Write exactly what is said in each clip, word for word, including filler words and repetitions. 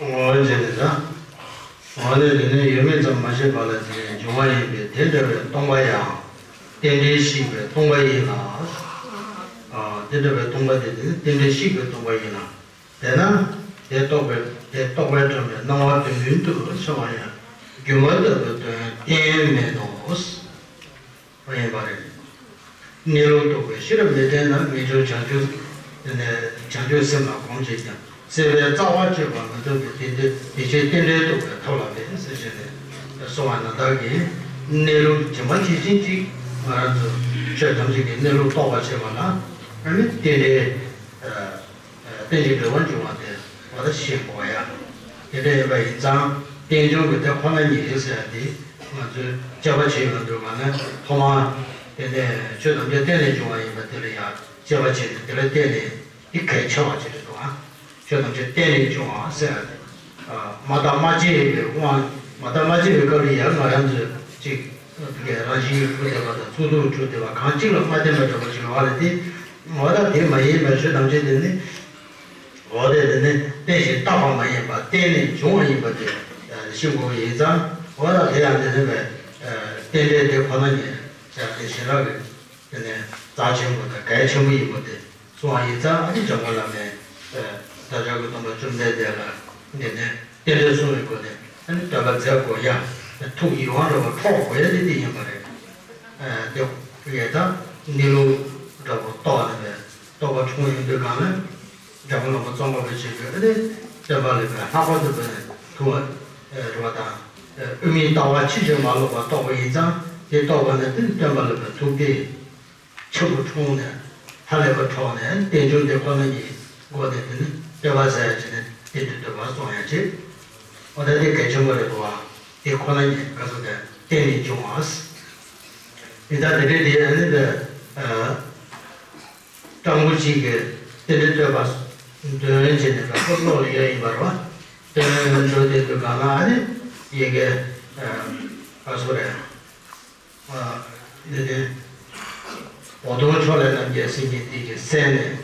ངོ་བོ་འབྱེད་ནས་ད། འོ་ན་དེ་ནི་ཡོད་མེད་ཙམ་མ་ཤེས་པ་ལ་དེ་ནི་འབྱུང་བ་ཡིན་པས་དེ་འདྲ་བའི་སྟོང་པ་ཡང་། རྟེན་འབྲེལ་བཤིག་པའི་སྟོང་པ་ཡིན་ལ། ཨ། དེ་འདྲ་བའི་སྟོང་པ་དེ་དེ་ནི་རྟེན་འབྲེལ་བཤིག་པའི་སྟོང་པ་ཡིན་ལ། དེས་ན། དེ་རྟོགས་པའི་དེ་རྟོགས་པའི་དྲན་པའི་སྣང་བ་དོན་མཐུན་དུ་ཤར་བ་ཡང་སྒྱུ་མ་ལྟ་བུའི་དོན་གཏན་མེད་དོ། ཡིན་པ་རེད། གནས་ལུགས་རྟོགས་པའི་ཤེས་རབ་མི་ལྡན་ན་ངེས་འབྱུང་བྱང་ཆུབ་ནས་བྱང་ཆུབ་སེམས་ལ་གོམས་བྱེད་ཀྱང་སྲེད་པའི་རྩ་བ་གཅོད་པ་མི་ཐུབ་པས་དེ་འདི་དེ་ཕྱིར་རྟེན་འབྲེལ་རྟོགས་པའི་ཐབས་ལ་འབད་ཟེར་བྱས་ནས་གསུངས་པ་ན་བདག་གིས་གནས་ལུགས་ཇི་མ་ཇི་བཞིན་ཅིག་ང་རང་ཚོ་ཆོས་ཐམས་ཅད་ཀྱི་གནས་ལུགས་རྟོགས་པར་བྱེད་པ་ལ་ཨ་ནི་རྟེན་འབྲེལ། རྟེན་ཅིང་འབྲེལ་བར་འབྱུང་བ་དེ་འོ་ད་ཤེས་དགོས་ཡ། དེ་འདྲ་ཡིན་པ་ཡིན་ཙང་རྟེན་འབྱུང་གི་དེ་ཁོ་ན་ཉིད་རེད་ཟེར་ཡ་དེ་ང་ཚོས་དཔྱད་པ་བྱེད་ཡོང་དུས་ག་ནས་ཐོག་མར་དེ་ནས་ཆོས་ཐམས་ཅད་རྟེན་ལས་བྱུང་བ་ཡིན་པ་དེ་ལ་ཡང་དཔྱད་པ་བྱས་ནས་དེ་ལ་བརྟེན་ནས་དེ་གལ་ཆེ་བ་ཅིག་རེད་འདུག་ཨ། ཆོས་ཐམས་ཅད་རྟེན་ལས་བྱུང་བ་ཟེར་ཡ་དེ། མ་བརྟགས་མ་དཔྱད་པའི་དབང་མ་བརྟགས་མ་དཔྱད་པའི་སྐབས་ལ་ཡང་ང་རང་ཚོས་ཅིག་དེ་གའི་རང་བཞིན་གྱིས་གྲུབ་བསྡད་པ་དང་ཚུགས་ཐུབ་གྲུབ་བསྡད་པ་གང་གཅིག་ལ་མ་བརྟེན་པ་འདྲ་པོ་ཅིག་ཡོད་པ་རེད་དེ། འོ་ད་དེ་མ་ཡིན་པའི་ཆོས་ཐམས་ཅད་དེ་ནི། འོ་དེ་དེ་ནི་རྟེན་ཞིང་བརྟགས་པ་མ་ཡིན་པ་རྟེན་ནས་བྱུང་བ་ཡིན་པ་དེ་ཤེས་དགོས་པ་ཡིན་ཙང་འོ་ད་དེ་ཡང་དེ་ནི་བས་རྟེན་འབྲེལ་དེ་ཁོ་ན་ཉིད་དེ་ཞེ་དྲག་གི་དེ་ནི་རྩ་ཆེན་པོ་དང་གལ་ཆེན་པོ་ཡིན་པ་དེ་གསུངས་པ་ཡིན་ཙང་ཨ་ནི་འཇམ་མགོན་བླ་མས་བདག་ཅག་གི་སྟོན་པ་བཅོམ་ལྡན་འདས་ལ་དེ་ནི་རྟེན་འབྲེལ་གསུངས་པའི་སྒོ་ནས་ཨ་ནི་བསྟོད་པ་མཛད་དགོས་ཡ་ཐུགས་ཡིད་དབང་འདྲ་བ་འཕྲོག་དགོས་ཡ་དེ་དེ་ཡིན་པ་རེད། དེ་ཡས་ད་གནས་ལུགས་འདྲ་པོ་རྟོགས་ནས་པའི་རྟོགས་པ་འཁྲུངས་ཡོང་དུས་གང་ལ་འཇམ་མགོན་བླ་མ་ཙོང་ཁ་པ་ཆེན་པོས་ཨ་ནི་བསྟན་པ་ལས་པའི་ལྷག་པར་དུ་པའི་ཐུགས་རེ་བ་དང་དབུ་མའི་ལྟ་བ་ཕྱིན་ཅི་མ་ལོག་པ་རྟོགས་པ་ཡིན་ཙང་དེ་རྟོགས་པ་ནི་དེ་ནི་བསྟན་པ་ལས་པའི་ཐུགས་དེ་ཆེན་པོ་འཁྲུངས་ནས་ཧ་ལས་པ་འཕྲོག་ནས་རྟེན་འབྱུང་དེ་ཁོ་ན་ཉིད་སྒོ་ནས་དེ་ནི་བསྟོད་པ་ཟེར་ཡ་བྱས་ནས་དེ་འདྲའི་བསྟོད་པ་གསུང་ཡ་བྱེད། འོ་ད་དེ་གལ་ཆེན་པོ་རེད་འདུག་བ། དེ་ཁོ་ན་ཉིད་ག་ཚོད་དེ་རྟེན་ནས་བྱུང་བ། ཡིན་ད་དེ་འདྲའི་དེ་ཨ་ནི་པའི་སྤྲང་པོ་གཅིག་གིས་དེ་འདྲའི་བསྟོད་པ་འདོན་བྱས་ནས་པའི་ཁོ་ཀློག་ལ་ཡོད་ཡིན་པ་རེད་བ། དེ་འདྲ་དེ་དུས་གང་ལ་ཨ་ནི་ཡི་གེ་ག་ཚོད་རེད། འདི་ནི་འོ་དོང་ཕྱོགས་ལས་རྣམ་རྒྱལ་སེང་གེ་འདི་གི་སྲས་ནས།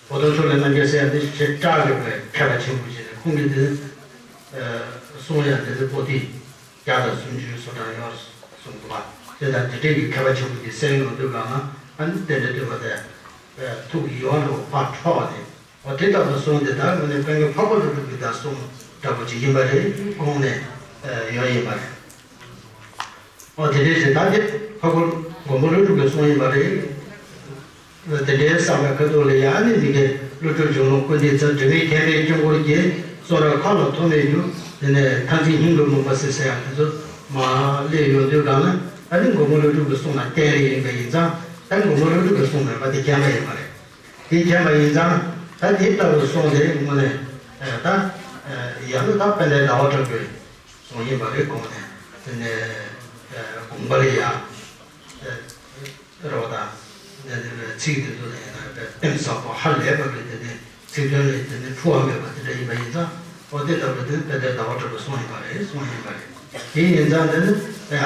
འོ་དོང་ཕྱོགས་ལས་རྣམ་རྒྱལ་སྲས་འདི་ཞེ་དྲག་གི་བའི་མཁས་པ་ཆེན་པོ་ཞིག་ནས་ཁོང་གིས་འདི་གསུང་ཡང་འདི་ནི་པོ་ཏི་བརྒྱ་དང་སུམ་ཅུའི་བཟོ་གྲངས་ཡོད་གསུངས་འདུག་པ། དེ་དང་འདི་འདྲའི་གི་མཁས་པ་ཆེན་པོ་འདི་གསན་ཡོང་དུས་གང་ན་ཨ་ནི་རྟེན་འབྲེལ་བསྟོད་པ་དེ་ཐུགས་ཡིད་དབང་འཕྲོག་པ་ཕར་འཕྲོག་པ་དེ། འོ་དེ་ལྟ་བུ་གསུང་དེ་དག་དངོས་གནས་ཀུན་མཁྱེན་འཕགས་པ་ཀླུ་སྒྲུབ་ཀྱི་ད་གསུང་འདྲ་པོ་ཅིག་ཡིན་པ་རེད་དགོངས་ནས་ཡོད་ཡིན་པ་རེད། འོ་དེ་འདྲའི་ཞེ་དྲག་དེ་འཕགས་པ་མགོན་པོ་ཀླུ་སྒྲུབ་ཀྱི་གསུང་ཡིན་པ་རེད། དེ་འདྲའི་བསམ་པའི་ཁ་ཐུག་ལ་ཡང་ནི་མི་དགེ་ཀླུ་སྒྲུབ་འབྱུང་ལུགས་ཀུན་འདུས་ཚེ་དྲི་མེད་མཁྱེན་པའི་དཀྱིལ་འཁོར་གྱི་གསུང་རབ་མཁའ་ལ་ཐོགས་མེད་རྒྱུ་དེ་ནས་ཐང་ཆེན་སྙིང་གི་མུན་པ་སེལ་ཟེར་ཡང་དེ་ཚོ་མ་སླེབས་ཡོང་དུས་གང་ན་ཨ་ནི་མགོན་པོ་ཀླུ་སྒྲུབ་ཀྱི་གསུང་ལ་བརྟེན་ནས་ཡིན་པ་ཡིན་ཙང་ད་མགོན་པོ་ཀླུ་སྒྲུབ་ཀྱི་གསུང་མེད་པ་དེ་རྐྱང་པ་ཡིན་པ་རེད། དེ་མཁྱེན་པ་ཡིན་ཙང་ད་དེ་ལྟ་བུ་གསུང་དེ་དངོས་གནས་ད་ཡང་ན་ད་དཔལ་ལྡན་ཟླ་བ་གྲགས་པའི་གསུང་ཡིན་པ་རེད་དགོངས་ནས་དེ་ནས་དགོངས་པ་ལ་ཡ་རེ་བ་དང་དེ་ནས་ཚིག་དེ་ཚོ་ལ་ཡིན་ན་གཏིང་ཟབ་པོ་ཧ་ལས་པ་གི་དེ་ནས་ཚིག་དོན་ལས་དེ་ནས་འཁྲུལ་བ་མེད་པ་དེ་འདྲ་ཡིན་པ་ཡིན་ཙང་འོ་དེ་ལྟ་བུ་དེ་དཔལ་ལྡན་ཟླ་བ་གྲགས་པའི་གསུང་ཡིན་པ་རེད་གསུང་ཡིན་པ་རེད། དེ་ཡིན་ཙང་དེ་ནི་ཡ།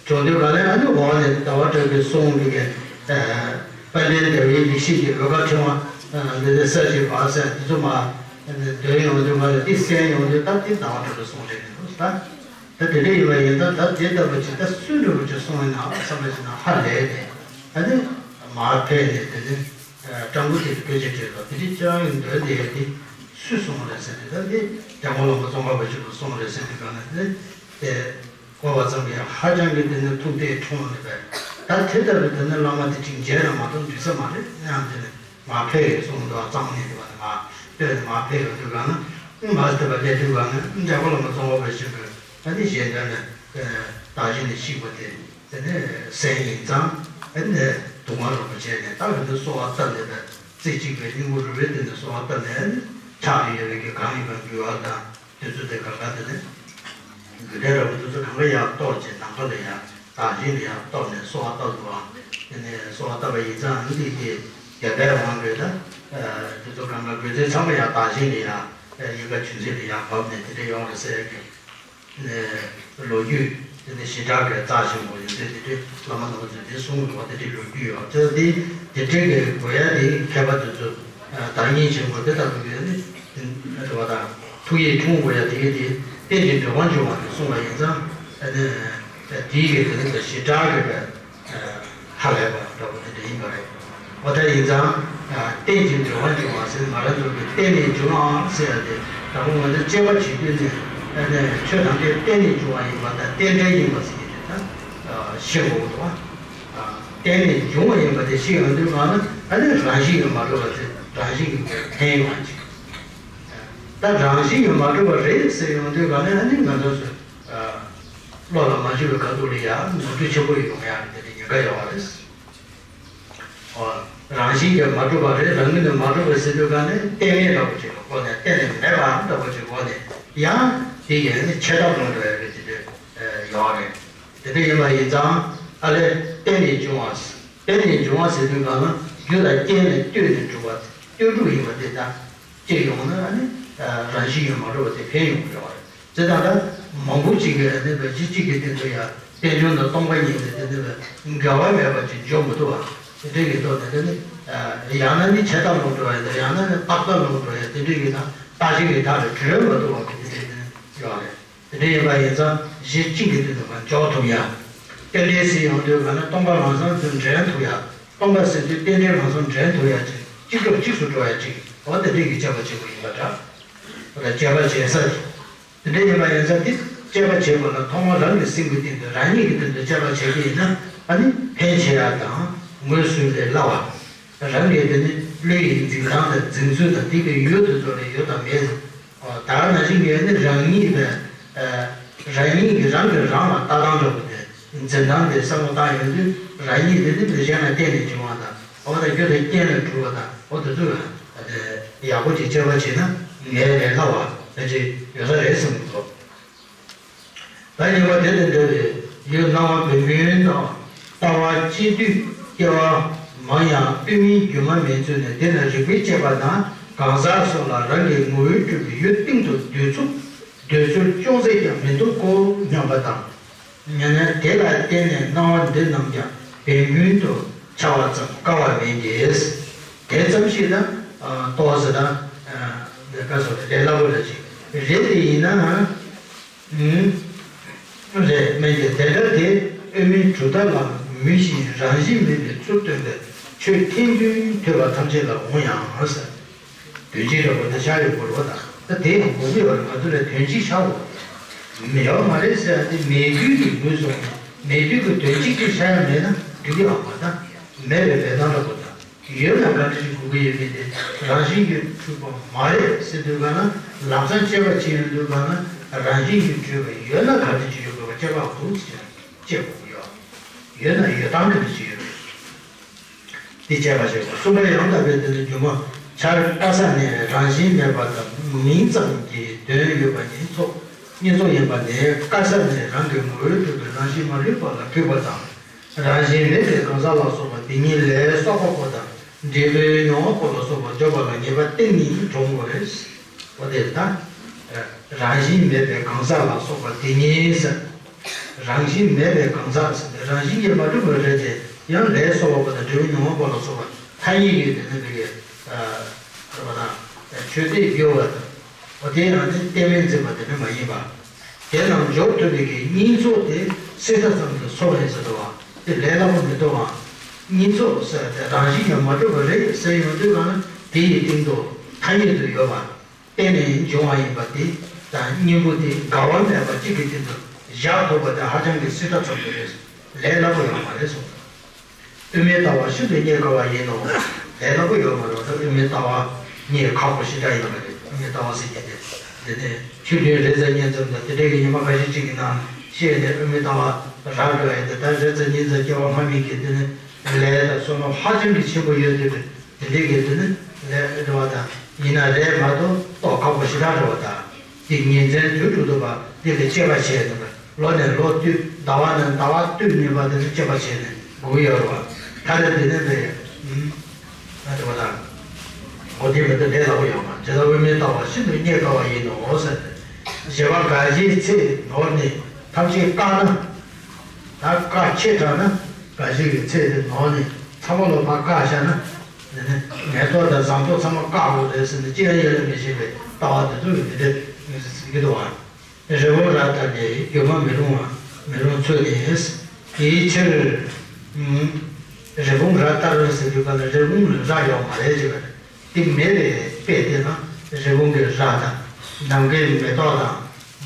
བྱུང་དུས་ག་ལས་ཨ་ནི་འོག་ནས་ཟླ་བ་གྲགས་པའི་གསུང་གི་དཔལ་ལྡན་ཟླ་བའི་ཡེ་ཤེས་ཀྱི་འོད་དཀར་ཕྲེང་བ་འདི་ནས་གསལ་བྱེད་པ་ཟེར་འདི་ཚོ་མ་འདོན་ཡོང་དུས་ག་ལས་འདི་གསན་ཡོང་དུས་ད་འདི་ཟླ་བ་གྲགས་པའི་གསུང་རེད་འདུག་ད་ད་དེ་འདྲ་ཡིན་པ་ཡིན་ད་ད་དེ་ལྟ་བུ་ཅིག་ད་སུ་འདྲ་བོ་ཅིག་གསུང་ཡིན་ནའང་བསམ་པ་ཅིག་ན་ཧ་ལས་ནས་ཨ་ནི་མར་ཕེབས་ནས་དེ་ནི་སྤྲང་པོ་དེ་ལ་སྐད་ཆ་དྲིས་ལ་དེ་འདྲའི་ཅང་ཡང་འདོན་བསྡད་ཡ་དེ་སུས་གསུངས་རེད་ཟེར་ནས་ད་འདི་རྒྱལ་དབང་བླ་མ་ཙོང་ཁ་པ་ཆེན་པོས་གསུངས་རེད་ཟེར་དུས་ག་ལས་དེ་དེ། གོ་བ་ཙམ་གྱིས་ཧ་ཅང་གི་དེ་ནི་ཐུགས་གཏད་འཁྲུངས་ནས་པས། ད་དེ་ལྟ་བུའི་དེ་ནི་བླ་མ་དེ་ཅིག་མཇལ་ན་མ་གཏོགས་འགྲིག་ས་མ་རེད་ཡང་དེ་ནི་མ་ཕེབས་གསུངས་འདུག་གཙང་ནས་དེ་བ་ནི་མ་ལྟོས་ནས་མ་ཕེབས་ཡོང་དུས་གང་ན་མ་དེ་བ་ལས་དུས་གང་ན་འཇམ་མགོན་བླ་མ་ཙོང་ཁ་པ་ཆེན་པོས་ད་ནི་གཞན་དོན་ནི་བདག་གཞན་ལས་བཤིག་པ་དེ་དེ་ནི་སེམས་ཡིན་ཙང་ཨ་ནི་སྡུག་བསྔལ་རོགས་པ་བྱས་ནས་ད་ག་ནི་གསོལ་བ་བཏབ་ནས་པས་རྩེ་གཅིག་པའི་སྙིང་པོ་རུ་རེ་དེ་ནི་གསོལ་བ་བཏབ་ནས་ཨ་ནི་ཆགས་ཡོད་པའི་གི་གང་ཡིན་པ་འགྱུར་བ་དང་། དེ་ཚོ་དེ་ག་ག་དེ་ནས་རྒྱུ་འབྲས་ར་བ་དེ་ཚོ་གང་ག་ཡར་གཏོར་བྱས་ནམ་མཁའ་ལ་ཡར་བདག་གཞན་ལ་ཡར་གཏོར་ནས་གསོལ་བ་བཏབ་འདུག་ཨང་། དེ་ནས་གསོལ་བ་བཏབ་པ་ཡིན་ཙང་འདི་དེ་རྒྱལ་པོའི་དབང་གིས་ད་དེ་ཚོ་གང་ག་དགོས་ཚད་ཚང་མ་ཡར་བདག་གཞན་ལ་ཡར་ཡལ་ག་ཆུ་འཛིན་ལ་ཡར་བབས་ནས་དེ་འདྲ་ཡོང་རེད་ཟེར་གི་ནས་ལོ་རྒྱུས་དེ་ནས་ཞེ་དྲག་གི་རྩ་ཆེན་པོ་ཡིན་ཚེ་དེ་འདྲའི་བླ་མ་རྣམ་པ་ཚོས་དེ་གསུང་དགོས་པ་དེ་འདྲའི་ལོ་རྒྱུས་ཡོད་ཙང་དེ་དེ་འདྲའི་གི་དགོས་ཡ་དེ་མཁས་པ་དེ་ཚོ། བདག་ཉིད་ཆེན་པོ་དེ་ལྟ་བུ་ཡོད་ནི་རེད་བ་དང་། ཐུགས་ཡིད་འཁྲུངས་དགོས་ཡ་དེ་གས་དེ་རྟེན་ཅིང་འབྲེལ་བར་འབྱུང་བ་དེ་གསུངས་པ་ཡིན་ཙང་། ཨ་ནི་དེའི་གི་དེ་ནི་བྱེ་བྲག་གི་བའི་ཧ་ལས་པ་འདྲ་པོ་དེ་འདྲ་ཡིན་པ་རེད། འོ་ད་ཡིན་ཙང་རྟེན་ཅིང་འབྲེལ་བར་འབྱུང་བ་ཟེར་ང་རང་ཚོ་གི་རྟེན་ནས་འབྱུང་བ་ཟེར་ཡ་དེ་དང་པོ་ང་ཚོ་དཔྱད་པ་བྱེད་དུས་ནས་ཨ་ནི་ཆོས་ཐམས་ཅད་རྟེན་ནས་འབྱུང་བ་ཡིན་པ་དང་རྟེན་འབྲེལ་ཡིན་པ་ཟེར་གྱི་དེ་ད་ཤེས་དགོས་འདུག་བ། རྟེན་ནས་འབྱུང་བ་ཡིན་པ་དེ་ཤེས་ཡོང་དུས་གང་ན་ཨ་ནི་རང་བཞིན་གྱིས་མ་གྲུབ་པ་དེ་རང་བཞིན་གྱིས་འཕེན་ཡོང་བ་ཅིག་ད་རང་བཞིན་གྱིས་མ་གྲུབ་པ་རེད་ཟེར་ཡོང་དུས་གང་ན་ཨ་ནི་ང་ཚོ་ཚོ་བློ་ལ་མ་འཆུལ་བའི་ཁ་ཐུག་ལ་ཡང་ནོར་འཁྲུལ་ཆེན་པོ་ཡོང་ཡག་གི་དེ་ཉེན་ཁ་ཡོད་པ་རེད། རང་བཞིན་གྱིས་མ་གྲུབ་པ་རེད། རང་ངོས་ནས་མ་གྲུབ་པ་ཟེར་དུས་གང་ནས་རྟེན་མེད་འདྲ་པོ་ཅིག་གི་སྒོ་ནས་རྟེན་ནས་མེད་པ་འདྲ་པོ་ཅིག་སྒོ་ནས་ཡང་དེ་ཡི་ནི་ཆད་ཐབས་ལོང་འགྲོ་ཡ་གི་དེ་འདྲ་ཡོད་རེད། དེ་འདྲ་ཡིན་པ་ཡིན་ཙང་ཨ་ལས་རྟེན་ནས་འབྱུང་བ། རྟེན་ནས་འབྱུང་བ་ཟེར་དུས་གང་ན་རྒྱུ་དང་རྐྱེན་ལས་བཏུས་ནས་གྲུབ་པ་བཏུས་གྲུབ་ཡིན་པ་དེ་ལྟ་སྤྱིར་ཡོང་ན་ཨ་ནི་རང་བཞིན་གྱིས་མ་གྲུབ་པ་དེ་འཕེན་ཡོང་གི་ཡོད་རེད། དེ་དང་ད་མང་པོ་ཅིག་གིས་ཨ་ནི་བ་གཞི་གཅིག་གི་སྟེང་དུ་ཡང་རྟེན་འབྱུང་དང་སྟོང་པ་ཉིད་ཟེར་དེ་ནི་བ་འགལ་བ་མེད་པ་ཅིག་འཇོག་མི་ཐུབ་པ་དེ་འདྲ་གི་ཐོག་ནས་དེ་ནི་ཡང་ན་ནི་ཆད་ཐབས་ལོང་འགྲོ་ཡ་དང་ཡང་ན་ནི་རྟག་པ་ལོང་འགྲོ་ཡ་དེ་འདྲ་གི་དང་རྟག་གཞི་གི་མཐའ་ལ་གྲོལ་མི་ཐུབ་པ་གི་དེ་འདྲ་དེ་ཡོད་རེད། དེ་འདྲ་ཡིན་པ་ཡིན་ཙང་གཞི་གཅིག་གི་སྟེང་དུ་མར་འཇོག་ཐུབ་ཡ། རྟེན་འབྲེལ་ཟེར་ཡོང་དུས་གང་ན་སྟོང་པ་ལམ་སང་དུ་འདྲེན་ཐུབ་ཡ། སྟོང་པ་ཟེར་དུས་རྟེན་འབྲེལ་ལམ་སང་འདྲེན་ཐུབ་ཡ་ཅིག་གཅིག་གྲུབ་གཅིག་སུ་འགྲོ་ཡ་ཅིག་འོ་དེ་འདྲ་གི་དཔྱད་པ་བྱེད་དགོས་ཡིན་པ་འདྲ། འོ་ད་དཔྱད་པ་བྱེད་ས་ཅིག་དེ་འདྲ་ཡིན་པ་ཡིན་ཙང་དེ་དཔྱད་པ་བྱེད་དགོས་ན་ཐོག་མར་རང་གི་སེམས་ཀྱི་སྟེང་དུ་རང་ཉིད་ཀྱི་སྟེང་དུ་དཔྱད་པ་བྱེད་ཀྱི་ཡིན་ན་ཨ་ནི་ཕན་ཆེ་ཡ་དང་ངོས་བཟུང་ལས་སླ་བ། རང་གི་དེ་ནི་བློ་ཡི་འཛིན་སྟངས་དང་འཛིན་ཚུལ་དང་དེ་གི་ཡུལ་དུ་ཚོར་བའི་ཡོད་དང་མེད། ད་ནང་བཞིན་ཡོད་ནི་རང་ཉིད་པའི་རང་ཉིད་ཀྱིས་རང་གིས་རང་ལ་ལྟ་སྟངས་འདྲ་པོ་དེ་འཛིན་སྟངས་དེ་བསམ་བློ་བཏང་ཡོང་དུས་རང་ཉིད་དེ་ནི་མི་གཞན་ལ་བརྟེན་ནས་བྱུང་བ་དང་འོ་ད་རྒྱུ་དང་རྐྱེན་ལས་གྲུབ་པ་དང་འོ་དེ་ཚོ་ཡག་པོ་ཅིག་དཔྱད་པ་བྱས་ན་ངས་ལས་སླ་བ་ཕལ་ཆེར་ཡོད་ས་རེད་བསམ་གྱི་འདུག་ད་གཉིས་པ་དེ་དང་འབྲེལ་བའི་ཡུལ་སྣང་བ་བན་བུན་དང་ལྟ་བ་སྤྱི་དུས་སྐྱེ་བ་མང་ཡང་དཔེ་མིན་སྒྱུ་མ་མིན་ཚུལ་ནས་དེ་ལ་རིགས་པས་དཔྱད་པ་དང་གང་ཟག་སོགས་ལ་རང་གི་ངོ་བོས་གྲུབ་པའི་ཡུལ་སྟེང་དུ་འདོད་ཚུལ་འདོད་ཚུལ་ཅུང་ཟད་ཀྱང་མི་འདུག་གོ་སྙམ་པ་དང་། ཡང་ན་དེ་ལ་བརྟེན་ནས་སྣང་བ་འདི་རྣམས་ཀྱང་བན་བུན་དུ་འཆར་བ་ཙམ་དཀའ་བ་མིན་ཏེ། དེ་ཙམ་ཞིག་ན་ཏོག་ཙམ་དང་ལས་ཀ་སོགས་ལས་སླ་པོ་འདྲ་ཅིག་རེད་དེ་ཡིན་ན། རེད་མེད་ཀྱི་དེ་འདྲ་དེ་དབུ་མའི་གྲུབ་མཐའ་ལ་མུ་བཞིའི་རང་བཞིན་མེད་པའི་ཚུལ་སྟོན་པའི་ཆོས་ཐེར་འདོན་ཐོས་པ་ཐམས་ཅད་ལ་འོང་ཡང་ཟེར། དོན་གཅིག་འདྲ་པོ་དེ་ཆགས་ཡོད་དགོས་རེད་པ། ད་དེ་ཡང་དགོས་ཀྱི་ཡོད་རེད། ང་ཚོ་ལ་དོན་གཅིག་ཆགས་དགོས་མེད་པ་མ་རེད་ཟེར་ཡ་དེ་མེད་དུས་ཀྱི་ངོས་བཟུང་ནས་མེད་དུས་ཀྱི་དོན་གཅིག་ཅིག་ཆགས་ཡ་མེད་ན་འགྲིག་གི་ཡོད་མ་རེད། མེད་པའི་འབད་སྟངས་འདྲ་པོ་དང་། ཡོད་ན་ག་འདྲ་ཞིག་དགོས་ཀྱི་ཡོད་མེད་དེ་རང་བཞིན་གྱིས་གྲུབ་པ་མ་རེད་ཟེར་དུས་ག་ན་ལམ་སང་དཔྱད་པ་བྱེད་ཡོང་དུས་ག་ན་རང་བཞིན་གྱིས་གྲུབ་པ་ཡོད་ན་ག་འདྲ་ཞིག་ཡོད་དགོས་པ་དཔྱད་པ་འདུག་ཟེར་དཔྱད་དགོས་ཀྱི་ཡོད། ཡོད་ན་ཡོད་སྟངས་ག་འདྲ་ཞིག་ཡོད་རེད། དེ་དཔྱད་པ་བྱེད་དགོས། གསུམ་པ་ཡང་དག་པའི་དོན་ནི་སྒྱུ་མ་འཆར་དཀའ་ས་ནས་རང་བཞིན་མེད་པ་དང་མིང་ཙམ་གྱི་དོན་ཡོད་པ་ཉིད་ཚོགས་གཉིས་ཚོགས་ཡིན་པ་ནས་དཀའ་ས་ནས་རང་གི་ངོ་བོས་གྲུབ་པའི་རང་བཞིན་མ་ལུས་པ་ལ་གུས་པ་དང་། རང་བཞིན་མེད་པའི་གང་ཟག་ལ་སོགས་པ་དེ་ཉིད་ལས་གསོག་པ་པོ་དང་འབྲས་བུའི་མྱོང་བ་པོ་ལ་སོགས་པ་འཇོག་པ་ལ་ངེས་པ་གཏན་ནས་འགྲོ་དགོས་རེད། འོ་དེ་ལྟ། རང་བཞིན་མེད་པའི་གང་ཟག་ལ་སོགས་པ་དེ་ཉིད་ཟེར། རང་བཞིན་མེད་པའི་གང་ཟག་ཟེར་ཏེ་རང་བཞིན་གྱིས་མ་གྲུབ་པ་རེད་དེ་ཡང་ལས་གསོག་པ་པོ་དང་འབྲས་བུའི་མྱོང་བ་པོ་ལ་སོགས་པ་ཐ་སྙད་ཀྱིས་དེ་ནི་དེ་གའི་རེད་པ་དང་ཆོས་དེ་དགེ་བ་དང་། འོ་དེ་ཡང་ནི་གཏན་མེད་འཛིན་པ་དེ་ནི་མ་ཡིན་པ། དེ་རྣམས་འཇོག་ཐུབ་པའི་གི་གཉིས་ཚོགས་དེ་སྲིད་མཐའ་ཙམ་དུ་སོང་བས་ཟེར་བ་དེ་ལས་སླ་པོ་མི་འདུག་བ། གཉིས་ཚོགས་ཟེར་ཏེ་རང་བཞིན་གྱིས་མ་གྲུབ་པ་རེད་ཟེར་ཡོང་དུས་གང་ན་དེ་ཡི་སྟེང་དུ་ཐ་སྙད་དུ་ཡོད་པ། གཏན་ནས་འབྱུང་བ་ཡིན་པ་དེ་དང་གཉེན་པོ་དེ་འགལ་བ་མེད་པ་གཅིག་གི་སྟེང་དུ་བཞག་ཐུབ་པ་དེ་ཧ་ཅང་གི་སྲིད་མཐའ་ཙམ་དུ་རེད། ལས་སླ་པོ་ཡོད་མ་རེད་གསུངས། དབུ་མའི་ལྟ་བ་ཤིན་ཏུ་རྙེད་དཀའ་བ་ཡིན་ནོ། ལས་སླ་པོ་ཡོད་མ་རེད་པ། དབུ་མའི་ལྟ་བ་རྙེད་ཁག་པོ་ཞེ་དྲག་ཡིན་པ་རེད། དབུ་མའི་ལྟ་བ་ཟེར་མཁན་དེ། དེ་ནས་ཆོས་མཐུན་རེད་ཟེར་མཁན་ཙམ་དང་དེ་འདྲའི་གི་ཉི་མ་ཁ་ཤས་གཅིག་གི་ནང་བཤད་ནས་དབུ་མའི་ལྟ་བ་རག་འགྲོ་ཡ་དེ་ད་རེད་ཟེར་མཁན་ཙམ་སྐྱེ་བ་སྔ་མའི་གི་དེ་ནི་ལས་དང་བསོད་ནམས་ཧ་ཅང་གི་ཆེན་པོ་ཡོད་དེ་རེད། དེ་འདྲའི་གི་དེ་ནི་ལས་འགྲོ་བ་དང་ཡིན་ན་རེད་མ་གཏོགས་རྟོགས་ཁག་པོ་ཞེ་དྲག་འགྲོ་བ་དང་། དེ་ཉིན་མཚན་དུས་དྲུག་ཏུ་བ་དེ་ལ་དཔྱད་པ་བྱས་ནས་ལོ་ནས་ལོ་བསྟུད་ཟླ་བ་ནས་ཟླ་བ་བསྟུད་ནས་བ་དེ་ལ་དཔྱད་པ་བྱས་ནས་དགོས་ཡོད་རེད་བ། ད་ལྟ་དེ་ནས་དེ་ཨུམ་ང་དེ་བ་དང་། འོ་དེ་མི་དེ་ལས་ལ་བ་ཡོད་མ་རེད། དབུ་མའི་ལྟ་བ་ཤིན་ཏུ་རྙེད་དཀའ་བ་ཡིན་ནོ་ཟེར་ཏེ། བཞི་པ་དགའ་བཞིའི་ཚེ་ནོར་ནི་ཐམས་ཅད་བཀག་ན། ད་བཀག་ཆེ་དྲགས་ན་དགའ་བཞི་གི་ཚེ་དེ་ནོར་ནི་ཚང་མ་ལོ་ཕར་བཀག་བཞག་ན། ནི་ངན་རྟོག་དང་བཟང་རྟོག་ཚང་མ་བཀག་དགོས་རེད་ཟེར་ནས་ཅི་ཡང་ཡིད་ལ་མི་བྱེད་པའི་ལྟ་བ་དེ་ཚོ་གི་དེ་འདྲ་ཟེར་གྱི་འདུག་བ། རི་བོང་རྭ་ལྟར་ནི་སྒྱུ་མ་མི་རུང་བ་མི་རུང་ཚུལ་ནི། དེའི་ཕྱིར། ཨུམ། རི་བོང་རྭ་ལྟར་ཟེར་དུས་ག་ལ་རི་བོང་ལ་རྭ་ཡོད་མ་རེད་ཅེས་པ་རེད། དེ་མེད་པའི་དཔེ་དེ་ན་རི་བོང་གི་རྭ་དང་ནམ་མཁའི་མེ་ཏོག་དང་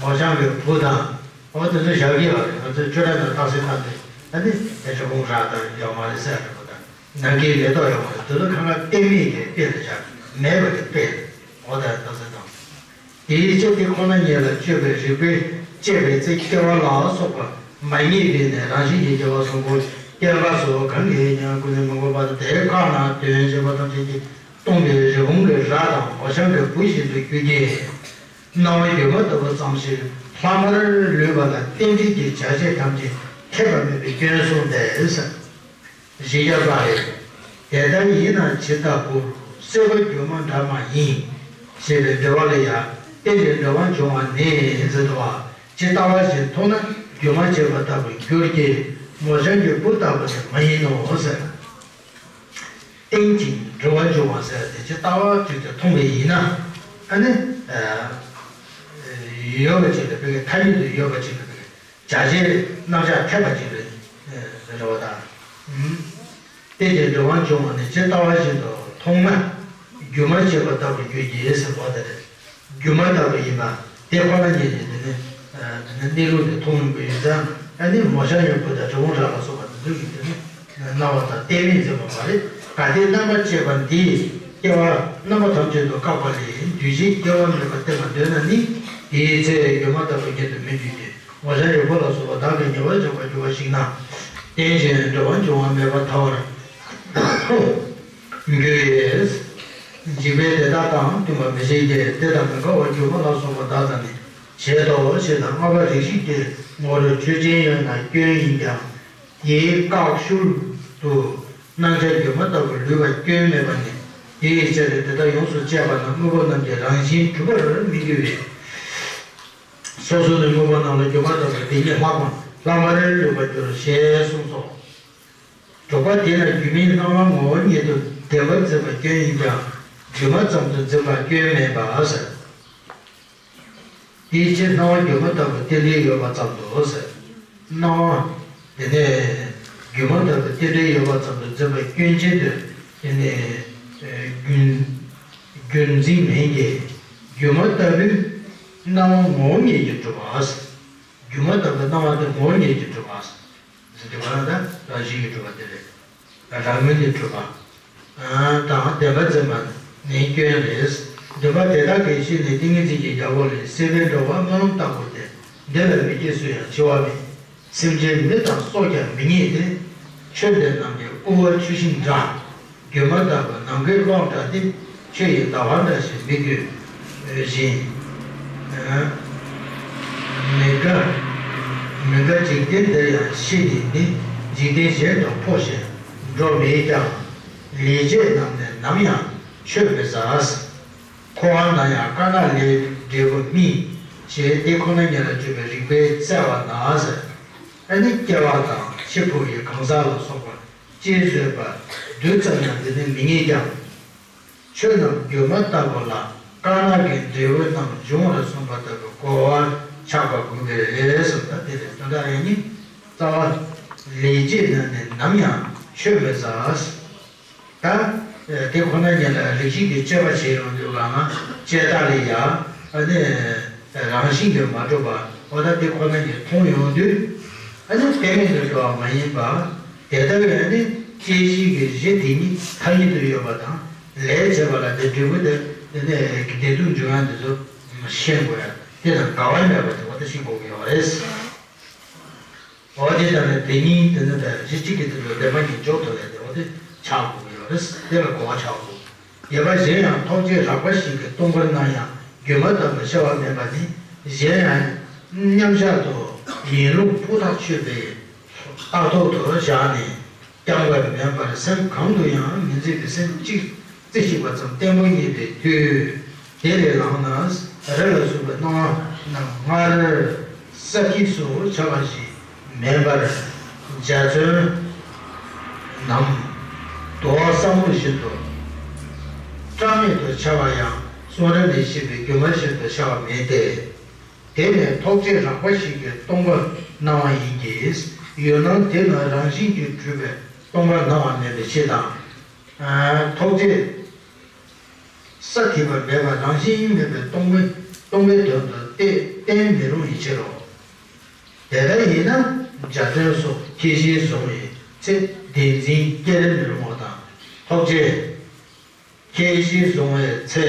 མོ་གཤམ་གྱི་བུ་དང་། འོ་དེ་ཚོ་བཞག་གི་ཡོད་རེད། ང་ཚོས་ཆོས་གྲྭ་ནང་རྟགས་གསལ་བཏང་དུས་ཨ་ནི་དེ་རི་བོང་རྭ་ལྟར་ཡོད་མ་རེད་ཟེར་རེད་པ། ད་ནམ་མཁའི་མེ་ཏོག་ཡོད་མ་རེད། དེ་ཚོ་གང་ག་གཏན་མེད་ཀྱི་དཔེ་ལ་བཞག་མེད་པ་གི་དཔེ་རེད། འོ་ད་རྟགས་གསལ་བཏང་། དེའི་ཕྱིར་དེ་ཁོ་ན་ཉིད་ལ་དཔྱོད་པའི་རིགས་པས་དཔྱད་པའི་ཚེ་སྐྱེ་བ་ལ་སོགས་པ་མ་རྙེད་པས་ནས་རང་བཞིན་གྱིས་སྐྱེ་བ་གསུམ་པོ་སྐྱེ་འགག་སོགས་གང་གིས་ཀྱང་ཀུན་ནས་མི་འགོག་པར་དེ་བཀག་ན་དོན་གཞན་པ་ཐམས་ཅད་ཀྱིས་སྟོང་པའི་རི་བོང་གི་རྭ་དང་མོ་གཤམ་གྱི་བུ་བཞིན་དུ་འགྱུར་གྱི། སྣང་བ་སྒྱུ་མ་ལྟ་བུ་ཙམ་ཞིག་ལྷག་མར་ལུས་པ་ལ་རྟེན་འབྲེལ་གྱི་བྱ་བྱེད་ཐམས་ཅད་ཁེགས་པ་མེད་པའི་སྐྱོན་གསུངས་ཏེ། བཞི་བརྒྱ་པ་རེད། དེ་ལྟར་ཡིན་ན་ཇི་ལྟ་བུར་སྲེད་པ་སྒྱུ་མ་འདྲ་མ་ཡིན། ཞེས་པའི་འགྲེལ་པ་ལ་ཡང་རྟེན་ཅིང་འབྲེལ་བར་འབྱུང་བ་ནི་ཟེར་དུ་བ། ཇི་ལྟ་བ་བཞིན་མཐོང་ན་སྒྱུ་མ་བྱས་པ་ལྟ་བུར་འགྱུར་གྱི། མོ་གཤམ་གྱི་བུ་ལྟ་བུ་དེ་མ་ཡིན་ནོ་ཟེར། རྟེན་ཅིང་འབྲེལ་བར་འབྱུང་བ་ཟེར་ཏེ་ཇི་ལྟ་བ་བཞིན་དུ་མཐོང་བ་ཡིན་ན། ཨ་ནི། ཡོད་པ་ཅིག་ལ་བོད་ཀྱི་ཐ་སྙད་དུ་ཡོད་པ་ཅིག་ལ་བོད་ཀྱི་བྱ་བྱེད་རྣམ་གཞག་འཐད་པ་ཅིག་ལ་རེད་བ་དང་། རྟེན་ཅིང་འབྲེལ་བར་འབྱུང་བ་ནི་ཇི་ལྟ་བ་བཞིན་དུ་མཐོང་ན་སྒྱུ་མ་བྱས་པ་ལྟ་བུར་འགྱུར་གྱི་ཟེར་བ་དེ་རེད། སྒྱུ་མ་ལྟ་བུ་ཡིན་པ་དེ་ཁོ་ན་ཉིད་ཀྱིས་དེ་ནི་དེ་ནི་གནས་ལུགས་དེ་མཐོང་ཡོང་གི་ཡོད་ཙང་། ཨ་ནི་མོ་གཤམ་གྱི་བུ་དང་རི་བོང་རྭ་ལ་སོགས་པ་དེ་ཚོ་ཡིན་དེ་ནི། སྣང་བ་དང་རྟེན་མེད་འཛིན་པ་མ་རེད། གལ་ཏེ་རྣམ་པར་དཔྱད་པ་འདིས་སྐྱེ་བ་རྣམ་པ་ཐམས་ཅད་དུ་བཀག་པ་ལས་འདུས་བྱས་སྐྱེ་བ་མེད་པར་བསྟན་པར་འདོད་ན་ནི། དེའི་ཚེ་སྒྱུ་མ་ལྟ་བུ་ཉིད་དུ་མི་འགྱུར་ཏེ། མོ་གཤམ་གྱི་བུ་ལ་སོགས་པ་བདག་གིས་ཉེ་བར་བཞག་པར་གྱུར་པ་ཞིག་ན། རྟེན་ཅིང་འབྲེལ་བར་འབྱུང་བ་མེད་པར་ཐལ་བར་འགྱུར་བས། འཇིག་པས་དེ་དག་དང་བསྟུན་པར་མི་བྱེད་ཀྱི། དེ་དང་མི་འགལ་བར་སྒྱུ་མ་ལ་སོགས་པ་དག་དང་ནི། བྱེད་དོ་ཞེས་དང་ལྔ་པ་རིགས་ཤེས་ཀྱི་ངོར་ཆོས་ཅན་ཡོད་ན་སྐྱོན་ཡིན་ཀྱང་། དེའི་བཀག་ཤུལ་དུ་སྣང་ཆ་སྒྱུ་མ་ལྟ་བུར་ལུས་པ་སྐྱོན་མེད་པ་ནི། དེའི་ཕྱིར་དེ་དག་ཡོངས་སུ་དཔྱད་པ་ན་དངོས་པོ་རྣམས་ཀྱི་རང་བཞིན་གྲུབ་པར་མི་འགྱུར་བས། སོ་སོ་ནས་དངོས་པོ་རྣམས་ལ་སྒྱུ་མ་ལྟ་བུར་དེ་ཉིད་ལྷག་པ་ལྷག་མར་ལུས་པར་འགྱུར་ཞེས་གསུངས་སོ། དྲུག་པ་དེ་ལ་སྒྱུ་མའི་སྣང་བ་ངོ་བོ་ཉིད་དུ་བདེན་པར་འཛིན་པ་སྐྱོན་ཡིན་ཀྱང་སྒྱུ་མ་ཙམ་དུ་འཛིན་པ་སྐྱོན་མེད་པ་ཟེར། དེའི་ཕྱིར་སྣང་བ་སྒྱུ་མ་ལྟ་བུ་རྟེན་འབྲེལ་ཡོད་པ་ཙམ་དུ་ཟེར། སྣང་བ་དེ་ནས་སྒྱུ་མ་ལྟ་བུ་རྟེན་འབྲེལ་ཡོད་པ་ཙམ་དུ་འཛིན་པ་སྐྱོན་ཅན་དུ་དེ་ནས་རྒྱུན་རྒྱུན་འཛིན་མིན་གྱི། སྒྱུ་མ་ལྟ་བུའི་སྣང་བ་ངོ་བོ་ཉིད་ཀྱིས་གྲུབ་པ་ཟེར། སྒྱུ་མ་ལྟ་བུའི་སྣང་བ་དེ་ངོ་བོ་ཉིད་ཀྱིས་གྲུབ་པ་ཟེར། ཟེར་དུས་ག་ལ་ད་རང་བཞིན་གྱིས་གྲུབ་པ་དེ་རེད། རང་ངོས་ནས་གྲུབ་པ། དང་བདེན་པར་འཛིན་པ་ནི་སྐྱོན་རེད། འདུན་པ་དེ་དག་གི་ཤུལ་ནས་ཏིང་ངེ་འཛིན་གྱི་རྒྱལ་པོ་ལས་སྲེད་པའི་འགྲོ་བ་སྨོན་ལམ་ལྟ་བུ་སྟེ། འདི་ལ་མི་སྐྱེ་སུ་ཡང་འཆི་བ་མེད། སེམས་ཅན་མི་དང་སྲོག་ཀྱང་མི་རྙེད་དེ། ཆོས་འདི་རྣམས་ཀྱི་དབུ་བ་ཆུ་ཤིང་འདྲ། སྒྱུ་མ་ལྟ་བུ་ནམ་མཁའི་གློག་འདྲ་སྟེ། ཆུ་ཡི་ཟླ་བ་འདྲ་ཞིག་མི་དགོས་ཤིང་། མི་དགའ་མི་དགའ་འཇིག་རྟེན་འདིར་ཡང་ཤི་ནས་ནི། འཇིག་རྟེན་གཞན་དུ་འཕོ་ཞིང་འགྲོ་མེད་ཀྱང་། ལེགས་སྤྱད་རྣམས་ནི་ནམ་ཡང་ཆོས་མི་ཟ། འཁོར་བ་ན་ཡང་དཀར་ནག་ལས་འབྲས་བུ་སྨིན། ཞེས་དེ་ཁོ་ན་ཉིད་ལ་དཔྱོད་པའི་རིགས་པས་བཙལ་བ་ན་ཟེར། ཨ་ནི་སྐྱེ་བ་དང་འཆི་འཕོ་བའི་གང་ཟག་ལ་སོགས་པ་ཅི་བཟོད་པ་རྡུལ་ཙམ་ཡང་འདི་ནི་མི་རྙེད་ཀྱང་། ཆོས་རྣམས་སྒྱུ་མ་ལྟ་བུ་ལ་དཀར་ནག་གི་འབྲས་བུ་རྣམས་འབྱུང་བར་གསུངས་པ་ལྟ་བུའི་གོ་བ་ཆགས་པ་དགོས་པས་ཟེར། ད་དེ་ལས་དོན་དག་ཡང་ནི་རྩ་བ་ལེགས་སྤྱད་ན་ནི་ནམ་ཡང་ཆོས་མི་ཟ། ད་དེ་ཁོ་ན་ཉིད་ལ་རིགས་ཤེས་ཀྱི་དཔྱད་པ་བྱེད་ཡོང་དུས་གང་ན་དཔྱད་བརྡར་ལས་ཡ་ཨ་ནི་རང་བཞིན་གྱིས་མ་གྲུབ་པ་འོ་ད་དེ་ཁོ་ན་ཉིད་མཐོང་ཡོང་དུས། ཨ་ནི་རྟེན་མེད་དུ་འགྲོ་བ་མ་ཡིན་པ། དེ་ལྟ་བས་ནི་བཅད་ཤེས་ཀྱི་གཞི་དེ་ཉིད་ཐ་སྙད་དུ་ཡོད་པ་དང་ལས་བྱེད་པ་ལ་དེ་འབྲས་བུ་དེ་དེ་ནས་བདེ་སྡུག་འབྱུང་ཡ་འདི་ཚོ་ཤེས་དགོས་ཡ། དེ་དང་འགལ་བ་མེད་པ་དེ་འོ་ད་ཤེས་དགོས་ཀྱི་ཡོད་རེད། འོ་དེ་ལྟར་ན་དེ་ཉིད་དེ་ནི་ད་གཞི་གཅིག་གི་དེ་ལ་བདེན་པ་ཉིད་འཇོག་ཐུབ་པའི་དེ་འོ་དེ་ཆགས་དགོས་ཀྱི་ཡོད་རེད། དེ་ལ་གོ་བ་ཆགས་དགོས། ཡོད་པ་གཞན་ཡང་ཐོགས་བཅས་རགས་པ་ཞིག་གིས་སྟོང་པར་སྣང་ཡང་སྒྱུ་མ་ལྟ་བུ་ཤར་བ་མིན་པ་ནི་གཞན་ཡང་མཉམ་གཞག་ཏུ་ཡིན་ལུགས་ཕུ་ཐག་ཆོད་པའི་རྟགས་ཐོག་ཏུ་བཞག་ནས་བསྐྱང་བ་མིན་པར་སེམས་གང་དུ་ཡང་མི་འཛིན་པའི་སེམས་གཅིག་རྩེ་གཅིག་པ་ཙམ་བརྟན་པོ་རྙེད་པའི་དུས། དེ་ལས་ལངས་ན་རི་ལ་སོགས་པའི་སྣང་བ་རྣམས་སྔར་ས་ཐིགས་སུ་ཆགས་པ་ཞིག་མིན་པར་འཇའ་ཚོན་ནམ་དུ་བ་ས་སྨུག་བཞིན་དུ་ སྐྲག་མེད་དུ་འཆར་བ་ཡང་གསུང་རབ་ནས་བཤད་པའི་སྒྱུ་མ་བཞིན་དུ་འཆར་བ་མིན་ཏེ། དེ་ནི་ཐུགས་རྗེ་རགས་པ་ཞིག་གིས་སྟོང་པར་སྣང་བ་ཡིན་གྱི། ཡུལ་སྣང་དེ་ནི་རང་བཞིན་གྱིས་གྲུབ་པས་སྟོང་པར་སྣང་བ་མིན་པའི་ཕྱིར་དང་། ཐུགས་རྗེ་ས་དེ་བ་མེད་པ་རང་བཞིན་མེད་པའི་སྟོང་པའི་སྟོང་པའི་དོན་དུ་བསྟན་མི་རུང་བའི་ཕྱིར་རོ། དེ་ལྟར་ཡིན་ན་འཇའ་ཚོན་སོགས་ཁྱད་གཞི་བཟུང་བའི་ཚེ་བདེན་འཛིན་སྐྱེ་རན་མི་རུང་བ་དང་། ཐུགས་རྗེ་ཁྱད་གཞི་བཟུང་བའི་ཚེ་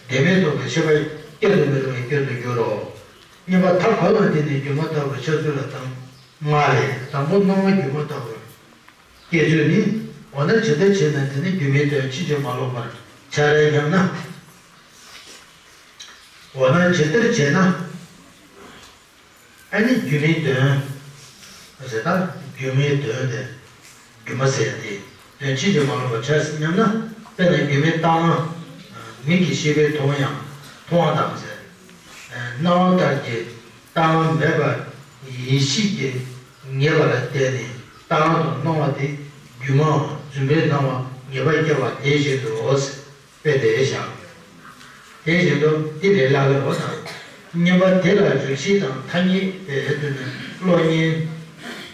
བདེན་མེད་རྟོགས་པའི་ཤེས་པ་སྐྱེ་རུ་མི་རུང་བའི་སྐྱོན་དུ་འགྱུར་རོ། གཉིས་པ་མཐའ་འཁོར་བ་འདི་ནི་སྒྱུ་མ་ལྟ་བུ་འཆར་ཚུལ་ལ་གདམས་ལྔ་ལས། དང་པོ་སྣང་བ་སྒྱུ་མ་ལྟ་བུར་སྐྱེ་ཚུལ་ནི། འོ་ན་ཇི་ལྟར་བྱས་ན་འདི་ནི་སྒྱུ་མའི་དོན་ཕྱིན་ཅི་མ་ལོག་པར་འཆར་རེ་སྙམ་ན། འོ་ན་ཇི་ལྟར་བྱས་ན། ཨ་ནི་སྒྱུ་མའི་དོན་ཟེར་ད། སྒྱུ་མའི་དོན་དེ། སྒྱུ་མ་ཟེར་ཡ་དེ་དོན་ཕྱིན་ཅི་མ་ལོག་པར་འཆར་སྙམ་ན། དཔེར་ན་སྒྱུ་མའི་རྟ་དབང་། མིག་གི་ཤེས་པས་མཐོང་ཡང་མཐོང་བ་དང་ཟེར། སྣང་བ་ལྟར་གྱི་རྟ་དབང་མེད་པར་ཡིད་ཤེས་ཀྱིས་ངེས་པ་ལ་བརྟེན་ནས་རྟ་དབང་དུ་སྣང་བ་དེ་སྒྱུ་མའམ་རྫུན་པའི་སྣང་བ་ངེས་པ་སྐྱེ་བ་དེ་བཞིན་དུ། དཔེ་དེ་བཞག་དེ་བཞིན་དུ་འདི་ལས་སླ་བའི་འོ་དང་། བསྙེན་པ་དེ་ལ་རིགས་ཤེས་དང་ཐ་སྙད་པའི་དོན་ནི་བློ་གཉིས་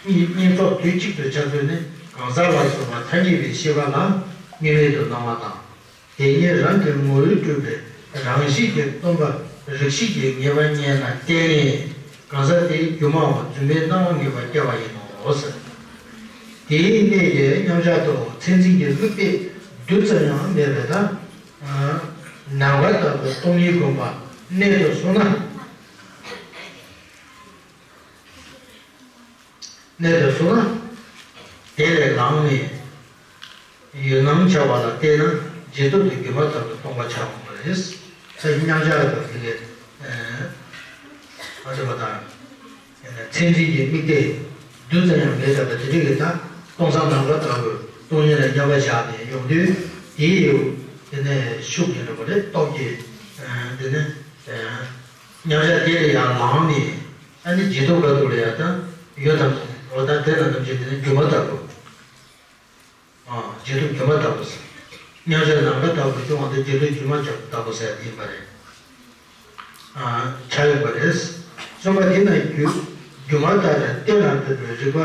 གཉིས་གཉིས་ཚོགས་དུས་གཅིག་ཏུ་འཆར་ཚུལ་ནི་གང་ཟག་ལ་སོགས་པ་ཐ་སྙད་པའི་ཤེས་པ་ལ་དམིགས་མེད་དུ་སྣང་བ་དང་། དེ་ཉིད་རང་གི་ངོ་བོས་གྲུབ་པའི་རང་བཞིན་གྱིས་སྟོང་པ་རིགས་ཤེས་ཀྱི་ངེས་པ་རྙེད་ན་བརྟེན་ནས་གང་ཟག་དེའི་སྒྱུ་མའམ་རྫུན་པའི་སྣང་བ་ངེས་པ་སྐྱེ་བ་ཡིན་ནོ། དེའི་གནད་ཀྱི་མཉམ་གཞག་ཏུ་མཚན་འཛིན་གྱི་དམིགས་གཏད་རྡུལ་ཙམ་ཡང་མེད་པའི་ད། ནམ་མཁའ་ལྟ་བུའི་སྟོང་ཉིད་བསྒོམ་པ་གནད་དུ་སོང་ན། གནད་དུ་སོང་ན། དེ་ལས་ལངས་ནས་ཡུལ་སྣང་འཆར་བ་ལ་བལྟས་ན་རྗེས་ཐོབ་ཏུ་སྒྱུ་མ་ལྟར་དུ་སྟོང་པ་འཆར་འོང་བ་རེད། ས་ཡི་མཉམ་གཞག་ལ་དེ་ལས་ཨ་ཐོབ་པ་དང་། མཚན་འཛིན་གྱི་དམིགས་གཏད་རྡུལ་ཙམ་ཡང་མེད་པ་དེ་འདྲ་གི་ད་སྟོང་སང་ནམ་མཁའ་ལྟ་བུ་སྟོང་ཉིད་ལ་མཉམ་པར་བཞག་ནས་ཡོང་དུས་དེའི་དེ་ནས་ཤུགས་ཀྱིས་འགྲོ་བ་རེད། སྟོབས་ཀྱིས་དེ་ནས་མཉམ་གཞག་དེ་ལས་ཡར་ལངས་ནས་ཨ་ནི་རྗེས་ཐོབ་ག་དུ་ལ་ཡར་ད་ཡོད་དམ་འོ་ད་དེ་ལ་ནམ་ཞིག་དེ་ནས་སྒྱུ་མ་ལྟ་བུ། རྗེས་ཐོབ་སྒྱུ་མ་ལྟ་བུ་ཟེར། མཉམ་གཞག་ནམ་མཁའ་ལྟ་བུ་སྐྱོང་བ་དེ་རྗེས་ཐོབ་སྒྱུ་མ་ལྟ་བུ་ཟེར་ཡིན་པ་རེད། ཆགས་ཡོད་པ་རེད། གསུམ་པ་དེ་ན་སྒྱུ་སྒྱུ་མ་ལྟར་གཏན་ལ་ཕབ་པའི་རིགས་པ་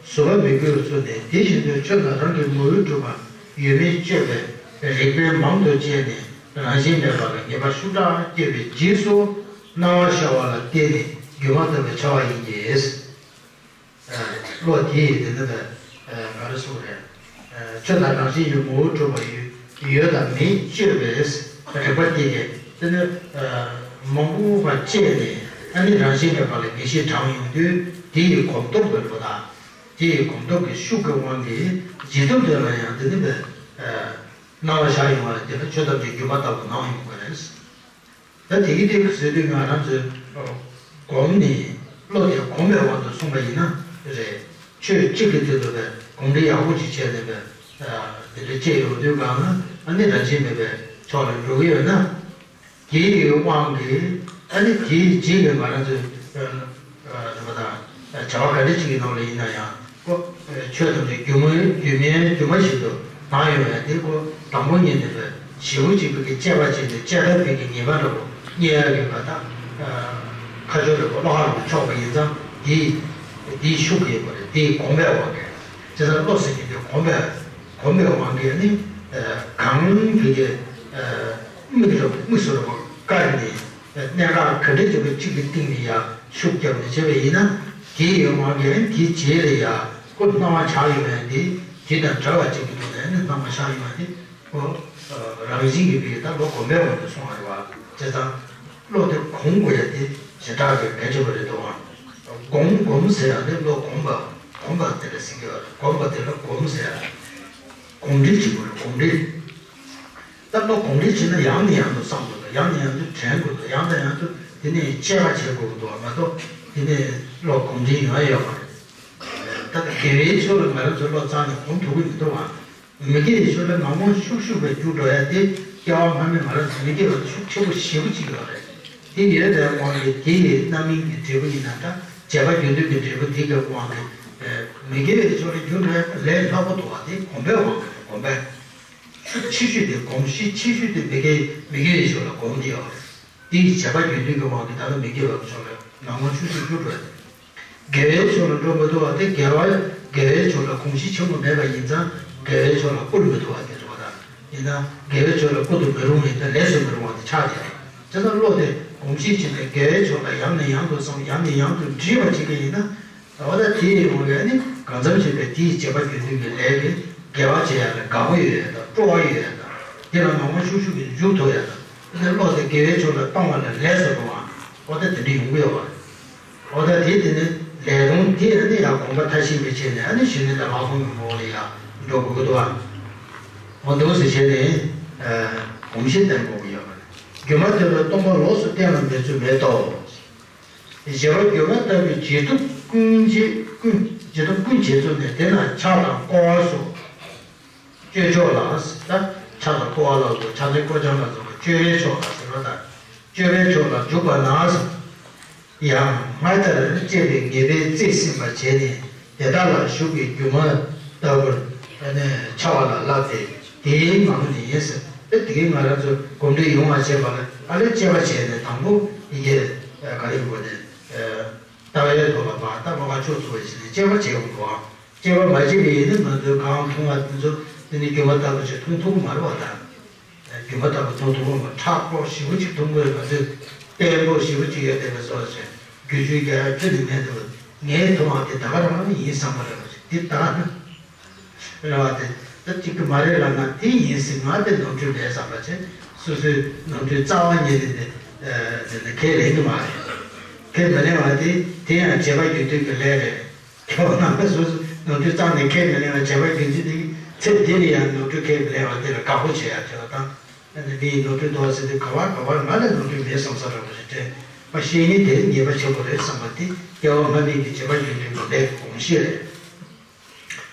གཟུ་བ་མི་དགོས་ཚུལ་ནི་དེ་བཞིན་དུ་ཆོས་ལ་རང་གི་ངོ་བོས་གྲུབ་པ་ཡོད་མེད་དཔྱོད་པའི་རིགས་པས་མང་དུ་དཔྱད་ནས་རང་བཞིན་མེད་པ་ལ་ངེས་པ་ཤུགས་དྲག་སྐྱེས་པའི་རྗེས་སུ་སྣང་བ་ཤར་བ་ལ་བརྟེན་ནས་སྒྱུ་མ་ལྟ་བུའི་འཆར་བ་ཡིན་གྱི། བློ་དེས་དེ་ནི་ག་རེ་གསུངས་རེད། ཆོས་དང་རང་བཞིན་གྱི་ངོ་བོ་གྲུབ་པ་ཡོད་ཡོད་དང་མེད་དཔྱོད་པའི་རིགས་པ་དེ་གས་དེ་ནི་མང་པོ་བ་བཅད་ནས་ཨ་ནི་རང་བཞིན་མེད་པ་ལ་ངེས་ཤེས་དྲངས་ཡོང་དུས་དེ་ཡི་གོམས་སྟོབས་ཀྱི་རིགས་པ་དང་དེ་ཡི་གོམས་སྟོབས་ཀྱི་ཤུགས་ཀྱི་དབང་གིས་རྗེས་ཐོབ་དེ་ལ་ཡང་དེ་ནི་སྣང་བ་ཤར་ཡོང་བ་ལ་དེ་ལ་ཆོས་ཐམས་ཅད་སྒྱུ་མ་ལྟ་བུ་སྣང་ཡོང་བ་རེད། ད་དེ་གི་དེ་གི་ཟེར་དུས་ང་རང་ཚོས་སྒོམ་ནས་བློ་དེ་གོམས་པའི་དབང་དུ་སོང་པ་ཡིན་ན་རེད། ཆོས་གཅིག་གི་དོན་དུ་བས་གོམས་འདྲིས་ཡག་པོ་ཅིག་བྱས་ནས་བས་དེ་འདྲ་བྱས་ཡོང་དུས་གང་ན་ཨ་ནི་རང་བཞིན་མེད་པའི་ཕྱོགས་ལ་འགྲོ་གི་ཡོད་ན། དེའི་དབང་གིས་ཨ་ནི་དེའི་རྗེས་ཀྱི་ང་རང་ཚོས་རིམ་པ་དང་བྱ་བ་ག་འདྲ་ཅིག་གི་ནང་ལ་ཡིན་ན་ཡང་ཁོ་ཆོས་ཐམས་ཅད་སྒྱུ་མ་སྒྱུ་མའི་སྒྱུ་མ་བཞིན་དུ་སྣང་ཡོང་ཡ་དེ་ཁོ་དང་པོ་ཉིད་ནས་བས་ཞེ་པོ་ཅིག་བས་ཀྱི་དཔྱད་པ་བྱས་ནས་དཔྱད་པ་བས་ཀྱི་ངེས་པ་འདྲ་པོ་རྙེད་ཡ་ཡོད་པ་དང་ཁ་ཕྱོགས་འདྲ་པོ་བློ་ཁ་རུ་ཆོག་པ་ཡིན་ཙང་དེའི་དེའི་ཤུགས་ཀྱིས་པ་རེད། དེའི་གོམས་པའི་དབང་གིས་བྱས་ཙང་བློ་ཟེར་གྱི་དེ་གོམས་པའི་གོམས་པའི་དབང་གིས་ནི་གང་བས་ཀྱི་མིག་རུ་མིག་སུ་རུ་བཀར་ནས། གནད་འགག་ག་འདྲ་ཅིག་པ་གཅིག་གི་སྟེང་ནས་ཡང་ཤུགས་རྒྱབ་ནས་བྱས་པ་ཡིན་ན། དེའི་དབང་གིས་དེའི་རྗེས་ལ་ཡང་ཁོ་སྣང་བ་ཆགས་ཡོང་ཡང་དེ་དེ་དང་བྲལ་བ་ཅིག་གི་ཐོག་ནས་ནི་སྣང་བ་ཆགས་ཡོང་ཡང་དེ་ཁོ་རང་བཞིན་གྱིས་པའི་ད་ལོ་གོམས་པའི་དབང་དུ་སོང་བ་རེད་བ། བྱས་ཙང་བློ་དེ་གོམས་དགོས་ཡ་དེ་ཞེ་དྲག་གི་གལ་ཆེ་བ་རེད་འདུག་ཨང་། སྒོམ་སྒོམ་ཟེར་ཡ་དེ་བློ་གོམས་པ་གོམས་པ་དེ་ལ་ཟེར་གྱི་ཡོད་རེད། གོམས་པ་དེ་ལ་སྒོམ་ཟེར་ཡ་གོམས་འདྲིས་བྱེད་དགོས་རེད། གོམས་འདྲིས། ད་བློ་གོམས་འདྲིས་བྱས་ན་ཡང་ནས་ཡང་དུ་བསམ་དགོས་འདུག་ཡང་ནས་ཡང་དུ་དྲན་དགོས་འདུག་ཡང་ནས་ཡང་དུ་དེ་ནས་དཔྱད་པ་བྱེད་དགོས་འདུག་མ་གཏོགས་དེ་ནས་བློ་གོམས་འདྲིས་ཡོང་ཡ་ཡོད་མ་རེད། ད་དགེ་བའི་ཕྱོགས་ལ་ང་རང་ཚོ་བློ་རྩ་ནས་གོམས་ཐུབ་ཀྱི་མི་འདུག་བ། མི་དགེ་བའི་ཕྱོགས་ལ་ངང་མོ་ཤུགས་ཤུགས་པའི་རྒྱུ་འགྲོ་ཡ་དེ་སྐྱེ་བ་སྔ་མའི་ང་རང་ཚོ་མི་དགེ་བ་ཤུགས་ཆེ་པོ་ཞེ་པོ་ཅིག་ཡོད་རེད། དེ་ཡོད་པའི་དབང་གིས་དེ་ཡི་རྣམ་སྨིན་གྱི་འབྲས་བུ་ཡིན་ན་འདྲ། བྱས་པ་རྒྱུ་འབྲས་ཀྱི་འབྲས་བུ་དེ་གི་དབང་གིས་མི་དགེ་བའི་ཕྱོགས་ལ་རྒྱུ་འགྲོ་ཡ་ལས་སླ་པོ་འདུག་བ། དེ་གོམས་པའི་དབང་གིས་གོམས་པས། ཆེ་ཤོས་དེ་གོམས་གཤིས་ཆེ་ཤོས་དེ་མི་དགེ་མི་དགེ་བའི་ཕྱོགས་ལ་གོམས་ཏེ་ཡོད་རེད། དེ་ཡི་བྱས་པ་རྒྱུ་མཐུན་གྱི་དབང་གིས་ད་ལྟ་མི་དགེ་བའི་ཕྱོགས་ལ་ནང་མ་ཆུང་ཤོས་འགྲོ་འགྲོ་ཡ། དགེ་བའི་ཕྱོགས་ལ་འགྲོ་མི་ཐུབ་པ་དེ་དགེ་བ་དགེ་བའི་ཕྱོགས་ལ་གོམས་གཤིས་ཆེན་པོ་མེད་པ་ཡིན་ཙང་དགེ་བའི་ཕྱོགས་ལ་བཀུར་མི་ཐུབ་པ་དེ་རེད་པ། ད་ཡིན་ན་དགེ་བའི་ཕྱོགས་ལ་བཀུར་དུ་མི་རུང་བ་ཡིན་ཙང་ལས་སུ་མི་རུང་བ་དེ་ཆགས་བསྡད་ཡོད། བྱས་ཙང་བློ་དེ་གོམས་གཤིས་ཆེན་པོས་དགེ་བའི་ཕྱོགས་ལ་ཡང་ནས་ཡང་དུ་བསམ་ཡང་ནས་ཡང་དུ་འདྲིས་པ་བྱེད་མཁན་ཡིན་ན། འོ་ད་དེའི་ཡོང་བའི་ནི་གང་འཚམ་བྱས་པའི་དེའི་བྱས་པ་རྒྱུ་མཐུན་གྱི་ལས་ཀྱིས་དགེ་བ་བྱེད་ཡ་ལ་དགའ་པོ་ཡོད་ཡ་དང་སྤྲོ་བ་ཡོད་ཡ་དང་དེ་ལ་ངོ་མ་ཤུགས་ཤུགས་ཀྱིས་འཇུག་ཐུབ་ཡ་དང་དེ་ནི་བློ་དེ་དགེ་བའི་ཕྱོགས་ལ་གཏོང་བ་ལ་ལས་སུ་རུང་བ། འོ་ད་དེ་འདྲ་ཡོང་གི་ཡོད་པ་རེད། འོ་ད་དེ་དེ་ནི་ལས་དོན་དེ་ནི་ཡང་གོམས་པ་མཐར་ཕྱིན་པའི་ཆེད་ནས་ཨ་ནི་གཞི་ནས་ད་ལྷག་མཐོང་གི་ངོ་བོ་ལ་ཡང་འགྲོ་དགོས་ཀྱི་འདུག་ཨ། འོ་འདུག་ཟེར་བྱས་ནས་གོམས་གཤིས་བསྟེན་དགོས་ཀྱི་ཡོད་པ་རེད། སྒྱུ་མ་ཐུབ་པའི་སྟོང་པ་ལོགས་སུ་གཏན་ལ་འབེབས་ཚུལ་མེད་དོ། བྱས་པ་སྒྱུ་མ་ལྟ་བུའི་བྱེད་སྟོབས་ཀུན་བྱེད་ཀུན་བྱེད་སྟོབས་ཀུན་བྱེད་ཚུལ་ནི་དེ་ན་ཕྱག་དང་བསྐོར་བ་སོགས་སྤྱོད་ཕྱོགས་ལ་ཟེར། ད་ཕྱག་དང་བསྐོར་བ་ལ་སོགས་ཕྱག་འཚལ་བསྐོར་སྦྱང་ལ་སོགས་པ་སྤྱོད་པའི་ཕྱོགས་ལ་ཟེར་བ་དང་སྤྱོད་པའི་ཕྱོགས་ལ་འཇུག་པ་ན་ཟེར། ཡང་སྔར་ལྟར་བཅས་པའི་ངེས་པས་རྩིས་ཟིན་པར་བྱས་ནས་དེ་དག་ལ་ཞུགས་པའི་སྒྱུ་མ་ལྟ་བུར་འཆར་བ་ལ་བསླབ་སྟེ་དེའི་ངང་ནས་ཟེར། ད་དེ་གའི་ང་རང་ཚོ་གོམས་འདྲིས་ཡོང་བ་བྱེད་པ་ལ་ཨ་ལས་དཔྱད་པ་བྱས་ནས་དང་པོ་ཡི་གེ་ག་རེ་དགོས་ནས་ལྟ་བའི་ཐོག་ལ་མ་ལྟ་བ་ཁ་ཕྱོགས་ཚུགས་པ་ཞིག་ནས་དཔྱད་པ་བྱེད་དགོས་འདུག་ཨང་། དཔྱད་པ་མ་བྱས་པ་ཡིན་ན་ང་ཚོའི་གང་མཐོང་བ་དེ་ཚོ་དེ་ནི་སྒྱུ་མ་ལྟ་བུ་ཞིག་མཐོང་ཐུབ་ཀྱི་མ་རེད་པ་ད། སྒྱུ་མ་ལྟ་བུ་མཐོང་ཐུབ་པ་མ་ཁྲག་པོ་ཞེ་པོ་ཅིག་མཐོང་གི་རེད། ང་ཚོས་བརྟན་པོ་ཞེ་པོ་ཅིག་ཡོད་བསྡད་པའི་བཟོ་ཞིག་རྒྱུ་ཆུའི་རྒྱ་ཡ་ཁྱོན་ནས་མེད་འདུག་ངས་མཐོང་བ་དེ་ད་ག་རང་ཡིན་བསམ་པ་རེད་པ་ཞིག་འདི་ད་ག་ན་རེད་པ། དེ་ད་གཅིག་གི་མ་རེད་ལབ་ན་དེ་ཡིན་སྲིད་ང་དེ་ནོར་འཁྲུལ་རེད་བསམ་པ་བྱས་སོ་སོའི་ནོར་འཁྲུལ་རྩ་བ་ཉིད་ནས་དེ་དེ་ནས་ཁས་ལེན་གི་མ་རེད། ཁས་མི་ལེན་པ་དེ་དེ་ཡང་བྱས་པ་རྒྱུ་མཐུན་གྱི་ལས་རེད། ཁྱོད་རང་གི་སོ་སོ་ནོར་འཁྲུལ་རྩ་ནས་ཁས་མི་ལེན་པ་བྱས་པ་རྒྱུན་འཛིན་དེ་ཚེ་འདི་ལ་ཡང་ནོར་འཁྲུལ་ཁས་མི་ལེན་པ་དེ་ལ་དགའ་པོ་བྱེད་ཡག་བྱེད་པ་དང་། ཨ་ནི་འདི་ཡི་ནོར་འཁྲུལ་དོར་ཟེར་དུས་ག་བར་ག་བར་ང་ལ་ནོར་འཁྲུལ་མེད་བསམ་ས་འདྲ་པོ་ཞིག་དྲན་པ་ཤེས་ཉིན་དེ་ཉེས་པ་ཆེན་པོ་རེད་བསམ་པ་དེ་སྐྱེ་བ་སྔ་མའི་གི་བྱས་པ་རྒྱུན་འཛིན་གྱི་ལས་ཀྱི་གོམས་གཤིས་རེད།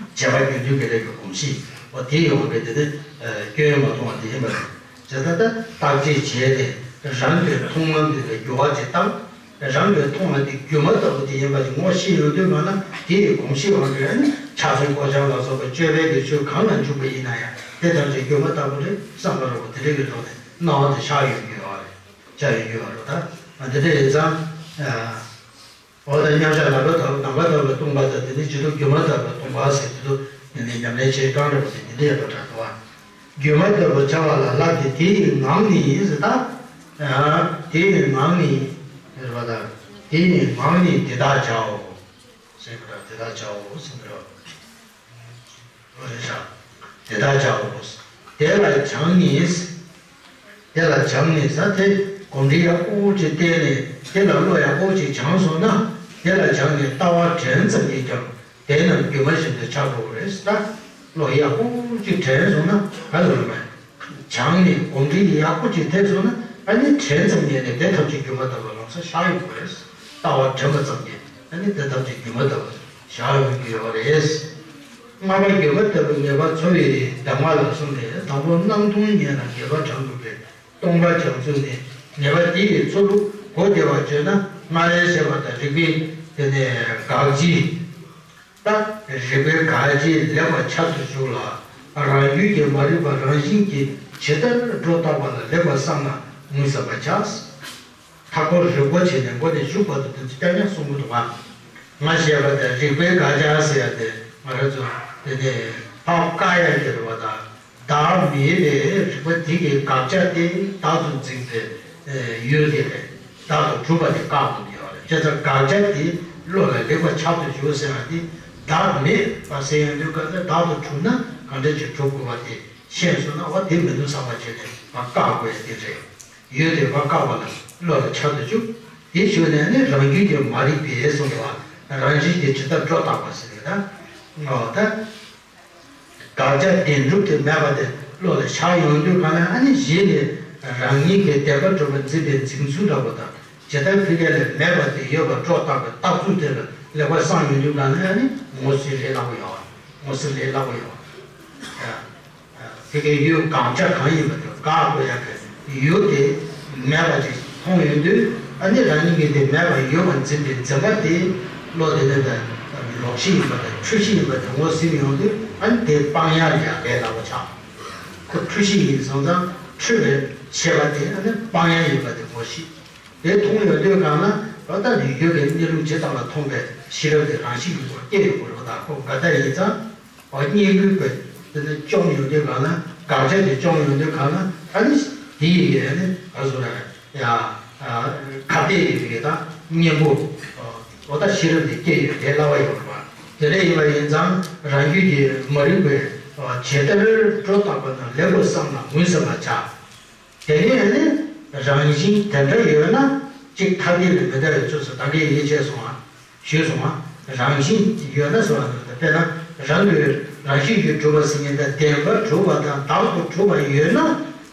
བྱས་པ་རྒྱུན་འཛིན་གྱི་ལས་ཀྱི་གོམས་གཤིས་འོ་དེ་ཡོང་བའི་དེ་ནི་སྐྱོན་མ་མཐོང་བ་དེ་ཡིན་པ་རེད། བྱས་ཙང་ད་བརྟག་དཔྱད་བྱས་ཏེ་རང་གི་མཐོང་ལམ་དེ་ལ་འགྱུར་བ་ཅིག་བཏང་། རང་གི་མཐོང་བ་དེ་སྒྱུ་མ་ལྟ་བུ་དེ་ཡིན་པ་ཞིག་ངོ་ཤེས་ཡོང་དུས་ང་ལ་དེ་ཡི་གོམས་གཤིས་དབང་གིས་ནི་ཕྱག་འཚལ་བསྐོར་སྦྱང་ལ་སོགས་པ་སྤྱོད་པའི་གི་ཆོས་གང་ལ་འཇུག་པ་ཡིན་ན་ཡང་དེ་ཐམས་ཅད་སྒྱུ་མ་ལྟ་བུ་རེད་བསམ་པ་རོ་དེ་འདྲ་གི་ཐོག་ནས་སྣང་བ་དེ་ཤར་ཡོང་གི་ཡོད་རེད། ཤར་ཡོང་གི་ཡོད་རེད་ད། དེ་འདྲ་ཡིན་ཙང་། འོ་ད་མཉམ་བཞག་ལམ་འགྲོ་དང་ནམ་མཁའ་ལྟ་བུ་ལ་ལྟུང་བ་དང་དེ་ནི་སྤྱི་ལྡོག་སྒྱུ་མ་ལྟ་བུ་ལ་ལྟུང་བ་ཟེར་དུས་དེ་ནི་ཉམས་ལེན་བྱེད་སྟངས་འདྲ་པོ་དེ་འདི་འདྲ་ཡོད་པ་འདྲ་འདུག་བ། སྒྱུ་མ་ལྟ་བུར་འཆར་བ་ལ་བསླབ་སྟེ་དེ་ཡི་ངང་ནས་ཟེར་ད། དེ་ཡི་ངང་ནས་ཟེར་བ་དང་དེ་ཡི་ངང་ནས་དེ་དག་བྱའོ། ཟེར་བ་དང་དེ་དག་བྱའོ་ཟེར་འདི་རོ། འོ་རེད་ཤག་དེ་དག་བྱའོ། དེ་ལ་སྦྱངས་ནས། དེ་ལ་སྦྱངས་ནས་ཟེར་དེ་གོམས་འདྲིས་ཡག་པོ་ཅིག་བསྟེན་ནས་དེ་ལ་བློ་ཡག་པོ་ཅིག་སྦྱངས་སོང་ན་དེ་ལ་སྦྱངས་ནས་ལྟ་བ་དྲན་ཙམ་གྱིས་ཀྱང་དེ་རྣམས་སྒྱུ་མ་བཞིན་དུ་འཆར་འགྲོ་བ་རེད་ཟེར་ད། བློ་ཡག་པོ་ཅིག་དྲན་སོང་ན་ག་ལ་རུང་བས། སྦྱངས་ནས་གོམས་འདྲིས་ཡག་པོ་ཅིག་ཐེབས་སོང་ན་ཨ་ནི་དྲན་ཙམ་ཉིད་ནས་དེ་ཐམས་ཅད་སྒྱུ་མ་ལྟ་བུ་ལམ་སང་ཤར་ཡོང་གི་རེད། ལྟ་བ་དྲན་པ་ཙམ་གྱིས་ཨ་ནི་དེ་ཐམས་ཅད་སྒྱུ་མ་ལྟ་བུ་ཤར་ཡོང་གི་ཡོད་རེད། ལྔ་པ་སྒྱུ་མ་ལྟ་བུའི་ངེས་པ་འཚོལ་བའི་གདམས་ངག་ལ་གསུངས་ཏེ་དང་པོ་སྣང་སྟོང་ཉིད་ལ་ངེས་པ་དྲང་དགོས་པས་སྟོང་པ་སྦྱང་ཚུལ་ནི་ངེས་པ་དེ་ཡི་འཚོལ་ལུགས་གོ་བདེ་བར་བརྗོད་ན་སྔར་ལས་བཤད་པ་དང་རིགས་པས་དེ་ནས་དགག་བྱའི། ད་རིགས་པའི་དགག་བྱ་ལེགས་པར་འཆར་དུ་འཇུག་ལ། རང་རྒྱུད་ཀྱི་མ་རིག་པ་རང་བཞིན་གྱིས་ཇི་ལྟར་སྒྲོ་བཏགས་པ་ལ་ལེགས་པར་བསམ་ལ་ངོས་ཟིན་པར་བྱ། མཐའ་སྐོར་རིགས་པ་བྱས་ནས་མགོ་ནས་མཇུག་བར་དུ་དེ་ཚོ་རྐྱང་རྐྱང་གསུང་གི་འདུག་ག་ང་ཞེས་པ་དེ་རིགས་པའི་དགག་བྱ་ཟེར་ཡ་དེ་ང་རང་ཚོ་དེ་ནས་ཕར་བཀག་ཡ་གི་རེད་བ་དང་། བདག་མེད་པའི་རིགས་པ་དེ་གི་དགག་བྱ་དེ་བདག་ཏུ་འཛིན་པའི་ཡུལ་དེ་རེད། བདག་ཏུ་གྲུབ་པ་དེ་བཀག་དགོས་ཀྱི་ཡོད་རེད། བྱས་ཙང་དགག་བྱ་དེ་བློ་ལ་ལེགས་པར་འཆར་དུ་འཇུག་ཟེར་བ་དེ་བདག་མེད་པ་ཟེར་ཡོང་དུས་ག་ཚོད་བདག་ཏུ་གྲུབ་ན་གང་འདྲ་ཅིག་གྲུབ་དགོས་པ་དེ་ཤེས་སོང་ན་འོ་དེ་མི་འདུག་བསམ་པ་བྱས་ནས་མར་བཀག་དགོས་ཡ་དེ་རེད། ཡུལ་དེ་མར་བཀག་པ་ལ་བློ་ལ་འཆར་དུ་འཇུག་དེ་ཞུགས་ནས་ནི་རང་རྒྱུད་ཀྱི་མ་རིག་པས་གསུངས་པ་རང་བཞིན་གྱིས་ཇི་ལྟར་སྒྲོ་བཏགས་པ་ཟེར་གི་ད། འོ་ད། དགག་བྱ་བདེན་གྲུབ་དེ་མེད་པ་དེ་བློ་ལ་ཤར་ཡོང་དུས་གང་ལ་ཨ་ནི་གཞི་ནས་རང་ཉིད་ཀྱི་བདེན་པར་གྲུབ་པ་འཛིན་པའི་འཛིན་ཚུལ་འདྲ་པོ་དང་ཇི་ལྟར་ཕ་གི་ལས་མེད་པ་དེ་ཡོད་པར་སྒྲོ་བཏགས་པའི་བཏགས་ཚུལ་དེ་ལ་ལེགས་པར་བསམ་ཡོང་དུས་གང་ལ་ཨ་ནི་ངོ་ཟིན་རེད་ལབ་པ་ཡོད། ངོ་ཟིན་རེད་ལབ་པ་ཡོད། ཕ་གིའི་ཡུལ་དགག་བྱ་གང་ཡིན་པ་དེ་དགག་དགོས་ཡ་གི་ཡུལ་དེ་མེད་པ་ཅིག་མཐོང་ཡོང་དུས་ཨ་ནི་རང་ཉིད་ཀྱིས་དེ་མེད་པར་ཡོད་པར་འཛིན་པའི་འཛིན་པ་དེ་བློ་དེ་ནི་ད་ལོག་ཤེས་ཡིན་པ་དང་འཁྲུལ་ཤེས་ཡིན་པ་དེ་ངོ་ཟིན་ཡོང་དུས་ཨ་ནི་དེ་སྤང་ཡག་ལ་ཡང་ལས་སླ་པོ་ཆགས། འཁྲུལ་གཞི་ཡིན་སོང་ཙང་འཁྲུལ་བའི་ཤེས་པ་དེ་ཨ་ནི་སྤང་ཡ་ཡིན་པ་དེ་ངོ་ཤེས། དེ་མཐོང་ཡོང་དུས་གང་ལ་ད་ལྟ་ནི་ཡུལ་གྱི་གནས་ལུགས་ཇི་ལྟ་བ་མཐོང་བའི་ཤེས་རབ་དེ་རང་བཞིན་གྱི་སྐོར་སྐྱེ་ཡོང་གི་རེད་པ། ད་ཁོ་འགའ་ལྟ་ཡིན་ཙང་། འོ་བསྙེན་བཀུར་བས་དེ་ནི་སྐྱོང་ཡོང་དུས་གང་ལ་དགག་བྱ་དེ་སྐྱོང་ཡོང་དུས་གང་ལ་ཨ་ནི་དེ་ཡི་ཡོད་ནི་ག་ཟུ་ར་ཡ་ཁ་གཏད་ཡོད་རེད། ད་གཉེན་པོ་འོ་ད་ཤེས་རབ་དེ་སྐྱེ་ཡོད་དེ་སླ་བ་ཡོད་རེད་པ། དེ་འདྲ་ཡིན་པ་ཡིན་ཙང་རང་རྒྱུད་ཀྱི་མ་རིག་པའི་ཇི་ལྟར་སྒྲོ་བཏགས་པ་ན་ལེགས་པར་བསམས་ལ་ངོས་ཟིན་པར་བྱ། དེ་ནས་ནི་རང་བཞིན་དེ་འདྲ་ཡོད་ན་གཅིག་ཐ་དད་ལས་མི་འདའ་བའི་ཚུལ་སོགས་ད་གིན་ཡིད་ཆེས་སོང་ང་ཞུས་སོང་ང་། རང་བཞིན་ཡོད་ན་སོང་ང་། དཔེར་ན་རང་གི་རང་བཞིན་གྱིས་གྲུབ་པ་ཟེར་མཁན་དེ་བདེན་པར་གྲུབ་པ་དང་བདག་ཏུ་གྲུབ་པ་ཡོད་ན་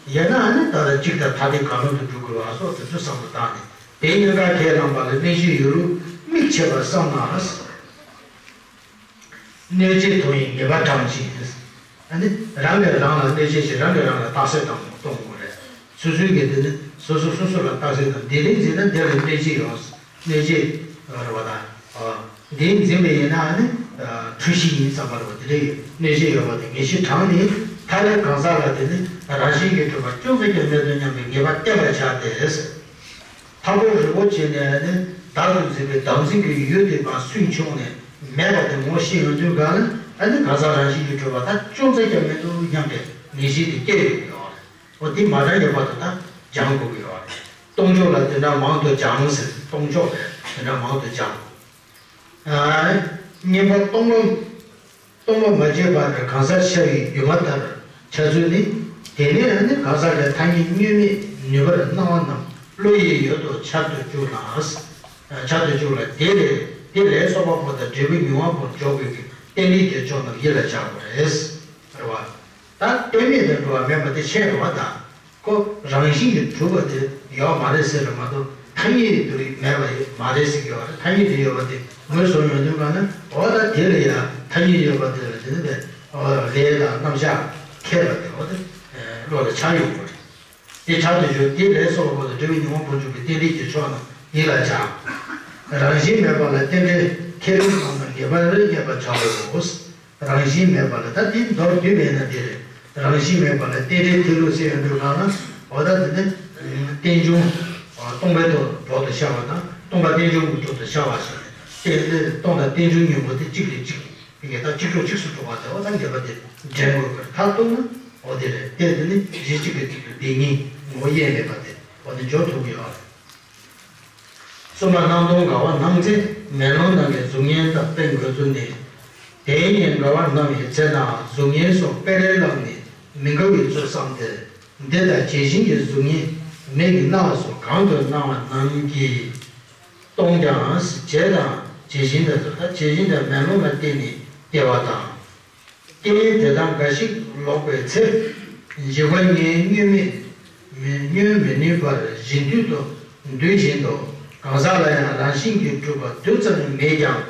ཡོད་ན་ཨ་ནི་ད་ལྟ་གཅིག་དང་ཐ་དད་གང་རུང་དུ་འགྲོ་དགོས་པ་སོགས་དེ་ཚོ་བསམ་བློ་བཏང་ནས་དེ་གཉིས་ཀ་ཁས་བླངས་པ་ལ་གནོད་བྱེད་ཡོད་ལུགས་དམིགས་ཕྱེད་པར་བསམ་ན། གནོད་བྱེད་དོ་ཡི་ངེས་པ་དྲངས་ཤིང་། ཨ་ནི་རང་གིས་རང་ལ་གནོད་བྱེད་ཅིང་རང་གིས་རང་ལ་རྟགས་གསལ་གཏོང་གཏོང་དགོས་རེད། སོ་སོའི་གི་དེ་ནི་སོ་སོ་སོ་སོ་ལ་རྟགས་གསལ་དང་དེ་རིགས་འཛིན་ན་དེ་ལ་གནོད་བྱེད་ཡོང་། གནོད་བྱེད་རེད་པ། ད་འདི་འཛིན་པ་ཡིན་ན་ཨ་ནི་འཁྲུལ་གཞི་ཡིན་བསམ་པ་རེད་པ། དེ་འདྲ་ཡོད་གནོད་བྱེད་ཡོད་པ་དེ་ངེས་ཤེས་དྲངས་ནས་མཐའ་ལས་གང་ཟག་ལ་དེ་ནི་རང་བཞིན་གྱིས་གྲུབ་པ་ཅུང་ཟད་ཀྱང་མེད་དོ་སྙམ་པའི་ངེས་པ་བསྟན་པར་བྱ་སྟེ། མཐའ་འཁོར་རི་བོ་ཆེ་ནས་ནི་བདག་ཏུ་འཛིན་པའི་བདག་འཛིན་གྱི་ཡུལ་དེ་མར་སུན་ཕྱུང་ནས་མེད་པ་དེ་ངོ་ཤེས་ཡོང་དུས་གང་ལ་ཨ་ནི་གང་ཟག་རང་བཞིན་གྱིས་གྲུབ་པ་ད་ཅུང་ཟད་ཀྱང་མེད་དོ་སྙམ་པའི་ངེས་ཤེས་དེ་སྐྱེ་ཡོང་གི་ཡོད་རེད། འོ་དེ་མ་འདྲ་ཡོད་པ་དེ་ད་སྦྱང་དགོས་ཀྱི་ཡོད་རེད། སྟོང་ཕྱོགས་ལ་དེ་འདྲ་མང་དུ་སྦྱང་ཟེར། སྟོང་ཕྱོགས་ལ་དེ་འདྲ་མང་དུ་སྦྱང་། བརྙན་པར་སྟོང་པ་སྟོང་པ་མ་བརྗོད་པར་གང་ཟག་ཤར་བའི་སྒྱུ་མ་ལྟར་འཆར་ཚུལ་ནི། དེ་ནས་ནི་གང་ཟག་གི་ཐ་སྙད་བསྙོན་མེད་ནུས་པར་སྣང་བ་རྣམས་བློ་ཡི་ཡུལ་དུ་འཆར་དུ་བཅུག་ལ། འཆར་དུ་བཅུག་ལ། དེ་ལས་དེ་ལས་གསོག་པ་པོ་དང་འབྲས་བུ་མྱོང་བ་པོར་འཇོག་དགོས་ཀྱི་རྟེན་འབྲེལ་གྱི་ཕྱོགས་རྣམས་ཡིད་ལ་བྱ་དགོས་རེད། རེད་བ། ད་རྟེན་མེད་དང་འགྲོ་བ་མེད་པ་དེ་ཤེས་རེད་བ་ད། ཁོ་རང་བཞིན་གྱིས་གྲུབ་པ་དེ་ཡོད་མ་རེད་ཟེར་རེད་མ་གཏོགས་ཐ་སྙད་དུ་མེད་པ་མ་རེད་ཟེར་གྱི་ཡོད་རེད། ཐ་སྙད་དུ་ཡོད་པ་དེ་ངོས་བཟུང་ཡོང་དུས་གང་ན་འོ་ད་དེ་ལ་ཡང་ཐ་སྙད་ཡོད་པ་དེ་ལ་དེ་ནི་པས་འོ་ལས་དང་རྣམ་གཞག་མཁས་པ་དེ་འོ་དེ་བློ་ལ་འཆར་ཡོང་དགོས་རེད། དེ་འཆར་དུ་གྱུར་དེ་ལས་གསོག་པ་པོ་དང་འབྲས་བུ་མྱོང་བ་པོར་འཇོག་པའི་རྟེན་འབྲེལ་གྱི་ཕྱོགས་རྣམས་ཡིད་ལ་བྱ། རང་བཞིན་མེད་པ་ལ་རྟེན་འབྲེལ་ཁས་ལེན་རྣམས་ལ་ངེས་པར་རྙེད་པར་བྱའོ། རང་བཞིན་མེད་པ་ལ་ད་དེ་མདོར་བསྡུས་པས་ན་འདི་རེད། རང་བཞིན་མེད་པ་ལ་རྟེན་འབྲེལ་མཐུན་ལུགས་ཟེར་ཡོང་དུས་གང་ལ་འོ་ད་དེ་ནི་རྟེན་འབྱུང་སྟོང་པའི་ཐོག་གྲོགས་སུ་ཤར་བ་དང་སྟོང་པ་རྟེན་འབྱུང་གི་གྲོགས་སུ་ཤར་བ་ཞེས་ཏེ་སྟོང་དང་རྟེན་འབྱུང་གཉིས་པོ་དེ་གཅིག་ལས་གཅིག་ཡི་གེ་དང་གཅིག་གྲོགས་གཅིག་སུ་གྲུབ་པ་དེ་འོ་ད་ངེས་པ་དེ་འདྲེན་དགོས་པར་མཐར་གཏུགས་ན་འོ་དེ་རེད། དེ་དེ་ནི་གཞི་གཅིག་གི་ཚུལ་དུ་བདེན་གཉིས་ངོ་བོ་དབྱེར་མེད་པ་དེ་འོ་ནི་འཇོག་ཐུབ་ཀྱི་ཡོད་རེད། གསུམ་པ་སྣང་སྟོང་འགལ་བ་སྣང་ཚེ་མེ་ལོང་ནང་གི་གཟུགས་བརྙན་དང་དཔེ་འགོད་ཚུལ་ནི། དེ་ཉིད་འགལ་བ་སྣང་བའི་ཚེ་ན་གཟུགས་བརྙན་སོགས་སྤེལ་རེས་བསླངས་ནས་མི་འགལ་བའི་ཚུལ་བསམ་སྟེ། འདི་ལྟར་བྱད་བཞིན་གྱི་གཟུགས་བརྙན་མིག་གིས་སྣང་བ་སོགས་གང་དུ་སྣང་བ་རྣམས་ཀྱིས་སྟོང་ཀྱང་བྱད་དང་བྱད་བཞིན་དུ་ད་བྱད་བཞིན་དུ་མེ་ལོང་ལ་བརྟེན་ནས་སྐྱེ་བ་དང་། རྐྱེན་དེ་དག་འགའ་ཞིག་ལོག་པའི་ཚེ། འཇིག་པ་ལྔའི་བསྙོན་མེད་མི་བསྙོན་མི་ནུས་པར་གཞི་མཐུན་དུ་འདུས་བཞིན་དུ་གང་ཟག་ལ་ཡང་རང་བཞིན་གྱིས་གྲུབ་པ་རྡུལ་ཙམ་མེད་ཀྱང་།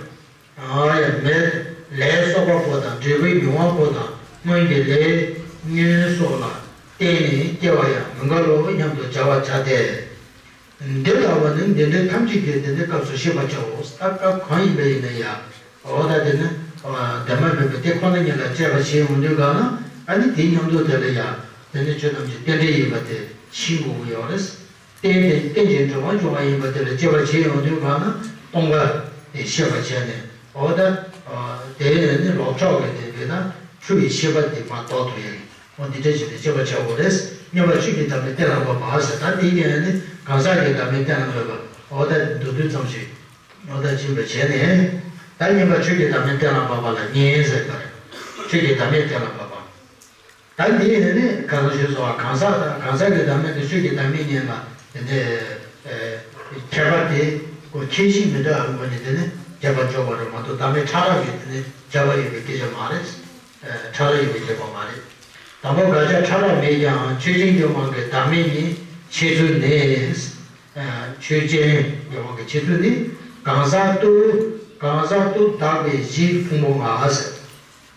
ཡང་མེད། ལས་གསོག་པ་པོ་དང་འབྲས་བུའི་མྱོང་བ་པོ་དང་སྔོན་གྱི་ལས་ཉོན་སོགས་ལ་བརྟེན་ནས་སྐྱེ་བ་ཡང་མི་འགལ་ལོ་སྙམ་དུ་བྱ་བར་བྱ་སྟེ། འདི་ལྟ་བུ་ནི་འདི་འདྲའི་ཐམས་ཅད་ཀྱི་དེ་འདྲའི་སྐབས་སུ་ཤེས་པར་བྱའོ། ད་སྐབས་གང་ཡིན་པ་ཡིན་ན་ཡང་། འོ་ད་དེ་ནི་བདེན་པ་མིན་པ་དེ་ཁོ་ན་ཉིད་ལ་དཔྱད་པ་བྱེད་ཡོང་དུས་གང་ན་ཨ་ནི་དེའི་མཉམ་དུ་དེ་ལ་ཡང་དེ་ནི་ཆོས་ཐམས་ཅད་རྟེན་འབྲེལ་ཡིན་པ་དེ་ཤེས་དགོས་ཀྱི་ཡོད་རེད། རྟེན་དེ་རྟེན་ཅིང་འབྲེལ་བར་འབྱུང་བ་ཡིན་པ་དེ་ལ་དཔྱད་པ་བྱེད་ཡོང་དུས་གང་ན་སྟོང་པ་དེ་ཤེས་པར་བྱས་ནས་འོ་ད་དེ་ནི་ལོག་ཕྱོགས་ཀྱི་དེ་བས་ན་འཁྲུལ་བའི་ཤེས་པ་དེ་མར་ལྡོག་ཐུབ་ཡ་ཡིན། འོ་འདི་འདྲ་ཞིག་ཏུ་དཔྱད་པ་བྱ་དགོས་རེད། བསྙེན་པ་ཆོས་ཀྱི་བདག་མེད་གཏན་ལ་དབབ་པ་ཟེར། ད་འདི་ཡིན་ནི་གང་ཟག་གི་བདག་མེད་གཏན་ལ་དབབ་པ། འོ་ད་མདོར་བསྡུས་ཙམ་ཞིག་འོ་ད་སྦྱིན་པ་བྱས་ནས། ད་བསྙེན་པ་ཆོས་ཀྱི་བདག་མེད་གཏན་ལ་དབབ་པ་ལ་བསྙེན་ཟེར་བ་རེད། ཆོས་ཀྱི་བདག་མེད་གཏན་ལ་དབབ་པ། ད་འདི་ཡིན་ནི་གང་ཟག་ཞེས་སོགས་གང་ཟག་དང་གང་ཟག་གི་བདག་མེད་དང་ཆོས་ཀྱི་བདག་མེད་གཉིས་ལ་དེ་ནས་ཁྱད་པར་དེ་ཁྱད་གཞི་མི་འདྲ་བའི་སྒོ་ནས་དེ་ནི་རྒྱས་པར་འཇོག་པ་རེད་མ་གཏོགས་བདག་མེད་ཕྲ་རགས་ཀྱི་དེ་ནི་སྦྱར་བ་ཡོད་པའི་སྐད་ཆ་མ་རེད། ཕྲ་རགས་ཡོད་པའི་ཁྱད་པར་མ་རེད། དང་པོ་དགག་བྱ་ཕྲ་རགས་མེད་ཀྱང་ཆོས་ཅན་གྱི་དབང་གིས་བདག་མེད་ཉིད་ཕྱེ་ཚུལ་ནི། ཆོས་ཅན་གྱི་དབང་གིས་ཕྱེ་ཚུལ་ནི། གང་ཟག་ཏུ་གང་ཟག་ཏུ་བདག་པའི་གཞི་ཕུང་པོ་ལྔ་ཟེར།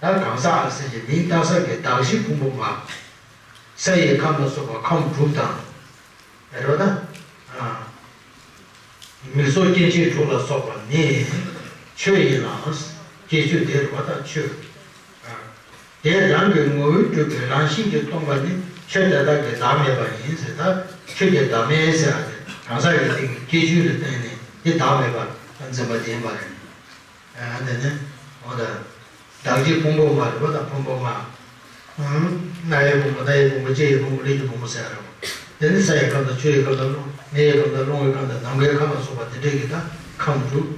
ད་གང་ཟག་ཟེར་གྱི་མིང་བཏགས་ས་གི་གདགས་གཞི་ཕུང་པོ་ལྔ། ས་ཡི་ཁམས་ལ་སོགས་པ་ཁམས་དྲུག་དང་། རེད་བ་ད། མིག་སོགས་སྐྱེ་མཆེད་དྲུག་ལ་སོགས་པ་ནི་ཆོས་ཡིན་ལ། སྐྱེ་ཆོས་དེ་རེད་བ་ད་ཆོས། དེ་རང་གི་ངོ་བོས་གྲུབ་པའི་རང་བཞིན་གྱིས་སྟོང་པ་ནི་ཆོས་དེ་དག་གི་བདག་མེད་པ་ཡིན་ཟེར། ད་ཆོས་ཀྱི་བདག་མེད་ཟེར་བ་དེ་གང་ཟག་གི་སྟེང་གི་ཁྱད་ཆོས་ལ་བརྟེན་ནས་དེ་བདག་མེད་པར་འཛིན་པ་དེ་ཡིན་པ་རེད། ཨ་དེ་ནི་འོ་ད་བདག་གི་ཕུང་པོ་ལྔ་རེད་པ། ད་ཕུང་པོ་ལྔ། ཨང་། རྣ་བའི་ཕུང་པོ། སྣ་ཡི་ཕུང་པོ། ལྕེ་ཡི་ཕུང་པོ། ལུས་ཀྱི་ཕུང་པོ་ཟེར་ཡ་རེད་པ། དེ་ནི་སའི་ཁམས་དང་། ཆུའི་ཁམས་དང་། རླུང་། མེའི་ཁམས་དང་། རླུང་གི་ཁམས་དང་། ནམ་མཁའི་ཁམས་ལ་སོགས་པ་དེ་འདྲ་གི་ད་ཁམས་དྲུག།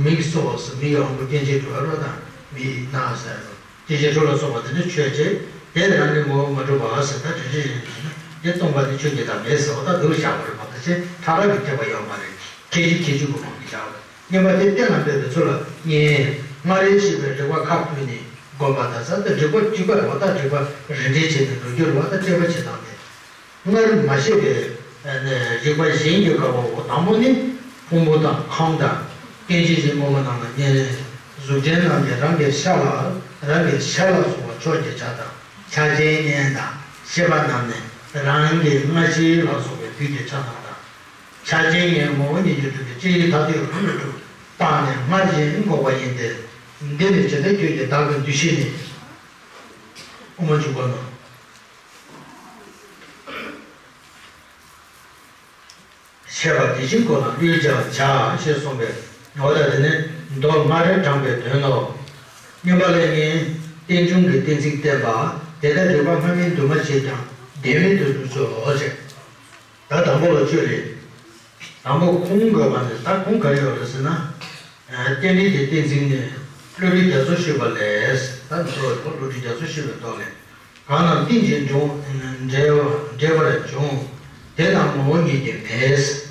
མིག་སོགས་སུ་མིག་གི་དབང་པོ་སྐྱེ་མཆེད་དྲུག་ཡོད་རེད་པ། ད་མིག་རྣ་ཟེར་རོ། སྐྱེ་མཆེད་དྲུག་ལ་སོགས་པ་དེ་ནི་ཆོས་ཅན། དེ་རང་གི་ངོ་བོ་མ་གྲུབ་པ་ཟེར། ད་དོན་ཅན་ཡིན་ན་དེ་སྟོང་པ་དེ་ཆོས་ཀྱི་བདག་མེད་ཟེར་བ་ད་འདུག་བཞག་པ་རེད་མ་གཏོགས་ཆེས་ཕྲ་རགས་ཀྱི་ཁྱད་པར་ཡོད་མ་རེད། ཁྱད་ཆོས་ཁྱད་ཆོས་ཀྱི་དབང་གིས་བཞག་པ་རེད། བསྙེན་པ་དེ་གཏན་ལ་འབེབས་པའི་ཚུལ་ལ་བསྙེན། སྔར་རེ་ཞིག་པའི་རིགས་པ་ཁ་ཕུད་ནས་བསྒོམ་པ་དང་ཟེར། ད་རིགས་པ་གཅིག་པ་རེད་པ། ད་རིགས་པ་རིམ་འགྲེལ་བྱས་ནས་འགྲོ་རྒྱུ་རེད་པ། ད་དཔྱད་པ་བྱེད་སྟངས་དེ། སྔར་མ་བཤད་པའི་རིགས་པ་གཞན་གྱི་དགག་པའོ། དང་པོ་ནི་ཕུང་པོ་དང་ཁམས་དང་སྐྱེ་མཆེད་བཞི་སྔོན་པོ་རྣམས་ལ་བསྙེན། གཟུགས་ཅན་རྣམས་ཀྱི་རང་གི་ཤ་ལ། རང་གི་ཤ་ལ་སོགས་པ་ཕྱོགས་ཀྱི་ཆ་དང་། ཆ་ཅན་གཉེན་དང་ཤེས་པ་རྣམས་ནི་རང་གི་སྔ་ཕྱི་ལ་སོགས་པའི་དུས་ཀྱི་ཆ་རྣམས་དང་། ཆ་ཅན་གཉེན་ངོ་བོ་ཉིད་ཀྱིས་གྲུབ་པའི་སྤྱི་ཡི་མཐར་ཐུག་རང་གིས་གྲུབ་རྟགས་ནི་སྔར་བཞིན་འགོག་པ་ཡིན་ཏེ། འདི་ནི་ཇི་ལྟར་ཁྱོད་ཀྱིས་བདག་གི་འདུ་ཤེས་ནི། དབུ་མ་འཇུག་པ་ནོ། ཤེས་པ་དེ་བཞིན་ཀུན་ལ་བསླུས་ཀྱང་བྱ་ཞེས་གསུངས་པས། འོ་ད་དེ་ནི་མདོ་སྔ་རོལ་དྲངས་པའི་དོན་ནོ། བསྙེན་པ་ལས་ངན། རྟེན་འབྱུང་གི་གཏན་ཚིགས་བསྟན་པ། དེ་ལྟར་རིགས་པ་སྔ་མའི་འདུས་མ་བྱས་ཀྱང་། དེ་མིན་དུ་ལུས་སོ་ཞེས། ད་དང་པོ་ལ་ཆོས་རེད། དང་པོ་ཁུངས་དགོས་པ་ནི། ད་ཁུངས་ག་རེ་ཡོད་རེད་ཟེར་ན། རྟེན་འབྲེལ་གྱི་གཏན་ཚིགས་ནི་བསླུ་བྲིད་རྒྱ་མཚོ་ཞེས་པ་ལས། ད་མདོ་བསླུ་བྲིད་རྒྱ་མཚོ་ཞེས་པའི་མདོ་ལས། གང་རྣམས་རྟེན་ཅིང་འབྲེལ་འབྲེལ་བར་འབྱུང་། དེ་རྣམས་ངོ་བོ་ཉིད་ཀྱིས་མེད།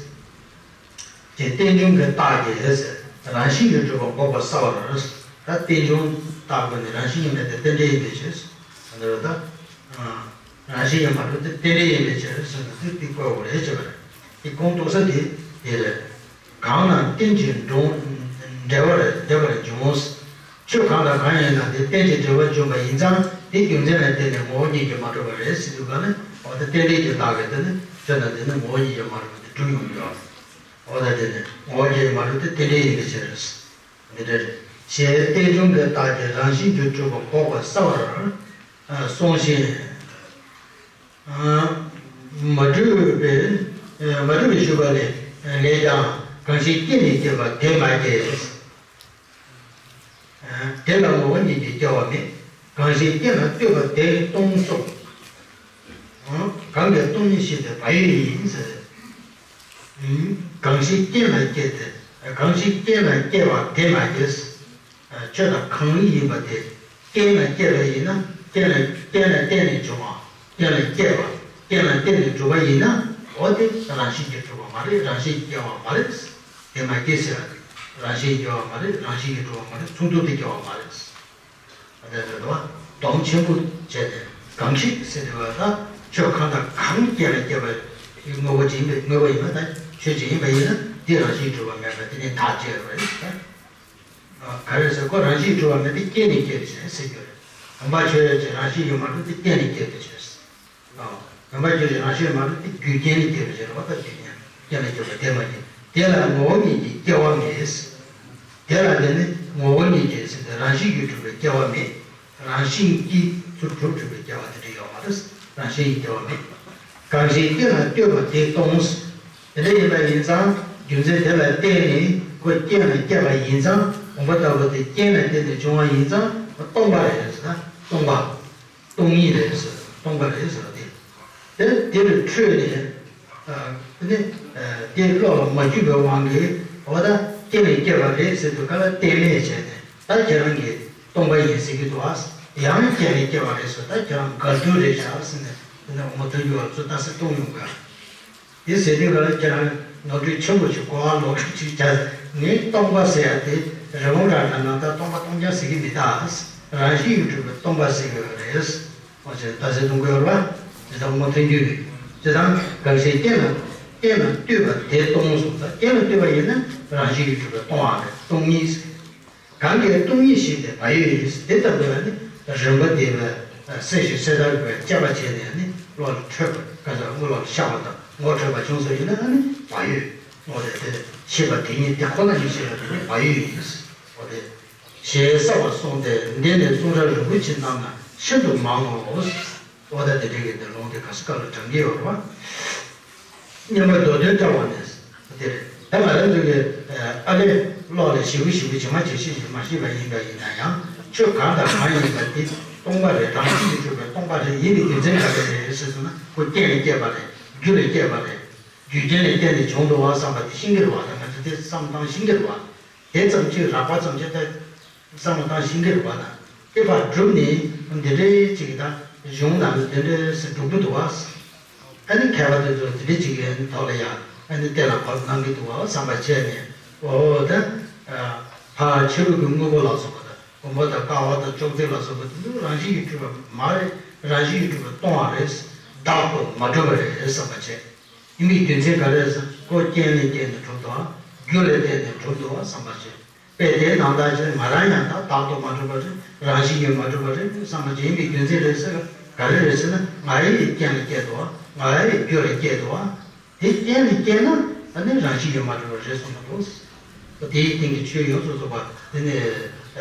ཀྱི་རྟེན་འབྱུང་གི་རྟགས་ཀྱིས་རང་བཞིན་གྱིས་གྲུབ་པ་འགོག་པར་བྱ་བར། ད་རྟེན་འབྱུང་རྟགས་ཀུན་ནི་རང་བཞིན་གྱིས་མེད་དེ་རྟེན་འབྲེལ་ཡིན་པའི་ཕྱིར། ད་ལྟ་རང་བཞིན་གྱིས་མ་གྲུབ་སྟེ་རྟེན་འབྲེལ་ཡིན་པའི་ཕྱིར་ཟེར་ན་དེ་དེ་བཀོད་དགོས་རེད་ཅེས་པ་རེད། དེ་ཁུངས་གཏུགས་ས་དེ་དེ་རེད། གང་རྣམས་རྟེན་ཅིང་འབྲེལ་འབྲེལ་བར་འབྲེལ་བར་འབྱུང་། ཆོས་གང་དང་གང་ཡིན་ན་དེ་རྟེན་ཅིང་འབྲེལ་བར་འབྱུང་བ་ཡིན་ཙང་། དེའི་རྒྱུ་མཚན་ལ་བརྟེན་ནས་ངོ་བོ་ཉིད་ཀྱིས་མ་གྲུབ་པ་རེད་ཟེར་དུས་ག་ནི། འོ་ད་རྟེན་འབྲེལ་གྱི་རྟགས་ཀྱིས་དེ་ནི་ཆོས་དང་དེ་ནི་ངོ་བོ་ཉིད་ཀྱིས་མ་གྲུབ་པ་དེ་གྲུབ་ཡོང་གི་ཡོད། འོ་ད་དེ་ནི་ངོ་བོ་ཉིད་ཀྱིས་མ་གྲུབ་སྟེ་རྟེན་འབྲེལ་ཡིན་པའི་ཕྱིར། འདི་འདྲ་རེད། ཞེས་རྟེན་འབྱུང་གི་རྟགས་ཀྱིས་རང་བཞིན་གྱིས་གྲུབ་པ་འགོག་པར་བྱ་བར་གསུངས་ཤིང་། མ་གྲུབ་པའི་མ་གྲུབ་པའི་ཞུས་པ་ལས་ལས་ཀྱང་། གང་ཞིག་སྐྱེས་ནས་སྐྱེ་བ་དེ་མ་སྐྱེས། དེ་ལ་ངོ་བོ་ཉིད་ཀྱིས་སྐྱེ་བ་མེད། གང་ཞིག་རྐྱེན་ལ་ལྟོས་པ་དེ་སྟོང་གསུངས། གང་གིས་སྟོང་ཉིད་ཤེས་ཏེ་བག་ཡོད་ཡིན་ཟེར། གང་ཞིག་རྐྱེན་ལ་སྐྱེས་ཏེ། གང་ཞིག་རྐྱེན་ལ་སྐྱེ་བ་དེ་མ་སྐྱེས། ཆོས་དང་གང་ཡིན་པ་དེ་རྐྱེན་ལ་སྐྱེས་པ་ཡིན་ན། རྐྱེན་ལ་རྐྱེན་ལ་བརྟེན་ནས་བྱུང་བ། རྐྱེན་ལ་སྐྱེས་པ། རྐྱེན་ལ་བརྟེན་ནས་གྲུབ་པ་ཡིན་ན། འོ་དེ་རང་བཞིན་གྱིས་གྲུབ་པ་མ་རེད། རང་བཞིན་གྱིས་སྐྱེ་བ་མ་རེད། དེ་མ་སྐྱེས་ཟེར་བ་དེ་རང་བཞིན་གྱིས་སྐྱེ་བ་མ་རེད། རང་བཞིན་གྱིས་གྲུབ་པ་མ་རེད། ཚུགས་ཐུབ་སྟེ་སྐྱེ་བ་མ་རེད། དེ་ལྟར་དུ་སྡོམ་ཆེན་པོ་བྱས་ཏེ། གང་ཞིག་ཟེར་དུས་ད་ཆོས་གང་དང་གང་རྐྱེན་ལ་སྐྱེས་པའི་དངོས་པོ་ཅིག་ཡིན་པའི་དངོས་པོ་ཡིན་ན། ད་ཆོས་ཅིག་ཡིན་པ་ཡིན་ན་དེ་རང་བཞིན་གྲུབ་པ་མེད་པ་དེ་ནི་ཐག་བཅད་རེད། ག་རེ་ཟེར། ཁོ་རང་བཞིན་གྲུབ་པ་མེད་དེ་རྐྱེན་ནས་སྐྱེས་པའི་ཕྱིར་ཟེར་རྒྱུ་རེད། བུམ་པ་ཆོས་ཅན་རང་བཞིན་གྱིས་མ་གྲུབ་སྟེ་རྐྱེན་ནས་སྐྱེས་པའི་ཕྱིར། བུམ་པ་ཆོས་ཅན་རང་བཞིན་མ་གྲུབ་སྟེ་རྒྱུ་རྐྱེན་ནས་སྐྱེས་པའི་ཕྱིར། འོ་ད་རྒྱུ་རྐྱེན་རྐྱེན་ལ་སྐྱེས་པ་དེ་མ་སྐྱེས། དེ་ལ་ངོ་བོ་ཉིད་ཀྱིས་སྐྱེ་བ་མེད། དེ་ལ་དེ་ནི་ངོ་བོ་ཉིད་ཀྱིས་ཟེར་ཏེ་རང་བཞིན་གྱིས་གྲུབ་པའི་སྐྱེ་བ་མེད། རང་བཞིན་གྱིས་ཚུར་གྲུབ་གྲུབ་པའི་སྐྱེ་བ་དེ་འདྲ་ཡོད་མ་རེད། རང་བཞིན་གྱིས་སྐྱེ་བ་མེད། གང་ཞིག་རྐྱེན་ལ་ལྟོས་པ་དེ་སྟོང་། དེ་འདྲ་ཡིན་པ་ཡིན་ཙང་། རྒྱུ་མཚན་དེ་ལ་བརྟེན་ནས་ཁོ་རྐྱེན་ལ་སྐྱེས་པ་ཡིན་ཙང་། བུམ་པ་ལྟ་བུ་དེ་རྐྱེན་ལ་བརྟེན་ནས་བྱུང་བ་ཡིན་ཙང་སྟོང་པ་རེད་ཟེར། སྟོང་པ། སྟོང་ཉིད་རེད་ཟེར། སྟོང་པ་རེད་ཟེར་བ་དེ། དེ་དེ་ལས་འཕྲོས་ནས་ཨ་ནི་ཨ་དེ་བློ་ལ་མ་འཇུག་པའི་དབང་གིས། འོ་ད་རྐྱེན་ལས་སྐྱེས་པ་རེད་ཟེར་དུས་ག་ལ་རྟེན་མེད་བྱས་ནས། ད་ཁྱེད་རང་གིས་སྟོང་པ་ཡིན་ཟེར་གྱི་འདུག་ཨ། ཡང་རྐྱེན་ལས་སྐྱེས་པ་རེད་ཟེར། ད་ཁྱེད་རང་འགལ་འདུ་རེད་བཞག་ཟེར་ནས། དེ་ནས་འོ་མ་ཐུག་རྒྱུ་བ་ཚོ་ད་སེ་གཏོང་ཡོང་ག་དེ་ཟེར་དུས་ག་ལ་ཁྱེད་རང་ནོར་འཁྲུལ་ཆེན་པོ་ཞིག་གོ་བ་ལོག་འཁྲུལ་ཅིག་བྱས། ངས་སྟོང་པ་ཟེར་ཡ་དེ་རི་བོང་ཁྲ་འདྲ་ན་ད་སྟོང་པ་སྟོང་རྐྱང་ཟེར་གྱི་མི་གདའ། རང་བཞིན་གྱིས་གྲུབ་པའི་སྟོང་པ་ཟེར་གྱི་ཡོད་རེད། འོ་ཅེ་ད་ཟེར་གཏོང་གི་ཡོད་རེད་པ། དེ་ལྟ་བུ་མ་ཐོན་རྒྱུ་རེད། དེ་དང་གང་ཞིག་རྐྱེན་ལ་རྐྱེན་ལ་ལྟོས་པ་དེ་སྟོང་གསུངས། ད་རྐྱེན་ལ་ལྟོས་པ་ཡིན་ན་རང་བཞིན་གྱིས་གྲུབ་པའི་སྟོང་བ་རེད། སྟོང་ཉིད། གང་གིས་སྟོང་ཉིད་ཤེས་ཏེ་བག་ཡོད་ཡིན། དེ་ལྟ་བུ་ལ་ནི་རིམ་པ་དེ་བས་སེམས་ཤེས་སེམས་ཐག་གིས་དཔྱད་པ་བྱས་ནས་ནི་བློ་ལ་འཕྲོད་པ། ག་ཚོད་བློ་ལ་ཤར་བ་དང་ངོ་འཕྲོད་པ་བྱུང་སོང་ཡིན་ན་ནི་བག་ཡོད། འོ་དེ་དེ་ཤེས་པ་དེ་ཉིད་དེ་ཁོ་ན་ཉིད་ཤེས་པ་དེ་ནི་བག་ཡོད་ཡིན། འོ་དེ་ཞེས་གསལ་བར་གསུངས་ཏེ། འདི་ནི་གསུང་རབ་རིན་པོ་ཆེ་རྣམས་ན་ ཤིན་ཏུ་མང་ངོ་། འོ་ད་དེ་འདྲའི་གི་དེ་ལུང་དེ་ག་ས་ག་ལ་དྲངས་ཀྱི་ཡོད་རེད་བ། སྙན་པ་མདོ་དོན་བཀྲལ་བ་ནས་དེ་རེད། ད་ང་རང་ཚོ་གི་ཨ་ལས་ཀློག་ལས་ཞིབ་པོ་ཞིབ་པོ་ཇི་མ་ཇི་བཞིན་ཞིག་མ་ཤེས་པ་ཡིན་པ་ཡིན་ན་ཡང་ཆོས་གང་དང་གང་ཡིན་པ་དེ་སྟོང་པ་རེད། རང་བཞིན་གྱིས་གྲུབ་པའི་སྟོང་པ་རེད། ཡིན་པའི་རྒྱུ་མཚན་ག་རེ་རེད་ཟེར་སོང་ན་ཁོ་རྐྱེན་ལས་སྐྱེས་པ་རེད། རྒྱུ་ལས་སྐྱེས་པ་རེད། རྒྱུ་རྐྱེན་ལས་བརྟེན་ནས་བྱུང་འདུག་བ་བསམ་པ་དེ་ཤེས་ཀྱི་རེད་བ། ད་ང་ཚོ་དེ་བསམ་སྟངས་ཤེས་ཀྱི་རེད་བ། དེ་ཙམ་གཅིག་རགས་པ་ཙམ་གཅིག་ད་བསམ་བློ་བཏང་ཤེས་ཀྱི་རེད་བ། ད་དེ་ཕར་བསྒྲུབས་ནས་འདི་འདྲའི་ཅིག་ད་གཞུང་ནང་ལ་འདི་འདྲའི་སེ་སྒྲུབ་ཀྱི་འདུག་བ། ཨ་ནི་མཁས་པ་དེ་ཚོ་འདི་འདྲའི་ཅིག་གི་ཐོག་ལ་ཡང་ཨ་ནི་གཏན་ལ་ཕབ་གནང་གི་འདུག་བ་བསམ་པ་བྱས་ནས། འོ་ད་ཕར་ཕྱི་རོལ་གྱི་དངོས་པོ་ལ་སོགས་པ་དང་བུམ་པ་དང་ཀ་བ་དང་ཅོག་ཙེ་ལ་སོགས་པ་དེ་ཚོ་རང་བཞིན་གྱིས་གྲུབ་པ་མ་རེད། རང་བཞིན་གྱིས་གྲུབ་པ་སྟོང་བ་རེད། བདག་ཏུ་མ་གྲུབ་པ་རེད་བསམ་པ་བྱས། ཡིན་པའི་རྒྱུ་མཚན་ག་རེ་ཟེར། ཁོ་རྐྱེན་ལས་བརྟེན་ནས་གྲུབ་འདུག་རྒྱུ་ལས་བརྟེན་ནས་གྲུབ་འདུག་བསམ་པ་བྱས། དཔེ་དེའི་ནང་ལྟར་བྱས་ང་རང་ཡང་ད་བདག་ཏུ་མ་གྲུབ་པ་རེད། རང་བཞིན་གྱིས་མ་གྲུབ་པ་རེད་བསམ་པ་བྱས། ཡིན་པའི་རྒྱུ་མཚན་རེད་ཟེར་ག་རེ་རེད་ཟེར་ན། ང་ཡི་རྐྱེན་ལས་སྐྱེས་འདུག་ང་ཡི་རྒྱུ་ལས་སྐྱེས་འདུག་དེ་རྐྱེན་ལས་སྐྱེས་ན་ཨ་ནི་རང་བཞིན་གྱིས་མ་གྲུབ་པ་རེད་གསུངས་པ་འདུག་དེའི་སྟེང་གི་ཆོས་ཡོངས་སུ་རྫོགས་པ་དེ་ནི་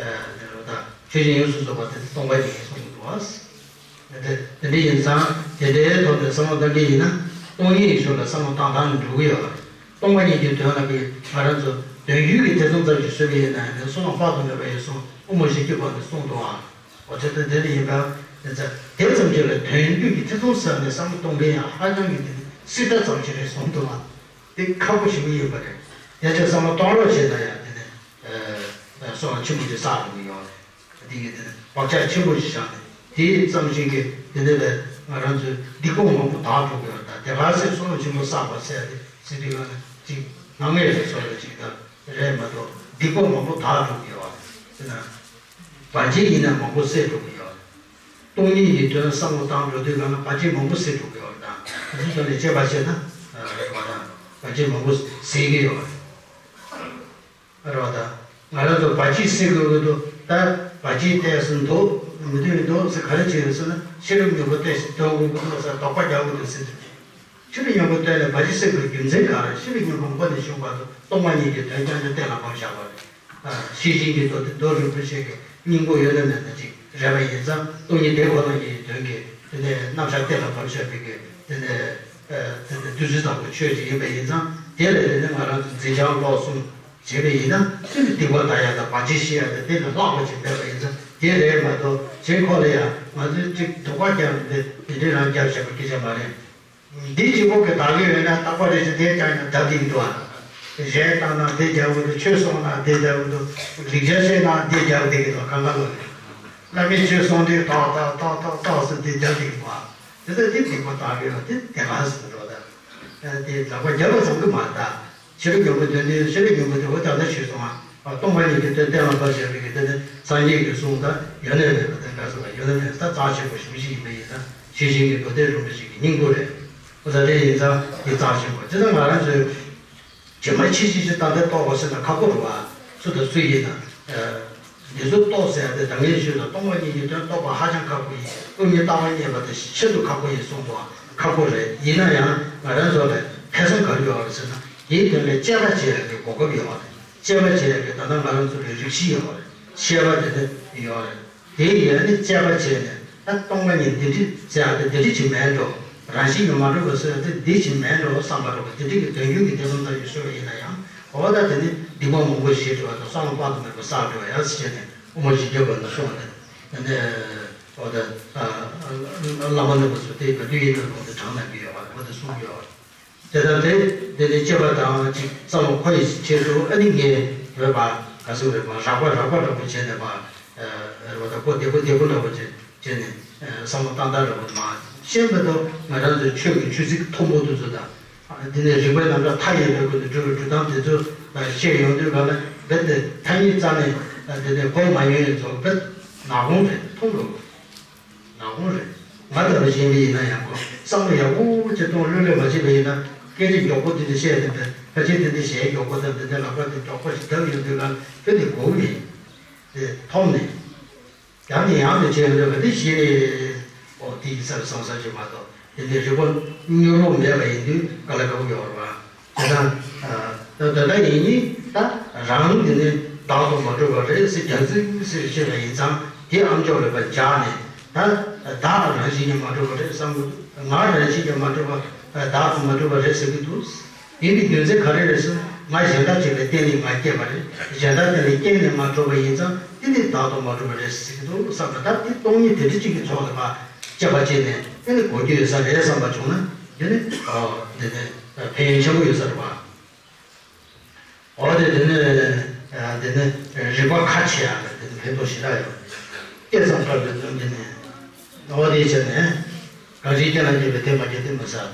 ད་ཆོས་ཅན་ཡོངས་སུ་རྫོགས་པ་དེ་སྟོང་པ་ཉིད་གསུངས་འདུག་དེ་དེ་འདྲ་ཡིན་ཙང་དེ་འདྲའི་ཐོག་ནས་བསམ་བློ་གཏང་གི་ཡིན་ན། སྟོང་ཉིད་ཀྱི་ཕྱོགས་ལ་བསམ་བློ་བཏང་བཏང་ནས་འགྲོ་གི་ཡོད་རེད། སྟོང་པ་ཉིད་ཀྱི་དོན་ལ་གི་ང་རང་ཚོ་དོན་ཡུལ་གྱི་ཐེ་ཚོམ་ཙམ་ཞིག་བཟོས་པ་ཡིན་ན་ཡང་ནི་བསམ་བློ་དཔག་ཏུ་མེད་པ་ཡིན་གསུངས། དབུ་མ་བཞི་བརྒྱ་པ་ནས་གསུངས་འདུག་ཨང་། འོ་ད་དེ་ལ་ཡིན་པ་དེ་ཚ་དེ་ཙམ་ཞིག་ལ་དོན་བསྡུས་ཀྱི་ཐེ་ཚོམ་ཟ་ནས་བསམ་བློ་གཏོང་མཁན་ཡང་ཧ་ཅང་གི་དེ་ནི་སྲིད་མཐའ་ཙམ་ཞིག་རེད་གསུངས་འདུག་ཨང་། དེ་ཁག་པོ་ཞེ་པོ་ཡིན་པ་རེད། དེ་ཚོས་བསམ་བློ་གཏོང་རོགས་བྱས་ན་ཡང་དེ་ནི་སོ་ཆེན་པོ་ཅིག་བསགས་འགྲོ་གི་ཡོད་རེད། དེ་གི་དེ་ནི་བག་ཆགས་ཆེན་པོ་ཞིག་བཞག་ནས་དེ་ཙམ་ཞིག་གི་དེ་འདྲ་ལས་ང་རང་ཚོའི་སྡིག་པ་མང་པོ་དག་འགྲོ་གི་ཡོད་རེད། ད་དེ་ག་ཚོས་སོ་ཆེན་པོ་བསགས་པ་ཟེར་ཏེ་ཟེར་དུས་ང་ཅིག་ང་ངས་རེ་སོ་རེ་ཅིག་ད་རེད་མ་གཏོགས་སྡིག་པ་མང་པོ་དག་འགྲོ་གི་ཡོད་རེད། དེ་ན། བར་ཆད་ཡིན་ན་མང་པོ་སེལ་འགྲོ་གི་ཡོད། སྟོང་ཉིད་ཀྱི་དོན་བསམ་བློ་བཏང་འགྲོ་དུས་གང་ལ་བར་ཆད་མང་པོ་སེལ་འགྲོ་གི་ཡོད་དང་། དེ་ཚོ་ནས་དཔྱད་པ་བྱས་ན་རེད་པ་དང་། བར་ཆད་མང་པོ་སེལ་གི་ཡོད་རེད་པ་དང་། ང་རང་ཚོ་བར་ཆད་སེལ་དགོས་ཀྱི་འདུག་ད་བར་ཆད་ཏོག་ཙམ་འདུག་མི་འདུག་མི་འདུག་ཟེར་ག་རེ་བྱས་ཡོད་ཟེར་ན། ཤེས་རབ་སྙིང་པོ་ཏོག་ཙམ་འདུག་མི་འདུག་ཟེར་དོགས་པ་རྒྱག་གི་འདུག་ཟེར་དུས། ཤེས་རབ་སྙིང་པོ་བསྟན་ནས་བར་ཆད་སེལ་བའི་རྒྱུ་མཚན་གང་རེད། ཤེས་རབ་སྙིང་པོ་མགོ་ནས་མཇུག་བར་དུ་སྟོང་པ་ཉིད་ཀྱི་དོན་རྐྱང་རྐྱང་གཏན་ལ་ཕབ་བཞག་པ་རེད། ཤེར་ཕྱིན་གྱི་མདོ་དེ་མདོ་རིན་པོ་ཆེ་གི་སྙིང་པོ་ཡོད་ན་མེད་ན་ཅིག་རེད་པ། ཡིན་ཙང་སྟོང་ཉིད་བདེ་འཁོར་ལོ་ཡི་དོན་གྱི་དེ་ནས་རྣམ་གཞག་གཏན་ལ་ཕབ་བཞག་པའི་གི་དེ་ནས་དེ་ནས་བདུད་རྩི་ལྟ་བུ་ཆོས་ཅིག་ཡིན་པ་ཡིན་ཙང་། དེ་ལས་དེ་ནས་ང་རང་ཚོ་འཛིན་བྱང་ཀློག་གསུམ་བྱས་པ་ཡིན་ན་དེ་ནི་སྡིག་པ་དག་ཡག་དང་བར་ཆད་ཞི་ཡག་དང་དེ་ལས་ལྷག་པ་ཅིག་མེད་པ་ཡིན་ཙང་དེ་རེད་མ་གཏོགས། གཞན་ཁོ་ལ་ཡང་ང་ཚོས་ཅིག་སྡུག་པ་རྒྱབ་ནས་དེ་འདྲའི་རང་རྒྱབ་བཞག་པ་སྐད་ཆ་མ་རེད། འདི་གཅིག་པོ་གི་དག་ཡོད་ན་རྟག་པ་རེ་ཞིག་དེ་ཀྱང་ཡང་བརྡབ་བསྡད་ཀྱི་འདུག་ཨ། གཞས་བཏང་ན་དེ་རྒྱག་གི་འདུག་ཆོས་གསུངས་ན་དེ་རྒྱག་གི་འདུག་ལེགས་སྦྱར་བཤད་ན་དེ་རྒྱག་བསྡད་ཀྱི་འདུག་གང་ག་ལོ་ནས། བླ་མས་ཆོས་གསུངས་དུས་ཏག་ཏག་ཏག་ཏག་ཏག་ཟེར་དེ་རྒྱབ་བསྡད་ཀྱི་འདུག་ཨ། དེ་ཚོ་དེ་སྡིག་པ་དག་ཡོད་དེ་དེ་ག་ཟེར་འགྲོ་ད། དེ་ལག་པ་རྒྱབ་པ་ཙམ་གྱིས་མ་རེད་ད། ཤེས་རབ་སྙིང་པོ་དོན་དེ། ཤེས་རབ་སྙིང་པོ་དེ་འོ་ད་ལྟ་ཞུས་སོང་ང་། སྟོང་པ་ཉིད་ཀྱི་དོན་གཏན་ལ་ཕབ་བཞག་པའི་གི་དེ་ནི་སངས་རྒྱས་ཀྱི་གསུང་དང་ཡོད་ན་མེད་པ་དེ་འདྲ་སོང་ང་། ཡོད་ན་མེད་ད་རྩ་ཆེན་པོ་ཞེ་པོ་ཞིག་ཡིན་པ་ཡིན་ཙང་། ཤེར་ཕྱིན་གྱི་མདོ་སྡེ་རིན་པོ་ཆེ་གི་སྙིང་པོ་རེད། འོ་ད་དེ་ཡིན་ཙང་དེ་རྩ་ཆེན་པོ་དེ་ད་ང་རང་ཚོའི་ཇི་མ་ཇི་བཞིན་ཞིག་ད་ལྟ་རྟོགས་པ་ཟེར་ན་ཁག་པོ་རེད་བ། སུ་དང་སུ་ཡིན་ན། འདི་ཚོ་རྟོགས་ཟེར་ཡ་དེ་ད་ངས་ཞུས་ན་སྟོང་པ་ཉིད་ཀྱི་དོན་རྟོགས་པ་ཧ་ཅང་ཁག་པོ་ཡིན། དབུ་མའི་ལྟ་བ་རྙེད་པ་དེ་ཤིན་ཏུ་ཁག་པོ་ཡིན་གསུངས་འདུག་ཁག་པོ་རེད། ཡིན་ན་ཡང་ང་རང་ཚོ་ལ་ཕན་སེམས་ག་རེ་ཡོད་རེད་ཟེར་ན། དེའི་དོན་ལ་དཔྱད་པ་བྱེད་ཡ་གི་གོ་སྐབས་ཡོད་རེད། དཔྱད་པ་བྱེད་ཡ་གི་ད་ལྟ་ང་རང་ཚོ་ལ་རིགས་བཞི་ཡོད་རེད། ཤེས་པ་དེ་ནི་ཡོད་རེད། དེ་ཡོད་ནི་དཔྱད་པ་བྱས་ནས། ད་སྟོང་པ་ཉིད་འདི་འདྲ་ཟེར་ཡ་དེ་འདི་འདྲ་ཅིག་མེད་འགྲོ། རང་བཞིན་གྱིས་མ་གྲུབ་པ་ཟེར་ཡ་དེ་འདི་ཅིག་མེད་འགྲོ་བསམ་པ་འགྲོ་བ་དེ་འདྲ་གི་དོན་རྒྱུན་གྱི་དེ་ཚོ་ལྟ་ཞིག་ཤོད་པ་ཡིན་ན་ཡང་། འོ་ད་དེ་ནི་སྡིག་པ་མང་པོ་ཞིག་འགྲོ་བ་དང་བསམ་བློ་དཔག་ཏུ་མེད་པ་བསགས་འགྲོ་བ་ཡ་ཟེར་བྱས་ནས་དབུ་མ་བཞི་བརྒྱ་པ་ནས་གསུངས་པ་དེ། དེ་ནས་འོ་ད་བླ་མ་རྣམ་པ་ཚོ་དེ་ག་དུས་ཡིན་ན་ལུང་དེ་དྲངས་གནང་གི་ཡོད་པ་འོ་དེ་གསུངས་ཡོད་པ། དེ་ལྟར་དེ་དེ་ནི་དཔྱད་པ་དང་ཅིག་བསམ་བློ་འཁོར་ཡི་ཆེད་དུ་ཨ་ནི་ངས་རེད་པ། ག་ཟེར་རེད་པ། རགས་པ་རགས་པ་འདྲ་པོ་བྱས་ནས་པ། རེད་པ། ད་གོ་བདེ་པོ་བདེ་པོ་འདྲ་པོ་བྱས་བྱས་ནས་བསམ་བློ་བཏང་སྟངས་འདྲ་པོ་མ་ཤེས་པ་དང་། ང་རང་ཚོའི་ཆོས་ཀྱི་ཆོས་ཚིག་མཐོན་པོ་དེ་ཚོ་དང་། དེ་ནས་རིགས་པའི་རྣམ་གྲངས་མཐའ་ཡས་པའི་སྒོ་ནས་སྒྲུབ་པའི་སྒྲུབ་སྟངས་དེ་ཚོ་བཤད་ཡོང་དུས་ག་ལ་རྦད་དེ་ཐ་སྙད་རྩ་ནས་དེ་ནས་གོ་མ་མྱོང་ཡོད་ཚོ་རྦད་ནག་ཁུང་རེད། མཐོང་འགྲོ། ནག་ཁུང་རེད། ང་ལྟ་བུ་གཞན་པ་ཡིན་ན་ཡང་གོ་བསམ་བློ་ཡག་པོ་ཅིག་གཏོང་ལྷོད་ལྷོད་མ་བྱས་པ་ཡིན་ན། སྐད་ཆ་མགྱོགས་པོ་དེ་འདྲ་བཤད་དེ་འདྲ། ཕལ་ཆེར་དེ་འདྲ་གཞས་མགྱོགས་པོ་དང་དེ་འདྲ་ལག་པ་དེ་མགྱོགས་པོ་ཞིག་བརྡབ་ཡོང་དུས་ལ་ཁྱོད་དེ་གོ་མེད། དེ་མཐོང་མེད། ཡང་ནས་ཡང་དུ་བྱས་ཡོང་དུས་ག་དེ་ཞིག་རེད། ཨོ་དེ་ཡིན་ས་རེད་བསམ་ས་ཅིག་མ་གཏོགས་དེ་འདྲའི་རིག་པ་མྱུར་བོ་མེད་པ་ཡིན་དུས་དཀའ་ལས་ཁག་པོ་ཡོད་རེད་བ། དེ་དང་། ད་ད་ལྟ་ཡིན་ནི་ད་རང་དེ་ནི་བདག་ཏུ་མ་གྲུབ་པ་རེད་ཟེར་རྒྱ་མཚན་ཟེར་བཤད་པ་ཡིན་ཙང་། དེ་ཨ་མཆོག་ལ་ཕར་འཇགས་ནས་ ད་བདག་རང་བཞིན་གྱིས་མ་གྲུབ་པ་རེད་བསམ་གྱི་འདུག་ང་རང་བཞིན་གྱིས་མ་གྲུབ་པ་བདག་ཏུ་མ་གྲུབ་པ་རེད་ཟེར་གྱི་འདུག་དེ་ནི་རྒྱུ་མཚན་ག་རེ་རེད་ཟེར་ན་ང་གཞན་དག་ཅིག་ལ་བརྟེན་ནས་ང་སྐྱེས་པ་རེད། གཞན་དག་དེ་ལ་སྐྱེས་ནས་མ་གྲུབ་པ་ཡིན་ཙང་དེ་ནི་བདག་ཏུ་མ་གྲུབ་པ་རེད་ཟེར་གྱི་འདུག་བསམ་པ་ད་དེ་སྟོང་ཉིད་དེ་འདྲ་གཅིག་གི་ཕྱོགས་ལ་ཕར་དཔྱད་པ་བྱས་ནས་དེ་ནི་གོ་རྒྱུ་ཡོད་ས་རེད་བསམ་པ་བྱུང་ན་དེ་ནི་ཨོ་དེ་ནི་ཕན་ཡོན་ཆེན་པོ་ཡོད་ས་རེད་བ། འོ་དེ་དེ་ནི་དེ་ནི་རིགས་པ་ཁ་ཕྱེ་ཡག་ལ་དེ་ནི་ཕན་ཐོགས་ཞེ་དྲག་ཡོད། སྐད་ཙམ་བཀག་པའི་ཚུལ་འདི་ནི། འོ་དེ་བྱས་ནས་གང་ཞིག་རྐྱེན་ལ་སྐྱེས་པའི་དེ་མ་སྐྱེས་དེ་མི་ཟ་སྟེ།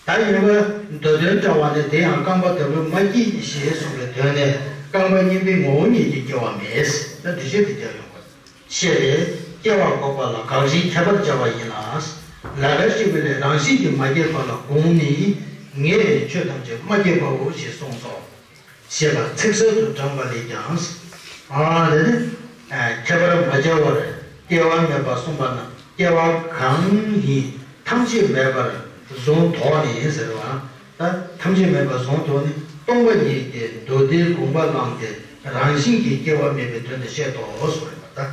ད་ཡིན་པ་མདོ་དོན་བཀྲལ་བ་ནི་དེ་ཡང་རྐང་པ་ལྟ་བུ་མ་སྐྱེས་ཞེས་གསུངས་པའི་དོན་ནི་རྐང་པ་གཉིས་པོའི་ངོ་བོ་ཉིད་ཀྱིས་སྐྱེ་བ་མེད། ད་འདི་བཤད་དེ་རྒྱག་ཡོང་བ། ཤེས་པས་སྐྱེ་བ་འགོག་པ་ལ་དགག་གཞི་ཁྱད་པར་སྦྱར་བ་ཡིན་ལ། ལས་ཀ་ཞིག་པའི་ལས་རང་བཞིན་གྱིས་མ་སྐྱེས་པ་ལ་དགོངས་ནས་ངས་ཆོས་ཐམས་ཅད་མ་སྐྱེས་པའོ་ཞེས་གསུངས་སོ། ཞེས་པ་ཚིག་གསལ་དུ་དྲངས་པ་ལས་ཀྱང་། ཨ་དེ་ནི་ཁྱད་པར་མ་བྱ་བར་སྐྱེ་བ་མེད་པར་གསུངས་པ་ན་སྐྱེ་བ་གང་ཡིན་ཐམས་ཅད་མེད་པར་བཟུང་དོགས་ནས་ཟེར་བ། ད་ཐམས་ཅད་མེད་པར་བཟུང་དོགས་ནས་སྟོང་པ་ཉིད་ཀྱི་མདོ་སྡེའི་དགོངས་པ་བླངས་ཏེ་རང་བཞིན་གྱིས་སྐྱེ་བ་མེད་པའི་དོན་དུ་བཤད་དོ་གསུངས་པ་ད།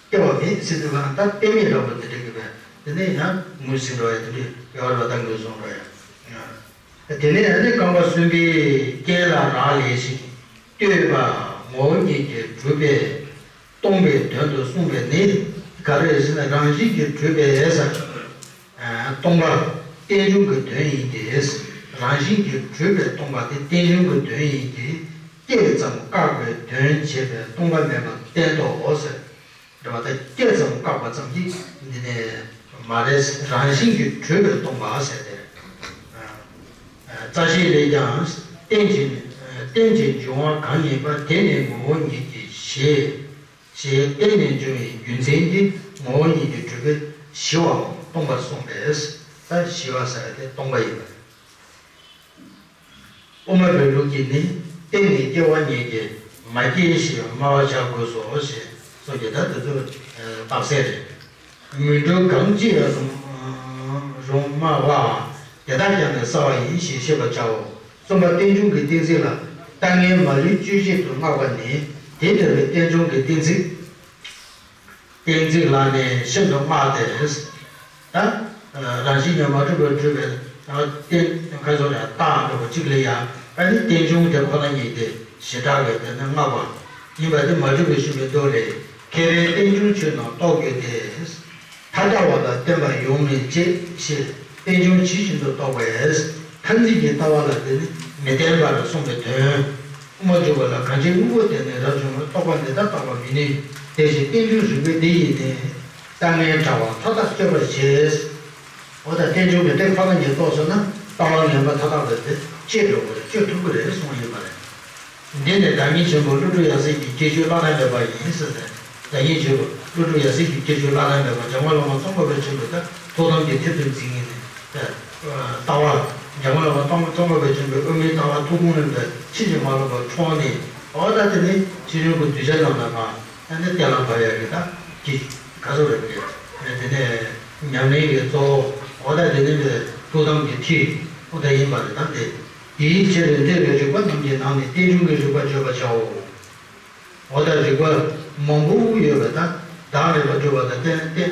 སྐྱེ་བ་མེད་ཟེར་དུས་གང་ད་དཔེ་མེད་འདྲ་པོ་དེ་འདྲ་གི་བས་དེ་ནས་ཡང་ངོས་ཟིན་འགྲོ་ཡ་དེ་འདྲ་ཡོད་རེད་པ། ད་ངོས་བཟུང་འགྲོ་ཡ། དེ་ནས་ཨ་ནི་རྐང་པ་གསུམ་པའི་རྐྱེན་ལ་རག་ལས་ཤིང་ལྟོས་པ་ངོ་བོ་ཉིད་ཀྱིས་གྲུབ་པས་སྟོང་པའི་དོན་དུ་གསུངས་པས་ནི་ག་རེ་ཟེར་ན་རང་བཞིན་གྱིས་གྲུབ་པས་ཟེར། སྟོང་པ་རྟེན་འབྱུང་གི་དོན་ཡིན་ཏེ། རང་བཞིན་གྱིས་གྲུབ་པས་སྟོང་པ་དེ་རྟེན་འབྱུང་གི་དོན་ཡིན་ཏེ། སྐྱེས་ཙམ་བཀག་པའི་དོན་བྱེད་པས་སྟོང་པ་མེད་པར་བསྟན་ཏོ་ཟེར། རེད་པ། ད་སྐྱེས་ཙམ་བཀག་པ་ཙམ་གྱིས་འདི་ནས་མ་རེད། རང་བཞིན་གྱིས་གྲུབ་པས་སྟོང་པ་ཟེར་ཏེ། རྩ་ཤེ་ལས་ཀྱང་རྟེན་ཅིང་རྟེན་ཅིང་འབྱུང་བ་གང་ཡིན་པ་དེ་ནི་ངོ་བོ་ཉིད་ཀྱིས་ཞི་ཞེས་བརྟེན་ནས་འབྱུང་བའི་རྒྱུ་མཚན་གྱིས་ངོ་བོ་ཉིད་ཀྱིས་གྲུབ་པས་ཞི་བའམ་སྟོང་པར་གསུངས་པས། ད་ཞི་བ་ཟེར་བ་དེ་སྟོང་པ་ཡིན་པ་རེད། དབུ་མ་པའི་ལུགས་ཀྱིས་ནི་རྟེན་ནི་སྐྱེ་བ་ཉིད་ཀྱིས་མ་སྐྱེས་ཞེས་སྨྲ་བར་བྱ་དགོས་སོ་ཞེས་སོགས་ཀྱི་ད་དེ་ཚོ་རྟགས་གསལ་རེད། མི་འགྲོ་གང་ཅི་ཡང་རུང་རུང་སྨྲ་བའམ་དེ་དག་ཀྱང་ནི་གསལ་བ་ཡིན་ཞེས་ཤེས་པར་བྱའོ། གསུམ་པ་རྟེན་འབྱུང་གི་གཏན་ཚིགས་ལ་ལྟ་ངན་མ་ལུས་གཅོད་བྱེད་དུ་བསྔགས་པ་ནི་དེ་འདྲ་བའི་རྟེན་འབྱུང་གི་གཏན་ཚིགས། གཏན་ཚིགས་ལ་ནི་ཤིན་ཏུ་བསྔགས་ཏེ། ད་རང་བཞིན་གྱིས་མ་གྲུབ་པར་གྲུབ་པའི་རྟེན་ཁ་སོགས་ལ་རྟགས་འགྲོ་བ་གཅིག་ལ་ཡང་ཨ་ནི་རྟེན་འབྱུང་དེ་ཁོ་ན་ཉིད་དེ་ཞེ་དྲག་གི་དེ་ནི་བསྔགས་པ་ཡིན་པ་དེ་མ་གྲུབ་པའི་ཤུགས་ཀྱིས་མདོ་ལས། མཁས་པས་རྟེན་འབྱུང་ཆོས་རྣམས་རྟོགས་དགོས་ཏེ། ཐ་དད་པ་ལ་བརྟེན་པ་ཡོང་མིན་དཔྱད་ཞེས་རྟེན་འབྱུང་ཇི་བཞིན་དུ་རྟོགས་པས་མཐར་འཛིན་གྱི་ལྟ་བ་ལ་དེ་ནི་མི་བརྟེན་པར་གསུངས་པའི་དོན། དབུ་མ་འཇུག་པ་ལ་གང་ཕྱིར་དངོས་པོ་དེ་ནི་རབ་བྱུང་བས་རྟོགས་པ་འདི་ལྟར་བརྟག་པར་མི་ནུས། དེ་བཞིན་རྟེན་འབྱུང་རིགས་པས་འདི་ཡི་ནི། ལྟ་ངན་བྲལ་བ་མཐའ་དག་གཅོད་པར་བྱེད། འོ་ད་རྟེན་འབྱུང་གི་སྟེང་ཁོ་ན་ཉིད་རྟོགས་སོང་ན་ལྟ་བ་ངན་པ་མཐའ་དག་པའི་དེ་གཅོད་འགྲོ་དགོས་རེད། གཅོད་ཐུབ་ཀྱི་རེད་གསུངས་ཡོད་པ་རེད། འདི་ནི་བདག་ཉིད་ཆེན་པོ་ཀླུ་སྒྲུབ་ཡབ་སྲས་ཀྱི་ཁྱད་ཆོས་བླ་ན་མེད་པ་ཡིན་ཟེར་ནས། བདག་ཉིད་ཆེན་པོ་ཀླུ་སྒྲུབ་ཡབ་སྲས་ཀྱི་ཁྱད་ཆོས་བླ་ན་མེད་པ་འཇམ་མགོན་བླ་མ་ཙོང་ཁ་པ་ཆེན་པོས་ད་ཐུགས་དམ་གྱི་ཐེར་འདོན་མཛད་མཁན་ནི། ལྟ་བ་འཇམ་མགོན་བླ་མ་ཙོང་ཙོང་ཁ་པ་ཆེན་པོའི་དབུ་མའི་ལྟ་བ་ཐུགས་དགོངས་ལོན་པའི་ཕྱིན་ཅི་མ་ལོག་པ་འཁྲུངས་ནས། འོ་ད་དེ་ནི་ཕྱི་རོལ་གྱི་གདུལ་བྱ་རྣམས་ལ་ང་ཨ་ནི་གཏན་ལ་ཕབ་ཡག་གི་ད་གི་ག་ཚོད་རེད་པས། དེ་ནས་ཉམས་ལེན་གྱི་གཙོ་བོ་འོ་ད་དེ་ནི་ཐུགས་དམ་གྱི་ཐིག་འོ་ད་ཡིན་པ་རེད། ད་དེ་དེའི་ཕྱིར་འདས་པའི་རིགས་པ་རྣམས་ཀྱི་ནང་ནས་རྟེན་འབྱུང་གི་རིགས་པ་བརྗོད་པར་བྱའོ། འོ་ད་རིགས་པ་མང་པོ་ཡོད་པ་ད་བདག་མེད་པར་གྲུབ་པ་དང་རྟེན་རྟེན་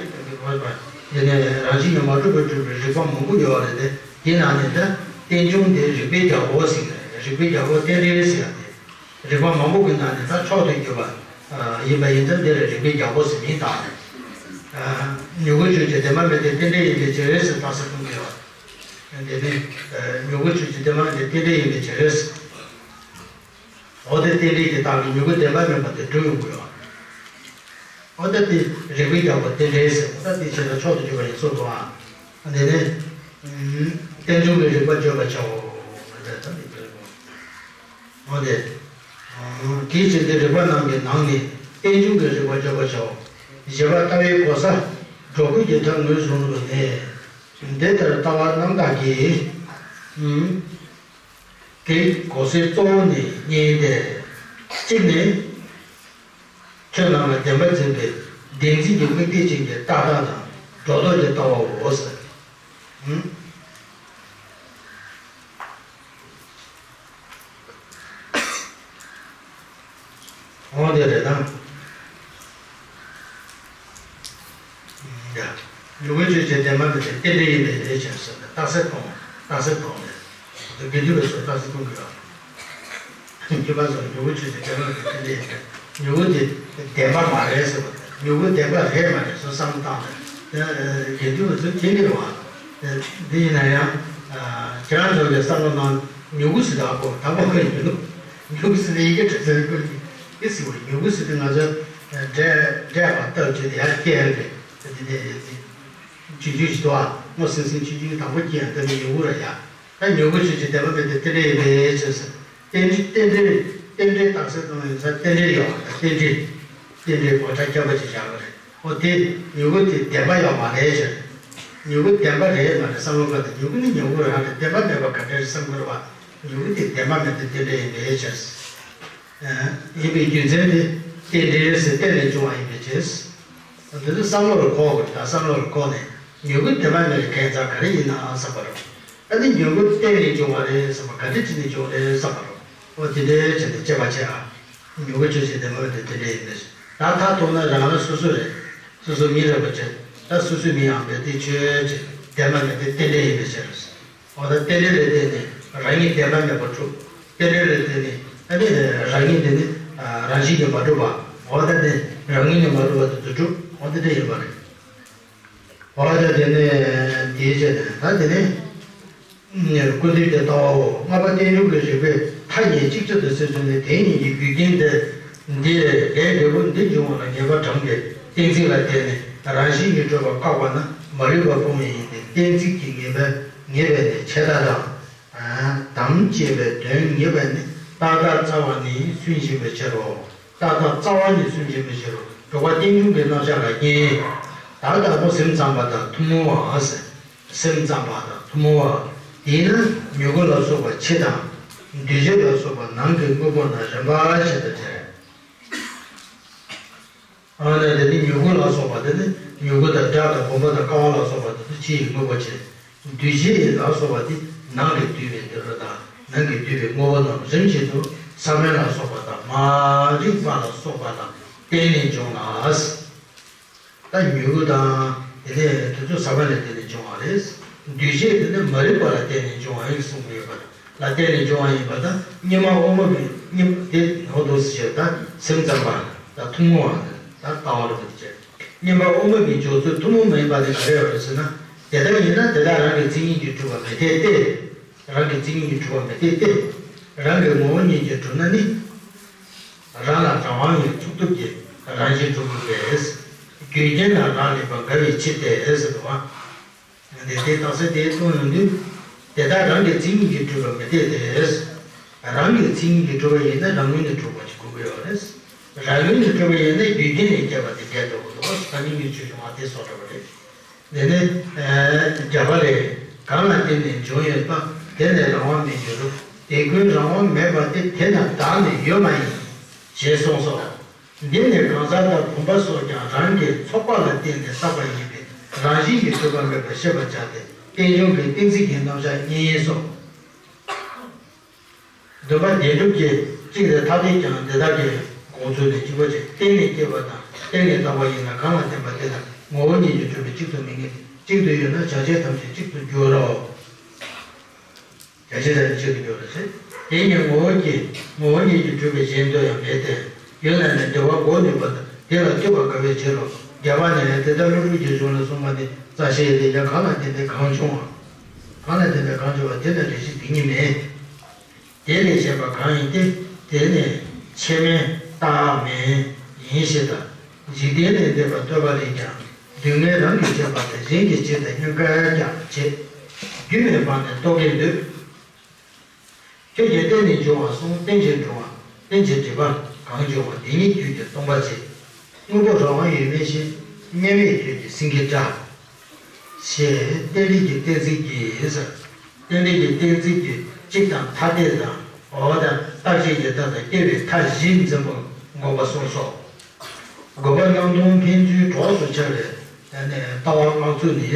དེ་ནས་རང་བཞིན་གྱིས་མ་གྲུབ་པར་གྲུབ་པའི་རིགས་པ་མང་པོ་ཡོད་པ་རེད་དེ། དེའི་ནང་ནས་ད་རྟེན་འབྱུང་དེ་རིགས་པའི་རྒྱལ་པོ་ཟེར་གྱི་རེད། རིགས་པའི་རྒྱལ་པོ་རྟེན་འབྲེལ་ཟེར་ཡག་དེ། རིགས་པ་མང་པོ་གི་ནང་ནས་ད་མཆོག་ཏུ་གྱུར་པ་ཡིན་པ་ཡིན་ཙང་འདི་ལ་རིགས་པའི་རྒྱལ་པོ་ཟེར་མིང་བཏགས་ནས། མྱུ་གུ་ཆོས་ཅན། བདེན་པ་མེད་དེ་རྟེན་འབྲེལ་ཡིན་པའི་ཕྱིར་ཟེར་རྟགས་གསལ་གསུངས་ཀྱི་ཡོད། དེ་ནི་མྱུ་གུ་ཆོས་ཅན། བདེན་པ་མེད་དེ་རྟེན་འབྲེལ་ཡིན་པའི་ཕྱིར། འོ་དེ་རྟེན་འབྲེལ་གྱི་རྟགས་ཀྱིས་མྱུ་གུ་བདེན་པ་མིན་པ་དེ་སྒྲུབ་ཡོང་གི་ཡོད། འོ་ད་དེ་རིགས་པའི་རྒྱལ་པོ་རྟེན་འབྲེལ་ཟེར། འོ་ད་དེ་བྱས་ན་མཆོག་ཏུ་གྱུར་པ་ཡིན་གསུངས་སོང་ཨ། དེ་ནས་རྟེན་འབྱུང་གི་རིགས་པ་བརྗོད་པར་བྱའོ། འོ་དེ་དེའི་ཕྱིར་འདི་རིགས་པ་རྣམས་ཀྱི་ནང་ནས་རྟེན་འབྱུང་གི་རིགས་པ་བརྗོད་པར་བྱའོ། བཞི་པ་ལྟ་བའི་གོ་ས་སྒྲོ་སྐུར་གྱི་མཐར་ངོས་བཟུང་དུ་ནས། འདི་ལྟར་ལྟ་བ་རྣམ་དག་གིས། དེའི་གོ་སའི་གཙོ་བོ་ནི་གཉིས་ཏེ། གཅིག་ནི། ཆོས་རྣམས་ལ་བདེན་པར་འཛིན་པའི་བདེན་འཛིན་གྱི་དམིགས་གཏད་ཅན་གྱི་ལྟ་སྟངས་དང་སྒྲོ་འདོགས་ཀྱི་ལྟ་བའོ་ཟེར། འོ་དེ་རེད་ད། མྱུ་གུ་ཆོས་ཅན་བདེན་པ་མེད་པའི་རྟེན་འབྲེལ་ཡིན་པའི་ལས་ཀྱང་ཟེར་ནས་རྟགས་གསལ་གཏོང་། རྟགས་གསལ་གཏོང་ནས་དགེ་འདུན་པའི་ཚོགས་རྟགས་གསལ་གཏོང་གི་ཡོད། མཁས་པ་ཚོས་མྱུ་གུ་ཆོས་ཅན་བདེན་པ་མེད་པའི་རྟེན་འབྲེལ་ཡིན་པས་མྱུ་གུ་དེ་བདེན་པ་མ་རེད་ཟེར་བ་དང་། མྱུ་གུ་བདེན་པ་རེད་མ་རེད་སོགས་བསམ་བློ་བཏང་ནས། དེ་དགེ་འདུན་པ་ཚོས་དེ་འདྲ་བ། འདི་ཡིན་ན་ཡང་ཁྱེད་རང་ཚོ་གི་བསམ་བློ་ནང་མྱུ་གུ་ཟེར་དུས་ཨ་ཁོ་དང་པོ་ཁོ་ཡིན་ནོ། མྱུ་གུ་ཟེར་དུས་ཡི་གེ་འབྲི་ས་ཡི་གེ་ཟེར་བ། མྱུ་གུ་ཟེར་དུས་ང་ཚོ་འབྲས་འབྲས་པ་ལྟ་བྱེད་དེ་ཡར་སྐྱེ་ཡ་རེད། དེ་འདྲ་ཆུང་ཆུང་ཞིག་འདུག་ཨ། སྔོ་སིང་སིང་ཆུང་ཆུང་དང་པོ་སྐྱེ་ཡང་དེ་ནི་མྱུ་གུ་རེད་ཡ། ད་མྱུ་གུ་ཆོས་ཅན་བདེན་པ་མེད་པའི་རྟེན་འབྲེལ་ཡིན་པའི་ཕྱིར་ཟེར། རྟེན་འབྲེལ་རྟེན་འབྲེལ་རྟེན་འབྲེལ་རྟགས་གསལ་གཏོང་ཡིན་ས་རྟེན་འབྲེལ་ཡོད་པ་དང་རྟེན་འབྲེལ། རྟེན་འབྲེལ་གོ་ཆ་ཁྱད་པར་ཅན་བཞག་པ་རེད། འོ་དེ་མྱུ་གུ་དེ་བདེན་པ་ཡོད་མ་རེད་ཟེར། མྱུ་གུ་བདེན་པ་རེད་མ་རེད་བསམ་བློ་བཏང་སྟེ་མྱུ་གུ་ནི་མྱུ་གུ་རང་རེད། བདེན་པ་མེད་པ་ག་འདྲ་རེད་བསམ་དགོས་རེད་བ། མྱུ་གུ་དེ་བདེན་པ་མེད་པའི་རྟེན་འབྲེལ་ཡིན་པའི་ཕྱིར། ཡིན་པའི་རྒྱུ་མཚན་དེ་རྟེན་འབྲེལ་ཟེར་རྟེན་ལས་བྱུང་བ་ཡིན་པའི་ཕྱིར། དེ་ཚོ་བསམ་བློ་ལ་འཁོར་དགོས། ད་བསམ་བློ་ལ་འཁོར་ནས་མྱུ་གུ་བདེན་པ་མེད་པའི་ཁྱད་མཚར་ག་རེ་ཡིན་ནའང་བསམ་པ་རེད། ཨ་ནི་མྱུ་གུ་རྟེན་ལས་བྱུང་བ་རེད་བསམ་པ་ག་འདྲ་བྱས་ནས་བྱུང་རེད་བསམ་པ་རེད། འོ་དེ་འདྲའི་བྱས་ནས་དཔྱད་པ་བྱས་ཨ། མྱུ་གུ་ཆོས་ཅན་བདེན་པ་མེད་པའི་རྟེན་འབྲེལ་ཡིན་པས། ད་མཐར་གཏུགས་ན་རང་རང་སོ་སོ་རེད། སོ་སོ་མི་རེད་པ་བྱས། ད་སོ་སོའི་མི་ཡང་འབད་དེ་ཆོས་ཅན་བདེན་པ་མེད་པའི་རྟེན་འབྲེལ་ཡིན་པའི་ཕྱིར། འོ་ད་རྟེན་འབྲེལ་ལ་བརྟེན་ནས་རང་ཉིད་བདེན་པ་མེད་པར་གྲུབ། རྟེན་འབྲེལ་ལ་བརྟེན་ནས་ཨ་ནི་རང་ཉིད་དེ་ནི་རང་བཞིན་གྱིས་མ་གྲུབ་པ། འོ་ད་དེ་རང་ཉིད་ནི་མ་གྲུབ་པ་དེ་ཚོ་གྲུབ། འོ་དེ་འདྲ་ཡིན་པ་རེད། འོ་ད་དེ་ནི་དེའི་ཆེད་དུ་ད་དེ་ནི་ཀུན་བཏུས་ཀྱི་ལྟ་བའོ། ལྔ་པ་རྟེན་འབྱུང་གི་རིགས་པས་མཐའ་གཉིས་གཅིག་ཅར་དུ་སེལ་ཚུལ་ནི། དེ་གཉིས་ཀྱི་རྒྱུ་རྐྱེན་དེ་འདི་ལས་འབྲས་བུ་འདི་འབྱུང་བ་ལ་ངེས་པ་དྲངས་པའི་གཏན་ཚིགས་ལ་བརྟེན་ནས་རང་བཞིན་གྱིས་གྲུབ་པ་བཀག་པ་ན་མ་རིག་པ་སྤོང་བ་ཡིན་ཏེ། གཏན་ཚིགས་ཀྱིས་ངེས་པ་ངེས་པས་ནི་ཆད་ལྟ་དང་། དམ་བཅས་པའི་དོན་ངེས་པ་ནི་རྟག་མཐའ་རྩ་བ་ནས་སུན་འབྱིན་པའི་ཕྱིར་རོ། རྟག་མཐའ་རྩ་བ་ནས་སུན་འབྱིན་པའི་ཕྱིར་རོ། འགྲོ་བ་རྟེན་འབྱུང་གི་རྣམ་གཞག་ལ་ངེས། ད་ལྟ་བུ་སེམས་ཙམ་པ་དང་ཐུན་མོང་བ་ཟེར། སེམས་ཙམ་པ་དང་ཐུན་མོང་བ། དེས་ན་མྱུ་གུ་ལ་སོགས་པ་ཕྱི་དང་། འདུས་བྱས་ལ་སོགས་པ་ནང་གི་དངོས་པོ་རྣམས་རིམ་པ་བཞིན་དུ་དེར། ཨ་ནི་དེ་ནི་མྱུ་གུ་ལ་སོགས་པ་དེ་ནི་མྱུ་གུ་དང་སྒྲ་དང་བུམ་པ་དང་ཀ་བ་ལ་སོགས་པ་དེ་ཚོ་ཕྱི་ཡི་དངོས་པོ་བྱས། འདུས་བྱས་ལ་སོགས་པ་དེ་ནང་གི་འདུས་པའི་འདུས་པ་དང་ནང་གི་འདུས་པའི་དངོས་པོ་རྣམས་རིམ་བཞིན་དུ་ས་བོན་ལ་སོགས་པ་དང་མ་རིག་པ་ལ་སོགས་པ་ལ་བརྟེན་ནས་འབྱུང་ལ། ད་མྱུ་གུ་དང་དེ་ནས་དེ་ཚོ་ས་བོན་ལ་བརྟེན་ནས་འབྱུང་བ་རེད། འདུས་བྱས་དེ་ནི་མ་རིག་པ་ལ་བརྟེན་ནས་འབྱུང་བ་ཡིན་གསུངས་པ་ཡོད་པ་ལ་བརྟེན་ནས་འབྱུང་བ་ཡིན་པ་དང་། སྙིགས་མ་དབུ་མ་པའི་སྙིགས་དེ་ནོར་འདུག་ཟེར་ད་སེམས་ཙམ་པ་དང་ཐུན་མོང་བ་ད་ལྟ་བ་རུ་བྱས། སྙིགས་མ་དབུ་མ་པའི་འཇོག་ཚུལ་ཐུན་མོང་མ་ཡིན་པ་དེ་ག་རེ་ཡོད་རེད་ཟེར་ན། དེ་ལྟར་ཡིན་ན་དེ་དག་རང་གི་མཚན་ཉིད་ཀྱིས་གྲུབ་པ་མི་འཐད་དེ། རང་གི་མཚན་ཉིད་ཀྱིས་གྲུབ་པ་མི་འཐད་དེ། རང་གི་ངོ་བོ་ཉིད་ཀྱིས་གྲུབ་ན་ནི། རང་ལ་རང་དབང་ཡོད་ཚུགས་སྟོབས་ཀྱིས་རང་བཞིན་གྲུབ་དགོས་པས། རྒྱུ་རྐྱེན་ལ་རག་ལས་པ་འགལ་བའི་ཕྱིར་ཏེ་ཟེར་བ། འདི་ལྟའི་རྟགས་གསལ་དེ་མཐོང་ཡོང་དུས། དེ་དག་རང་གི་མཚན་ཉིད་ཀྱིས་གྲུབ་པ་མི་འཐད་དེ། རང་གི་མཚན་ཉིད་ཀྱིས་གྲུབ་པ་ཡིན་ན་རང་ངོས་ནས་གྲུབ་པ་ཅིག་དགོས་ཀྱི་ཡོད་རེད། རང་ངོས་ནས་གྲུབ་པ་ཡིན་ན་རྒྱུ་རྐྱེན་ལས་སྐྱེས་པ་དེ་འགལ་འགྲོ་གི་འདུག་ད་ནི་ངས་ཆོས་བྱུང་བ་དེ་སོགས་འདྲ་བ་རེད། འདི་ནི། རྒྱ་གར་ལས། གང་ལ་བརྟེན་ནས་འབྱུང་ཡོད་པ། དེ་ལས་རང་དབང་མེད་འགྱུར་རོ། དེ་ཀུན་རང་དབང་མེད་པ་སྟེ། དེ་རྣམས་བདག་ནི་ཡོད་མ་ཡིན། ཞེས་གསུངས་སོ། འདི་ནི་གང་ཟག་དང་བུམ་པ་སོགས་ཀྱང་རང་གི་ཚོགས་པ་ལ་བརྟེན་ནས་བཏགས་པ་ཡིན་པས་རང་བཞིན་གྱིས་གྲུབ་པ་མེད་པར་ཤེས་པར་བྱ་སྟེ། རྟེན་འབྱུང་གི་གཏན་ཚིགས་ཀྱི་རྣམ་གཞག་གཉིས་སོ། འདུན་པ་བདེན་གྲུབ་ཀྱི་གཅིག་དེ་ཐ་དད་ཀྱང་དེ་དག་གི་དགོངས་ཚུལ་ནི་གཅིག་པ་ཅིག་རྟེན་ལས་སྐྱེས་པ་དང་རྟེན་ལས་བཏགས་པ་ཡིན་ལ། གང་ལ་བརྟེན་པ་དེ་དག་ངོ་བོ་ཉིད་ཀྱིས་གྲུབ་པས་གཅིག་ཏུ་མི་ངེས་ཏེ། གཅིག་ཏུ་ཡོད་ན་བྱ་བྱེད་ཐམས་ཅད་གཅིག་ཏུ་འགྱུར་རོ། བྱ་བྱེད་ཐམས་ཅད་གཅིག་ཏུ་འགྱུར་རོ་ཞེས། དེ་ཉིད་ངོ་བོ་ཉིད་ངོ་བོ་ཉིད་ཀྱིས་གྲུབ་པའི་གཞན་དུ་ཡང་མེད་དེ། ཡོད་ན་ནི་འབྲེལ་བ་འགོག་ནུས་པ་དང་དེ་ལ་ལྟོས་པར་དཀའ་བའི་ཕྱིར་རོ། རྒྱ་བ་ནས་དེ་ལྟར་ཀླུ་སྒྲུབ་ཀྱིས་གཞུང་ལ་གསུངས་པ་ནི་རྩ་ཤེ་ཡི་ལས་ཀྱང་། གང་ལ་བརྟེན་པའི་གང་བྱུང་བ། གང་ལ་བརྟེན་པའི་གང་བྱུང་བ་དེ་ལ་རེ་ཞིག་དེ་ཉིད་མེད། དེ་ལས་གཞན་པ་གང་ཡིན་ཏེ། དེ་ནི་ཆེ་མིན་རྟག་མིན་ཡིན་ཞེས་དང་། འཇིག་རྟེན་ལས་འདས་པ་བསྟོད་པ་ལས་ཀྱང་། སྡུག་བསྔལ་རང་གིས་བྱས་པ་དང་གཞན་གྱིས་བྱས་དང་སྙམ་བཀར་ཀྱང་བྱེད། རྒྱུ་མེད་པ་ནི་རྟོག་གེས་འདོད། ཁྱོད་ཀྱིས་རྟེན་ནས་འབྱུང་བ་གསུངས། རྟེན་ཅིང་འབྱུང་བ་རྟེན་ཅིང་འབྲེལ་པ་གང་བྱུང་བ་དེ་ཉིད་ཁྱོད་ཀྱིས་སྟོང་པར་བྱེད། དངོས་པོ་རང་དབང་ཡོད་མིན་ཞེས། སྙམ་མེད་ཁྱོད་ཀྱིས་སེང་གེའི་སྒྲ། ཞེས་རྟེན་འབྲེལ་གྱི་གཏན་ཚིགས་ཀྱིས་ཟེར། རྟེན་འབྲེལ་གྱི་གཏན་ཚིགས་ཀྱིས་གཅིག་དང་ཐ་དད་དང་། འོ་ད་རྟག་ཆད་ཀྱི་མཐའ་དང་སྐྱེ་བའི་མཐའ་བཞི་འཛིན་པ་འགོག་པ་གསུངས་སོ། དགོས་པ་སྣང་སྟོང་ཕན་ཚུན་གྲོགས་སུ་འཆར་བའི་ལྟ་བ་སྔགས་ཚུལ་ནི།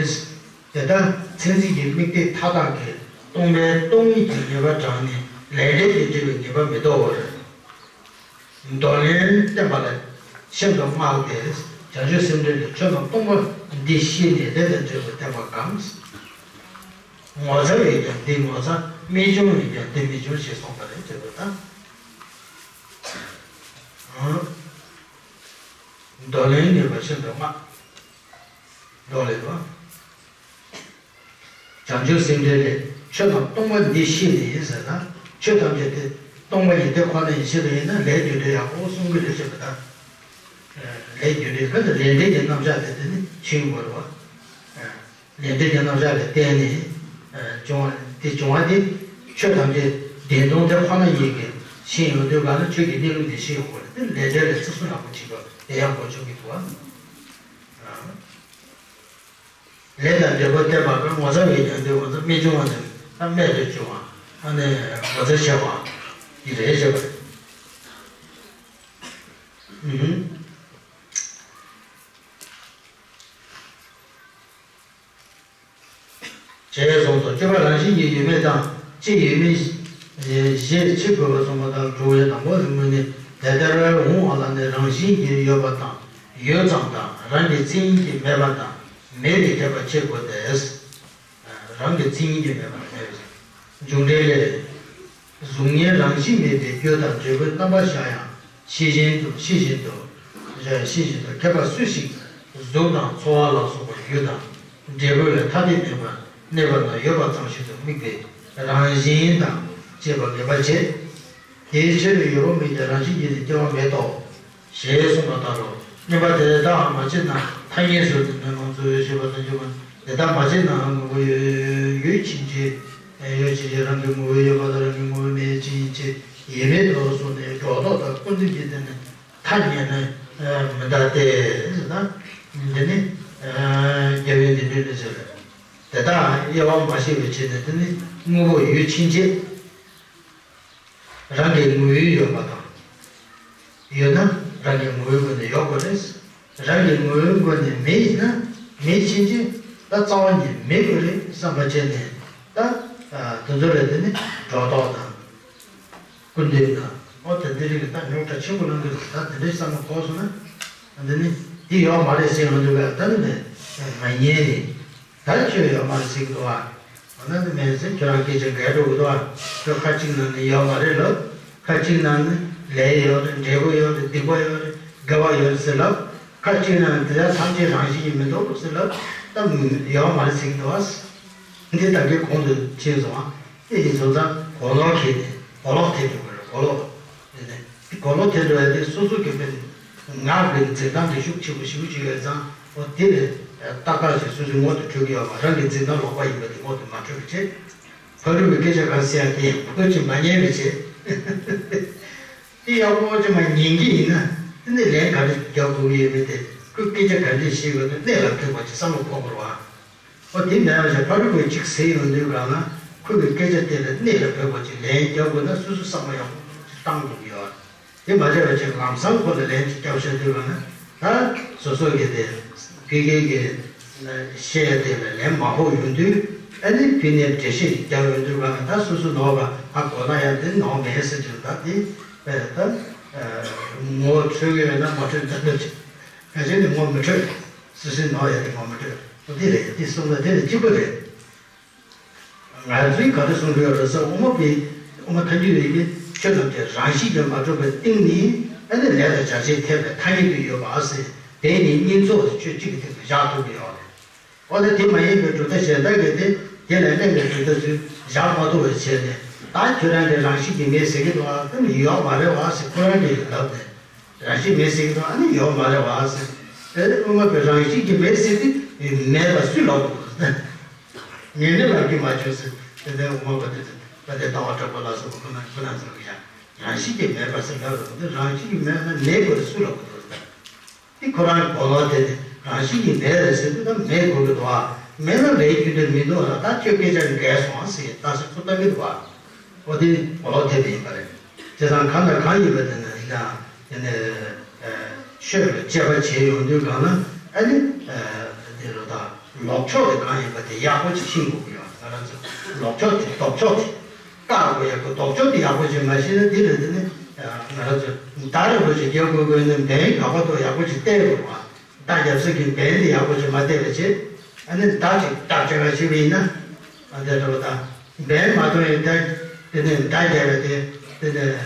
དེ་ལྟར་མཚན་ཉིད་ཀྱི་དམིགས་གཏད་མཐའ་དག་གིས་སྟོང་པའི་སྟོང་ཉིད་ཀྱི་ངེས་པ་དྲངས་ནས་ལས་འབྲས་ཀྱི་འབྲེལ་བའི་ངེས་པ་མི་ལྡོག་པར། མདོ་ལས་བསྟན་པ་ལ་ཤིན་ཏུ་བསྔགས་ཏེ། བྱང་ཆུབ་སེམས་འགྲེལ་དུ་ཆོས་རྣམས་སྟོང་པ་འདི་ཤེས་ནས་ལས་དང་འབྲས་བུ་བསྟན་པ་གམ། ངོ་མཚར་བས་ཀྱང་འདི་ངོ་མཚར། རྨད་བྱུང་བས་ཀྱང་འདི་རྨད་བྱུང་ཞེས་གསུངས་པ་རེད་ཅེས་པ་དང་། འདོར་ལེན་ངེས་པ་ཤིན་ཏུ་སྔ། འདོར་ལེན་པ། བྱང་ཆུབ་སེམས་འགྲེལ་ལས་ཆོས་རྣམས་སྟོང་པ་འདི་ཤེས་ནས་ཟེར་ན། ཆོས་ཐམས་ཅད་དེ་སྟོང་པ་ཡིན། དེ་ཁོ་ན་ཡིན་ཤེས་པ་ཡིན་ན་ལས་རྒྱུ་འབྲས་ཡག་པོ་གསུང་གི་རེད་ཅེས་པ་དང་། ལས་རྒྱུ་འབྲས་ཁ་ད་ལས་འབྲས་ཀྱི་རྣམ་གཞག་དེ་དེ་ནི་ཤེས་དགོས་རེད་བ། ལས་འབྲས་ཀྱི་རྣམ་གཞག་ལ་བརྟེན་ནས་བྱུང་བ་དེ་བྱུང་བ་དེ་ཆོས་ཐམས་ཅད་བདེན་སྟོང་དེ་ཁོ་ན་ཡིན་གྱི་ཤེས་ཡོང་དུས་གང་ལ་ཆོས་ཀྱི་གནས་ལུགས་དེ་ཤེས་དགོས་རེད། དེ་ལས་འབྲས་ལ་བརྩི་སྲུང་ཡག་པོ་བྱེད་དགོས་དེ་ཡག་པོ་བྱུང་གི་འདུག་བ། ལས་དང་འབྲས་བུ་བསྟན་པ་ཀུན། ངོ་མཚར་བས་ཀྱང་འདི་ངོ་མཚར། རྨད་བྱུང་བ་ནི་ད་རྨད་དུ་བྱུང་བ་ཨ་ནི་ངོ་མཚར་ཆེ་བ་འདི་རེད་ཅེས་པ་རེད། ཞེས་གསུངས་སོ། སྤྱོད་པ་རང་བཞིན་གྱིས་ཡོད་མེད་དང་། ཅི་ཡོད་མེད་ཞེས་ཕྱེ་དགོས་པ་གསུངས་པ་དང་འགྲོ་བའི་དང་པོ་རིང་མོ་ནི་དེ་ལྟར་འོང་བ་ལ་ནི་རང་བཞིན་གྱིས་ཡོད་པ་དང་ཡོད་ཙམ་དང་། རང་གི་མཚན་ཉིད་ཀྱིས་མེད་པ་དང་མེད་པའི་ཁྱད་པར་ཕྱེ་དགོས་ཏེ། རང་གི་མཚན་ཉིད་ཀྱིས་མེད་པ་མེད་པ། འཇུག་འགྲེལ་ལས། གཟུགས་བརྙན་རང་བཞིན་མེད་པའི་རྒྱུ་དང་འབྲས་བུའི་རྣམ་པ་གཞག་ཡང་ཤེས་བཞིན་དུ་ཤེས་བཞིན་དུ་ཤེས་བཞིན་དུ་མཁས་པ་སུ་ཞིག་གཟུགས་དང་ཚོར་བ་ལ་སོགས་པ་རྒྱུ་དང་འབྲས་བུ་ལས་ཐ་དད་མེད་པར་གནས་པ་ན་ཡོད་པ་ཙམ་ཞིག་ཏུ་དམིགས་པའི་རང་བཞིན་དང་བཅས་པ་ངེས་པར་བྱེད། དེའི་ཕྱིར་ཡོད་པ་མིན་ཀྱང་རང་བཞིན་གྱིས་ནི་སྐྱེ་བ་མེད་དོ། ཞེས་གསུངས་པ་ལྟར་རོ། བསྙེན་པ་དེ་དག་མ་བྱས་ན་ཐ་སྙད་ཟེར་དུས་ནི་ང་ཚོས་ཞུས་པ་དང་འཇུག་པ་དེ་དག་མ་བྱས་ན་དངོས་པོ་ཡོད་ཡོད་ཕྱིན་ཆད་ཡོད་ཕྱིན་ཆད་རང་གི་ངོ་བོ་ཡོད་པ་དང་རང་གི་ངོ་བོ་མེད་ཕྱིན་ཆད་ཡེ་མེད་དུ་སོང་ནས་སྒྲོ་འདོགས་དང་ཀུན་རྫོབ་ཀྱི་སྟེང་ནས་ཐ་སྙད་ནི་མི་འདག་སྟེ་ཟེར་ན། འདི་ནི་རྒྱལ་བའི་འདི་འདྲའི་ལས་ཟེར། དེ་དག་དབྱེ་བ་མ་ཕྱེ་བའི་ཕྱིར་ནི་དེ་ནི་དངོས་པོ་ཡོད་ཕྱིན་ཆད། རང་གི་ངོ་བོའི་ཡོད་པ་དང་། ཡོད་ན་རང་གི་ངོ་བོའི་སྒོ་ནས་ཡོད་དགོས་རེད། རང་གི་ངོ་བོའི་སྒོ་ནས་མེད་ཡིན་ན་མེད་ཕྱིན་ཆད་ད་རྩ་བ་ཉིད་མེད་དགོས་རེད་བསམ་པ་བྱས་ནས་ད་དེ་ཚོ་ལ་དེ་ནི་སྒྲོ་འདོགས་དང་། སྐུར་འདེབས་དང་། ཨོ་ད་འདི་རིགས་ད་རྙོག་དྲ་ཆེན་པོ་གནང་གི་རེད། ད་དེ་འདྲའི་བསམ་བློ་འཁོར་སོང་ན། འདི་ནི་འདི་ཡོད་མ་རེད་ཟེར་ཡོང་དུས་ད་ནི་མ་ཉན་ནས། ད་ཁྱོད་ཡོད་མ་རེད་ཟེར་གི་འདུག་ཨ། འོ་ན་ནི་མེད་ཟེར་ཁྱོད་རང་སྐད་ཆ་འགལ་འགྲོ་གི་འདུག་ཨ། ཁྱོད་ཁ་གཅིག་ནང་ནས་ཡོད་མ་རེད་ལབ། ཁ་གཅིག་ནང་ནས་ལས་ཡོད་རེད། འབྲས་བུ་ཡོད་རེད། སྡིག་པ་ཡོད་རེད། དགེ་བ་ཡོད་རེད་ཟེར་ལབ། ཁ་གཅིག་ནང་ནས་དེ་དག་ཐམས་ཅད་རང་བཞིན་གྱིས་མི་འདུག་ཟེར་ལབ། ད་ཡོད་མ་རེད་ཟེར་གི་འདུག་ཨ། འདི་ད་གིན་གོང་དུ་ཕྱིན་སོང་ཨ། དེ་ཡིན་སོང་ཙང་གོ་ལོག་གིས་ནས་གོ་ལོག་ཐེབས་འགྲོ་གི་རེད། གོ་ལོག་དེ་ནས་གོ་ལོག་ཐེབས་འགྲོ་ཡ་དེ་སོ་སོ་གི་དཔེ་ངག་གི་འཛིན་སྟངས་དེ་ཤུགས་ཆེ་པོ་ཞེ་པོ་ཅིག་ཡོད་ཙང་། འོ་དེ་ནས་ཏག་ཏག་ཅིག་སོ་སོའི་ངོ་དུ་འཕྲོད་ཀྱི་ཡོད་པ། རང་གི་འཛིན་སྟངས་ལོག་པ་ཡིན་པ་དེ་ངོ་དུ་མ་འཕྲོད་པ་བྱེད། ཕ་རོལ་པོའི་སྐད་ཆ་གང་ཟེར་ཡ་དེ་ཡང་ཕོ་ཅིག་མ་ཉན་པ་བྱེད། དེ་ཡག་པོ་ཅིག་མ་ཉན་གྱི་ཡིན་ན་དེ་ནས་ལན་ག་རེ་རྒྱག་དགོས་ཀྱི་ཡོད་མེད་དེ། ཁོས་སྐད་ཆ་ག་འདྲས་བཤད་དགོས་འདུག་གནད་ལ་ཐུག་པ་ཅིག་བསམ་བློ་འཁོར་དགོས་རེད་བ། ཨོ་དེ་མེད་པ་བྱས། ཕ་རོལ་པོས་ཅིག་ཟེར་ཡོང་དུས་གང་ན་ཁོ་གི་སྐད་ཆ་དེ་ལ་གནད་ལ་འཕོས་པ་ཅིག་ལན་རྒྱག་དགོས་ན་སོ་སོ་བསམ་བློ་ཡག་པོ་ཅིག་བཏང་དགོས་ཀྱི་ཡོད། དེ་མ་བྱས་པ་བྱས་ལམ་སང་ཁོ་ལ་ལན་ཅིག་རྒྱབ་བཞག་དུས་གང་ན་ད་སོ་སོ་གི་དེ་ཕ་གི་གི་བཤད་ཡ་དེ་ལ་ལན་མ་ཕོག་ཡོང་དུས། ཨ་ནི་ཕ་གིར་འགྲེལ་བཤད་ཅིག་རྒྱབ་ཡོང་དུས་གང་ན་ད་སོ་སོ་ནོར་བ་ཧ་གོ་ན་ཡང་དེ་ནོར་མེད་ཟེར་གྱི་ད་དེ་དཔེ་ད་ངོ་འཕྲོད་ཀྱི་ཡོད་ན་མ་འཕྲོད་ན་འདོད་ཀྱི། གལ་སྲིད་ནི་ངོ་མི་འཕྲོད། སོ་སོའི་ནོར་ཡ་དེ་ངོ་མི་འཕྲོད། འོ་དེ་རེད། དེ་གསུངས་ན་དེ་ནི་གཅིག་པ་རེད། ང་ཚོས་ག་རེ་གསུང་གི་ཡོད་རེད་ཟེར། དབུ་མ་པའི་དབུ་མ་ཐལ་འགྱུར་བའི་གི་ཆོས་ཐམས་ཅད་རང་བཞིན་གྱིས་མ་གྲུབ་པའི་སྟེང་ནས། ཨ་ནི་ལས་དང་བྱ་བྱེད་འཐད་པའི་ཐ་སྙད་དུ་ཡོད་པ་ཟེར། དེ་ནི་སྙིང་ཚོགས་སུ་ཆོས་གཅིག་གི་སྟེང་དུ་བཞག་ཐུབ་ཀྱི་ཡོད་རེད། འོ་ན་དེ་མ་ཡིན་པའི་གྲུབ་མཐའ་གཞན་དག་གིས་དེ་དེ་ལས་གནས་པའི་གྲུབ་མཐའ་ཚུར་བཞག་མ་ཐུབ་པ་བྱས་ནས། ད་ཁྱོད་རང་གིས་རང་བཞིན་གྱིས་མེད་ཟེར་གྱི་འདུག་ཨ། དེ་ནི་ཡོད་མ་རེད་བ་ཟེར་ཁོ་རང་གིས་ལབ་ནས། རང་བཞིན་མེད་ཟེར་གྱི་འདུག་ཨ་ནི་ཡོད་མ་རེད་བ་ཟེར། དེ་ནི་དབུ་མ་པས་རང་བཞིན་གྱིས་མེད་ཟེར་དུས་མེད་པ་སུས་ལབ་དགོས། ངས་ནི་ལབ་ཀྱི་མ་བྱུང་ཟེར། དེ་ནས་དབུ་མ་པ་དེ་ཚོ་ད་དེ་ལྟ་བ་དྲག་པོ་ལ་སོགས་པ་ཁོ་ན་ཁོ་ན་ཚོ་གིས་ཡང་རང་བཞིན་གྱིས་མེད་པ་ཟེར་ལབ་རུང་། དེ་རང་བཞིན་གྱིས་མེད་ན་མེད་དགོས་རེད། སུས་ལབ་དགོས་འདུག་དེ་ཁོ་རང་གི་གོ་ལོག་དེ་ནི་རང་བཞིན་གྱིས་མེད་རེད་ཟེར་དུས་ད་མེད་དགོས་ཀྱི་འདུག་ཨ། མེད་ན་ལས་རྒྱུ་འབྲས་མི་འདུག་ཨ། ད་ཁྱོད་སྐད་ཆ་འགལ་སོང་ཨ་ཟེར་ད་ཟེར་ཁོ་ལྟ་གི་འདུག་ཨ། འོ་དེ་གོ་ལོག་ཐེབས་པ་ཡིན་པ་རེད། བྱས་ཙང་གང་དང་གང་ཡིན་པ་དེ་ནི་ཡང་དེ་ནི་ཆོས་ལ་དཔྱད་པ་བྱེད་ཡོང་དུས་གང་ན་ཨ་ནི་དེ་རུ་ད་ལྡོག་ཕྱོགས་དེ་གང་ཡིན་པ་དེ་ཡག་པོ་ཅིག་ཤེས་དགོས་ཀྱི་ཡོད། ང་རང་ཚོ་ལྡོག་ཕྱོགས་དེ་ལྡོག་ཕྱོགས་དེ་བཀག་དགོས་ཡག་པོ། ལྡོག་ཕྱོགས་དེ་ཡག་པོ་ཅིག་མ་ཤེས་ན་དེ་ལ་དེ་ནི་ང་རང་ཚོ་བརྡ་རིང་པོ་ཅིག་རྒྱག་དགོས་དགོས་ན་འབེན་ཡག་པོ་དང་ཡག་པོ་ཅིག་བལྟས་དགོས་པ། རྟགས་རྒྱབ་ས་གི་འབེན་དེ་ཡག་པོ་ཅིག་མ་བལྟས་པ་བྱས། ཨ་ནི་མདའ་ཅིག་རྟགས་ཅིག་ག་བྱས་པ་ཡིན་ན། ཨ་དེ་འདྲ་བ་དང་། འབེན་མ་ཐོན་ཡང་ད་དེ་ནས་མདའ་རྒྱབ་པ་དེ་དེ་ནས་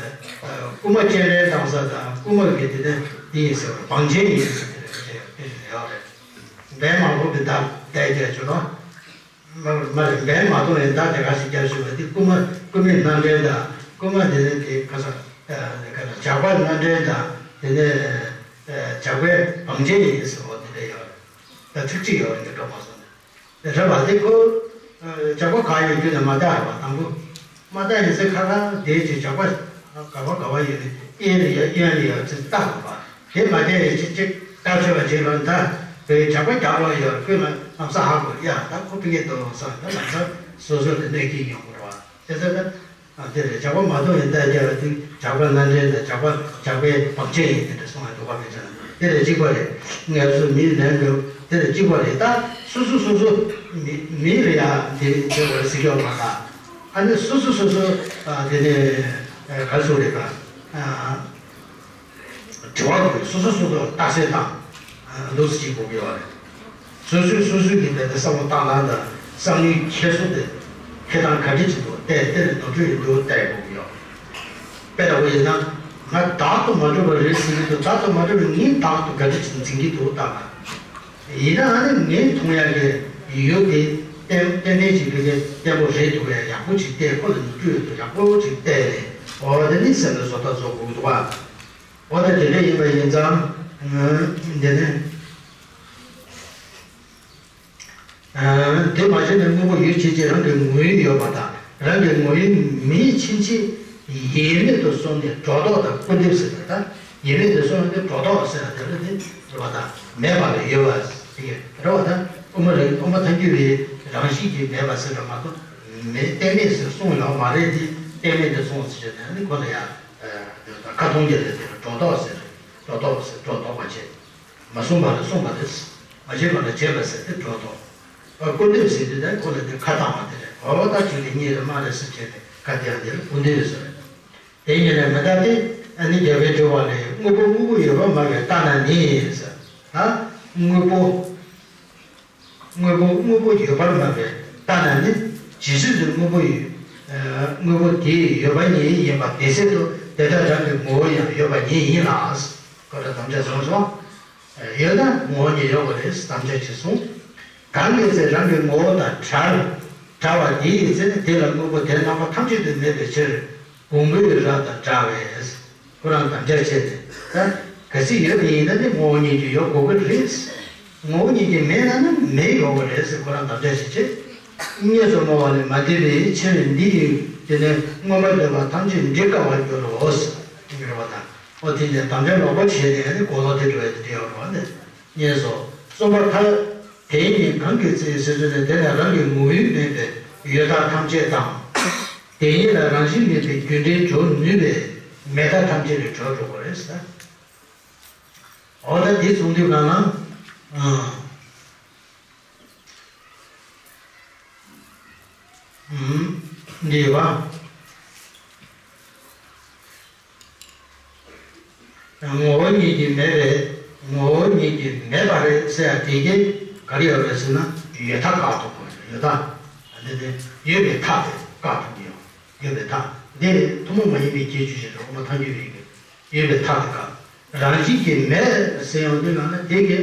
རྐུན་མ་སྤྱན་འདྲེན་བཏང་ས་དང་རྐུན་མ་གི་དེ་ནས་དེ་ཡིན་ཟེར་བ་བང་ཆེན་ཡིན་ཟེར་དེ་འདྲ་བྱས་དེ་འདྲ་ཡོད་རེད། འབེན་མ་ཕོག་པའི་མདའ་མདའ་རྒྱབ་བྱུང་ན། མ་མ་རེད། འབེན་མ་ཐོན་ཡང་མདའ་དེ་ག་ཞིག་རྒྱབ་བཞིན་པ་དེ་རྐུན་མ་རྐུན་མའི་སྣ་འདྲེན་དང་རྐུན་མ་དེ་ནས་དེ་ག་ས་ག་ལ་ཇག་པ་སྣ་འདྲེན་དང་དེ་ནས་ཇག་པའི་བང་ཆེན་ཡིན་ཟེར་བ་དེ་འདྲ་ཡོད་རེད། ད་ཚིག་གཅིག་ཡོད་རེད། འདི་འགྲོ་མ་སོང་ནས། རེད་པ། དེ་ཁོ་ཇག་པ་ག་ཡོད་རྒྱུ་ནས་མ་བལྟ་རེད་པ། དང་པོ་མ་བལྟ་ཡིན་ཟེར་ཁ་ཁ་དེའི་ཅིག་ཇག་པ་ག་པ་ག་པ་ཡོད་ནས་གཡས་ལ་ཡོད་གཡོན་ལ་ཡོད་ཅེས་བལྟ་དགོས་པ། དེ་མ་བལྟས་ཡིན་ཅིག་ཅིག་བལྟ་ཆོག་པ་བྱེད་རོགས། ད་བོད་ཇག་པ་རྒྱག་རོགས་ཡོད། ཁོས་ང་ལམ་སང་ཧ་གོ་ཡ། ད་ཁོ་ཕ་གིར་འདུག་བསམ། ད་ལམ་སང་སོ་སོ་ལ་གནོད་སྐྱེལ་ཡོང་གི་རེད་པ། དེ་ཚོ་ད། ཨ་དེ་རེད། ཇག་པ་མ་གཏོགས་ཡིན་ད་རྒྱ་བ་དེ་ཇག་པ་སྣ་འདྲེན་དང་ཇག་པ་ཇག་པའི་བང་ཆེན་ཡིན་དེ་འདྲ་གསུང་བ་འདུག་ག་མི་ཚེ་ན་དེ་རེད། གཅིག་པ་རེད། ངལ་གསོ་མི་ལེན་དགོས་དེ་རེད། གཅིག་པ་རེད། ད་སོ་སོ་སོ་སོ་མི་མི་རེད་ཡ། དེ་དེ་བར་སྲིད་སྐྱོང་མ་ད་ཨ་ནི་སོ་སོ་སོ་སོ་ཨ་དེ་ནས་ག་སུ་རེད་པ། ཨ། དྲི་བ་དགོས། སོ་སོ་སོ་སོར་རྟགས་གསལ་དང་ལུགས་སུ་གཅིག་དགོས་ཀྱི་ཡོད་རེད། སོ་སོས་སོ་སོའི་གི་དེ་ལྟར་བསམ་བློ་བཏང་སྟངས་དང་བསམ་བློའི་འཁྱེར་སོ་དེ་འཁྱེར་སྟངས་ག་འདྲ་ཅིག་འདུག་བལྟས། དེ་ནས་ནོར་འཁྲུལ་ཡོད་འདུག་བལྟ་དགོས་ཀྱི་ཡོད། དཔེ་ལྟ་བུ་ཡིན་ན་ང་བདག་ཏུ་མ་གྲུབ་པ་རེད་ཟེར་གྱི་འདུག་བདག་ཏུ་མ་གྲུབ་པའི་ངས་བདག་ཏུ་ག་འདྲ་ཅིག་འཛིན་གྱི་འདུག་བལྟ་ན། ཡིན་ན་ཨ་ནི་ངས་མཐོང་ཡག་གི་ཡུལ་དེ་ཏན་ཏན་ཏན་ཅིག་བོད་སྐད་བརྟན་པོ་རེད་འདུག་གས། ཡག་པོ་ཅིག་བལྟས། ཁོ་ལ་ནོར་འཁྲུལ་ཡོད་འདུག་ཡག་པོ་ཅིག་བལྟས་ནས། འོ་དེ་ནི་སེམས་ལ་བཟོ་ལྟ་བཟོ་དགོས་འདུག་བ། འོ་ད་དེ་འདྲ་ཡིན་པ་ཡིན་ཙང་། འདི་ནི། དེ་མ་བྱས་ནས་དངོས་པོ་ཡུལ་ཕྱིན་ཆད་རང་གི་ངོ་བོས་ཡོད་པ་དང་རང་གི་ངོ་བོའི་མིང་ཕྱིན་ཆད་ཡེངས་མེད་དུ་སོང་ནས་སྒྲོ་འདོགས་དང་སྐུར་འདེབས་ཟེར་བ་དང་། ཡེངས་མེད་དུ་སོང་ནས་སྒྲོ་འདོགས་ཟེར་བ་དེ་ལ་ནི་རེད་པ་དང་མེད་པ་ལ་ཡོད་པ་ཟེར་གྱི་རེད་པ་དང་། དབུ་མ་རེད། དབུ་མ་ཐལ་འགྱུར་བའི་རང་བཞིན་གྱིས་མེད་པ་ཟེར་བ་མ་གཏོགས་མེད། གཏན་མེད་ཟེར་གསུངས་ཡོད་མ་རེད། དེ་གཏན་མེད་དུ་སོང་ཟེར་བྱས་ནས་ནི་ཁོ་ལ་ཡང་ཁ་ཐོང་རྒྱ་ལས་དེ་ལ་སྒྲོ་འདོགས་ཟེར། སྒྲོ་འདོགས་ཟེར། སྒྲོ་འདོགས་པ་བྱས། མ་གསུངས་པ་ལ་གསུངས་པ་རེད། མ་བྱས་པ་ལ་བྱས་པ་ཟེར་ཏེ་སྒྲོ་འདོགས། ཨ་སྐུར་འདེབས་ཟེར་དུས་ད་ཁོ་ལ་དེ་ཁ་བཏང་བ་དེ་རེད། འོ་ད་ཅིག་དེ་གཉིས་རེད་མ་རེད་ཟེར་བྱས་ཏེ་ཁ་བདེ་ཡང་དེ་ལ་སྐུར་འདེབས་ཟེར། དེ་ཉིད་ལས་མི་འདའ་སྟེ། ཨ་ནི་རྒྱལ་བའི་སྤྲུལ་པ་ལས། དངོས་པོ་དངོས་པོ་ཡོད་པར་སྨྲ་བས་ལྟ་ན་ནི་ཟེར། ད་དངོས་པོ། དངོས་པོ་དངོས་པོ་ཡོད་པར་སྨྲ་བས་ལྟ་ན་ནི། ཇི་སྲིད་དུ་དངོས་པོ་ཡོད། ཨ་དངོས་པོ་དེ་ཡོད་པ་ཉིད་ཡིན་པ་དེ་སྲིད་དུ་དེ་ལྟར་རང་གི་ངོ་བོ་ཡང་ཡོད་པ་ཉིད་ཡིན་ལ། ཁོ་རང་དམ་བཅའ་བཟུང་སོང་། ཡོད་ན་ངོ་བོ་ཉིད་ཡོད་པ་རེད། དམ་བཅའ་ཅིག་བཟུང་། གང་གི་ཚེ་རང་གི་ངོ་བོ་དང་བྲལ། བྲལ་བ་དེའི་ཚེ་དེ་ལ་དངོས་པོ་དེ་རྣམ་པ་ཐམས་ཅད་དུ་མེད་པའི་ཕྱིར། བོང་བུའི་རྭ་དང་འདྲ་བས། ཁོ་རང་དམ་བཅའ་བྱས་ནས་ད་གལ་སྲིད་ཡོད་པ་ཡིན་ན་ནི་ངོ་བོ་ཉིད་ཀྱིས་ཡོད་དགོས་ཀྱི་རེད། ངོ་བོ་ཉིད་ཀྱིས་མེད་ན་ནི་མེད་ཡོད་ཀྱི་རེད་ཟེར་ཁོ་རང་དམ་བཅའ་བྱས་བྱས། གཉེན་སུ་སྨྲ་བ་ལས་མ་འདས་པའི་ཕྱིར་འདི་ཡི་དེ་ནས་མངོན་པར་འདོད་པ་ཐམས་ཅད་འདྲི་དཀའ་བར་འགྱུར་རོ་ཟེར་གྱི་རེད་པ་དང་། ཨོ་དེ་ནས་དམ་བཅའ་ལོག་པ་བྱས་ནས་ནི་གོ་ལོག་དེ་འགྲོ་བའི་དེ་འདྲ་ཡོད་རེད་པ། ནས་གཉེན་སུ་གསུམ་པ་མཐའ། དེ་ཉིད་གང་གི་ཚེ་ཟེར་ཚུལ་ནི་དེ་ནས་རང་གི་ངོ་བོའི་མེད་པའི་ཡོད་མཐའ་ཐམས་ཅད་དང་། དེ་ཉིད་ལ་རང་བཞིན་མེད་པའི་རྒྱུ་འབྲས་འཇོག་ནུས་པའི་མེད་མཐའ་ཐམས་ཅད་ལས་གྲོལ་འགྲོ་དགོས་རེད་ཟེར། འོ་ད་འདི་གསུང་དུས་གང་ལ། ཨང་། ཨུམ། འདི་ཡོད་པ། ངོ་བོ་ཉིད་ཀྱིས་མེད་པས་ངོ་བོ་ཉིད་ཀྱིས་མེད་པ་རེད་ཟེར་ཡ་དེ་གས་ག་རེ་ཡོད་རེད་ཟེར་ན་ཡོད་མཐའ་བཀག་ཐུབ་དགོས་རེད། ཡོད་མཐའ། འདི་ནི་ཡོད་པའི་མཐའ་དེ་བཀག་ཐུབ་ཀྱི་ཡོད། ཡོད་པའི་མཐའ་འདི་ཐུན་མོང་མ་ཡིན་པའི་ཁྱད་ཆོས་ཤིག་རེད། དབུ་མ་ཐལ་འགྱུར་བའི་གི་ཡོད་པའི་མཐའ་དེ་བཀག་རང་བཞིན་གྱིས་མེད་ཟེར་ཡོང་དུས་ན་ནི་དེ་གས་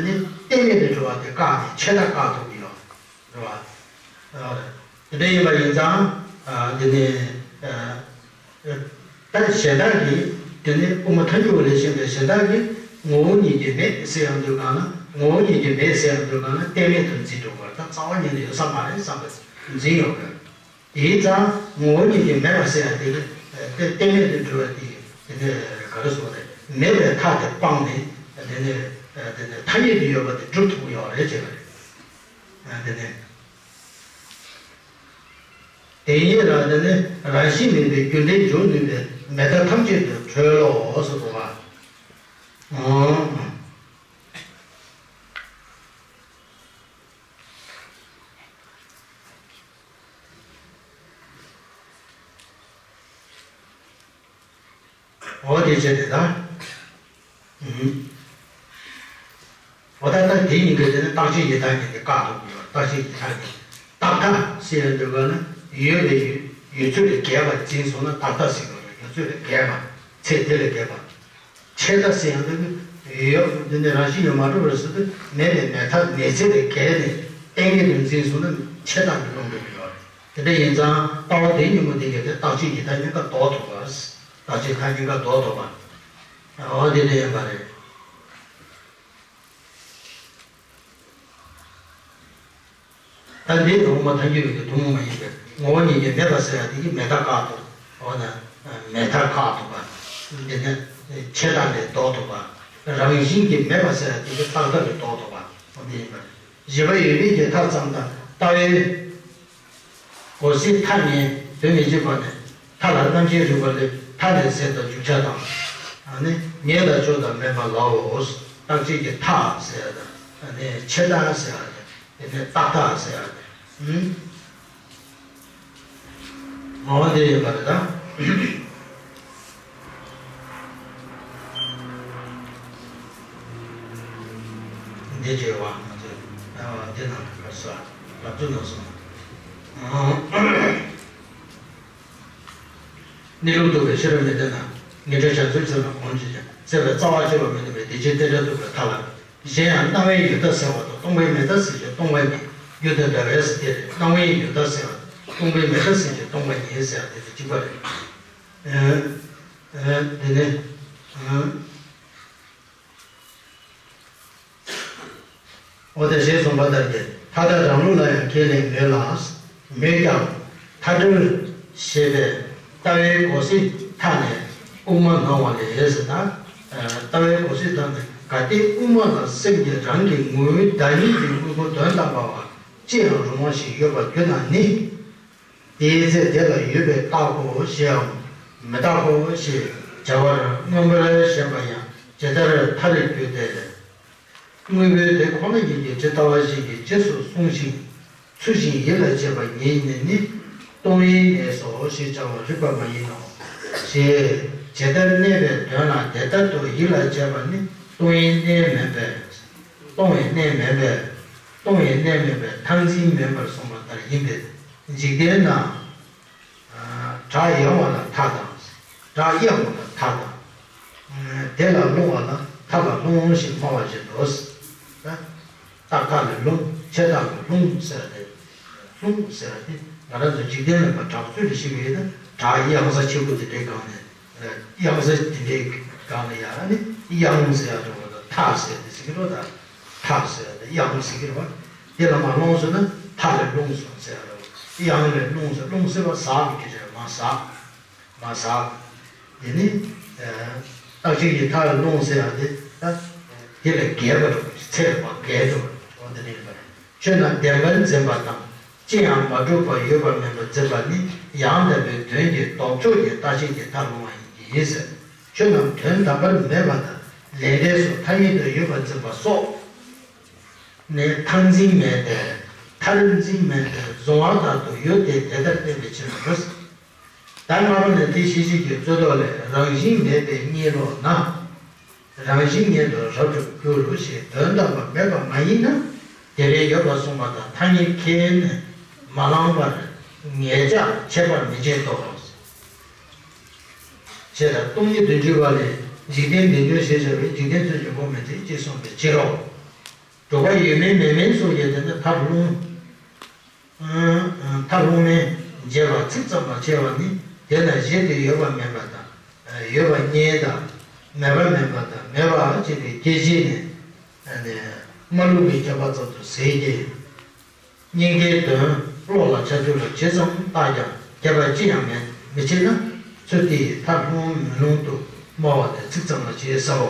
ནི་གཏན་མེད་དུ་འགྲོ་བ་དེ་བཀག་ནས་ཆད་མཐའ་བཀག་ཐུབ་ཀྱི་ཡོད། རེད་བ། དེ་འདྲ་ཡིན་པ་ཡིན་ཙང་། འདི་ནི་ད་གཞན་དག་གིས་དེ་ནི་དབུ་མ་ཐལ་འགྱུར་བ་ལས་གཞན་པའི་གཞན་དག་གིས་ངོ་བོ་ཉིད་ཀྱིས་མེད་ཟེར་ཡང་འདོད་གང་ན། ངོ་བོ་ཉིད་ཀྱིས་མེད་ཟེར་ཡང་འདོད་གང་ན་གཏན་མེད་དུ་འཛིན་འགྲོ་བར་ད་རྩ་བ་ཉིད་ནས་ཡོད་ས་མ་རེད་བསམ་པ་འཛིན་ཡོད་དགོས། དེའི་ཙང་ངོ་བོ་ཉིད་ཀྱིས་མེད་པ་ཟེར་ཡང་དེ་ནི་གཏན་མེད་དུ་འགྲོ་བ་དེ་དེ་ནི་ག་རེ་ཟེར་དགོས་རེད། མེད་པའི་མཐའ་དེ་སྤངས་ནས་དེ་ནི་དེ་ནི་ཐ་སྙད་དུ་ཡོད་པ་དེ་སྒྲུབ་ཐུབ་ཀྱི་ཡོད་རེད་ཅེས་པ་རེད། དེ་ནས། དེ་ཉིད་ལ་དེ་ནི་རང་བཞིན་མེད་པའི་རྒྱུ་འབྲས་འཇོག་ནུས་པའི་མེད་མཐའ་ཐམས་ཅད་དུ་གྲོལ་ལོ་ཟེར་བ། ཨང་། འོ་དེ་བྱས་ཏེ་ད། ཨུམ། ད་ལྟ་དེ་གཉིས་ཀྱི་དེ་ནི་རྟག་ཆད་ཡིན་མཐའ་གཉིས་ཀྱི་བཀག་ཐུབ་ཀྱི་ཡོད། རྟག་ཆད་ཡིན་མཐའ་གཉིས། རྟག་མཐའ་ཟེར་ཡ་འདོད་པ་ནི་ཡོད་པའི་ཡོད་ཡོད་ཚུལ་ལས་འགལ་བ་འཛིན་སོང་ན་རྟག་མཐའ་ཟེར་གྱི་རེད། ཡོད་ཚུལ་ལས་འགལ་བ། ཚེ་དེ་ལས་འགལ་བ། ཆད་མཐའ་ཟེར་ཡང་ན་ཡོད་འདི་ནི་རང་བཞིན་གྱིས་མ་གྲུབ་པར་ཟེར་དུས་མེད་པའི་མེད་མཐའ་མེད་ཚད་ལས་བརྒལ་ནས་གཏན་འཁེལ་དུ་འཛིན་སོང་ན་ཆད་མཐའ་གི་སློང་འདོད་ཀྱི་ཡོད་རེད། དེ་འདྲ་ཡིན་ཙང་ལྟ་བ་དེ་གཉིས་པོ་འདི་གལ་ཏེ་རྟག་ཆད་ཀྱི་མཐའ་གཉིས་ཀ་ལྡོག་ཐུབ་པ། རྟག་ཆད་མཐའ་གཉིས་ཀ་ལྡོག་ཐུབ་པ། འོ་དེ་འདྲ་ཡིན་པ་རེད། ད་འདི་ནི་དབུ་མ་ཐལ་འགྱུར་བའི་གི་ཐུན་མོང་མ་ཡིན་པའི་ངོ་བོ་ཉིད་ཀྱིས་མེད་པ་ཟེར་ཡ་དེ་གི་མེད་མཐའ་བཀག་ཐུབ། འོ་ན་མེད་མཐའ་བཀག་ཐུབ་པ། འདི་ནི་ཆད་མཐའ་ལས་ལྡོག་ཐུབ་པ། རང་བཞིན་གྱིས་མེད་པ་ཟེར་ཡ་དེ་གི་རྟག་མཐའ་ལས་ལྡོག་ཐུབ་པ། འོ་འདི་ཡིན་པ་རེད། བཞི་པ་ཡོད་མེད་ཀྱི་མཐའ་ཙམ་དང་ལྟ་བའི་གོ་སའི་མཐའ་ནི་དོན་མི་གཅིག་པ་ནི། མཐའ་ལ་རྣམ་མཁྱེན་རིག་པ་ལས་མཐའ་ནི་ཟད་དང་འཇུག་བྱ་དང་། ཨ་ནི་ཉེ་དང་ཕྱོགས་དང་མེད་པ་ལའོ། རྟག་ཆད་ཀྱི་མཐའ་ཟེར་ཡ་དང་། ཨ་ནི་ཆད་མཐའ་ཟེར་ཡ་དང་། དེ་ནས་རྟག་མཐའ་ཟེར་ཡ་དང་། ཨུམ། ངོ་བོ་འདི་ཡིན་པ་རེད་ད། འདི་བརྗོད་པ་ང་ཚོས་ཨ་འདི་ནང་ལ་ག་ས་ལབ་ཚུལ་ནང་སོང་། གནས་ལུགས་རྟོགས་པའི་ཤེས་རབ་མི་ལྡན་ན། ངེས་འབྱུང་བྱང་ཆུབ་སེམས་ལ་གོམས་བྱེད་ཅིང་། སྲེད་པའི་རྩ་བ་གཅོད་པར་མི་ནུས་པའི་བདེ་ཆེན་རྟེན་འབྲེལ་རྟོགས་པའི་མཐའ་ལ། གཞན་ཡང་སྣང་བའི་ཡུལ་མཐའ་ཟད་པ་དང་སྟོང་པའི་མེད་མཐའ་ཟད་ཕྱིར་སྟོང་པ་ཉིད། རྒྱུ་དང་འདྲ་བས་སོ་སྟེ། སྣང་བའི་ཡུལ་མཐའ་ཟད་པ་དང་སྟོང་པའི་མེད་མཐའ་ཟད་ཕྱིར་སྟོང་པ་ཉིད་ཟེར་ཡ་དེ་དང་གཅིག་པ་རེད། ཨ་ཨ་དེ་ནས་ཨ། འོ་དེ་ཞེས་གསུངས་པ་ལྟར་གྱི་མཐའ་དག་རང་ལུགས་ལ་ཡང་ཁས་ལེན་མོད་ལ། མོད་ཀྱང་མཐའ་བྲལ་ཞེས་པའི་ལྟ་བའི་གོ་སའི་མཐའ་ནི་དབུ་མ་སྣང་བ་ལས་ཟེར་ན། ལྟ་བའི་གོ་སའི་མཐའ་ནི་གལ་ཏེ་དབུ་མ་ལ་སེམས་ཀྱིས་རང་གི་ངོ་བོའི་བདག་ཉིད་ཀྱི་དངོས་པོ་དོན་དམ་པ་བ་ཅི་ཡང་རུང་བ་ཞིག་ཡོད་པར་གྱུར་ན་ནི། དེའི་ཚེ་དེ་ལ་ཡོད་པས་རྟག་གོ་ཞེའམ་མི་རྟག་གོ་ཞེས་བྱ་བར་མངོན་པར་ཞེན་པ་ཡང་ཇི་ལྟར་མཐར་འགྱུར་ཏེ། དངོས་པོའི་དེ་ཁོ་ན་ཉིད་ཀྱིས་ཇི་ལྟ་བ་བཞིན་གྱི་རྗེས་སུ་བཟུང་ཞིང་ཚུལ་བཞིན་ཡིད་ལ་བྱེད་པ་ཉིད་ཉིད་ནི་སྟོང་ཉིད་གནས་སོ་ཞེས་བྱ་བར་རིགས་པ་མ་ཡིན་ནོ། ཞེས་ཇི་ལྟར་གནས་པའི་དོན་ལ་དེ་ལྟར་དུ་ཡིད་ལ་བྱེད་པ་ནི་སྟོང་ཉིད་གནས་མིན་པས། སྟོང་ཉིད་གནས་མིན་པས། སྟོང་ཉིད་གནས་མིན་པས་མཐར་འཛིན་མིན་པར་གསུངས་པ་ལྟར་ཡིན་ཏེ། འཇིག་རྟེན་ན། བྲག་ཡངས་པ་ལ་མཐའ་དང་། བྲག་གཡས་པ་ལ་མཐའ་དང་། དེ་ལ་ལྷུང་བ་ལ་མཐའ་ལ་ལྷུང་ཞེས་སྨྲ་བ་བཞིན་དུ། རྟག་མཐའ་ལས་ལྷུང་། ཆད་མཐའ་ལས་ལྷུང་ཟེར་ཏེ། ལྷུང་ཟེར་ཏེ་ང་རང་ཚོ་འཇིག་རྟེན་ལ་མ་བྲག་ཚུལ་ལ་ཤེས་པ་ཡིན་ན་བྲག་གཡས་ས་ཆེན་པོ་དེ་འདྲའི་སྒང་ནས། གཡས་ས་དེ་འདྲའི་སྒང་ལ་ཡང་ནི་གཡས་ཟེར་ཡ་འགྲོ་བ་དང་མཐའ་ཟེར་ཏེ་ཟེར་གྱི་འགྲོ་ད། མཐའ་ཟེར་ཡ་དང་གཡས་ཟེར་གྱི་རེད་བ། དེ་ལ་མ་ལྷུང་སོང་ན་མཐའ་ལས་ལྷུང་སོང་ཟེར་ཡ་རེད་བ། གཡས་ལས་ལྷུང་སོང་། ལྷུང་ཟེར་བ་ཟག་གི་རེད། མ་ཟག་མ་ཟག་དེ་ནི་རྟག་ཆད་ཀྱི་མཐའ་ལས་ལྷུང་ཟེར་ཡ་དེ་ད་དེ་ལས་བརྒལ་བ་རེད། ཚེ་ལས་མ་བརྒལ་འགྲོ་བ་དེ་ནི་ཡིན་པ་རེད། ཆོས་རྣམས་བདེན་པར་འཛིན་པ་དང་། ཅི་ཡང་མ་གྲུབ་པ་ཡོད་པ་མིན་པར་འཛིན་པ་ནི་ཡང་དག་པའི་དོན་གྱི་ལྡོག་ཕྱོགས་ཀྱི་རྟག་ཆད་ཀྱི་མཐར་ལྷུང་བ་ཡིན་གྱི་ཟེར། ཆོས་རྣམས་དོན་དམ་པར་མེད་པ་དང་ལས་འབྲས་སོགས་ཐ་སྙད་དུ་ཡོད་པར་འཛིན་པ་སོགས་ནི་མཐར་འཛིན་མིན་ཏེ། མཐར་འཛིན་མིན་ཏེ་གཟུང་བ་ལྟར་དུ་ཡོད་དེ་དེ་ལྟར་བསྟན་པའི་ཕྱིར་རོ། ད་སྔ་མ་ནས་དེ་ཤེས་བྱེད་ཀྱི་རྩོད་ཟློག་ལས་རང་བཞིན་མེད་པའི་གཉིད་ལོག་ན། རང་བཞིན་ཉིད་དུ་རབ་ཏུ་འགྱུར་ཞེས་དོན་དམ་པར་མེད་པ་མ་ཡིན་ན། དེ་རིང་ཡོད་པར་གསུངས་པ་དང་ཐ་སྙད་ཁས་ནི་མ་བླངས་པར་ངེས་ཅག་ཁྱད་པར་མི་འབྱེད་དོ། ཞེས་དང་སྟོང་ཉིད་དོན་བྱེད་པ་ལས་འཇིག་རྟེན་བདེན་བདེན་ཞེས་བྱ་བའི་འཇིག་རྟེན་ཚུལ་གྱི་ངོ་མི་འཛིན་ཅེས་གསུངས་པའི་ཕྱིར་རོ། སྒྲུབ་པ་ཡོད་མིན་མེད་མིན་སོགས་ཀྱི་དེ་ནི་མཐར་ལྷུང་། མཐར་ལྷུང་མིན་འབྱེད་པ་ཚིག་ཙམ་ལ་ཕྱེ་བ་ནི་དེ་ལ་གཞི་དེ་ཡོད་པ་མིན་པ་དང་ཡོད་པ་གཉིས་དང་མེད་པ་མིན་པ་དང་མེད་པ་ཅེས་པའི་སྐད་ཅིག་ནི་སྨྲ་ལུགས་ཀྱི་ཁྱབ་པ་ཙམ་དུ་ཟད་ཀྱི། སྙིང་གའི་དོན་བློ་ལ་ཁྱབ་ཆོས་ལ་ཇི་ཙམ་བརྟགས་ཀྱང་ཁྱད་པར་ཅི་ཡང་མེད་མི་ཕྱེད་ན་ཚུལ་དེ་ཡི་མཐར་ལྷུང་མི་ལྷུང་དུ་སྨྲ་བ་དེ་ཚིག་ཙམ་ལ་ཕྱེ་ཟེར་རོ།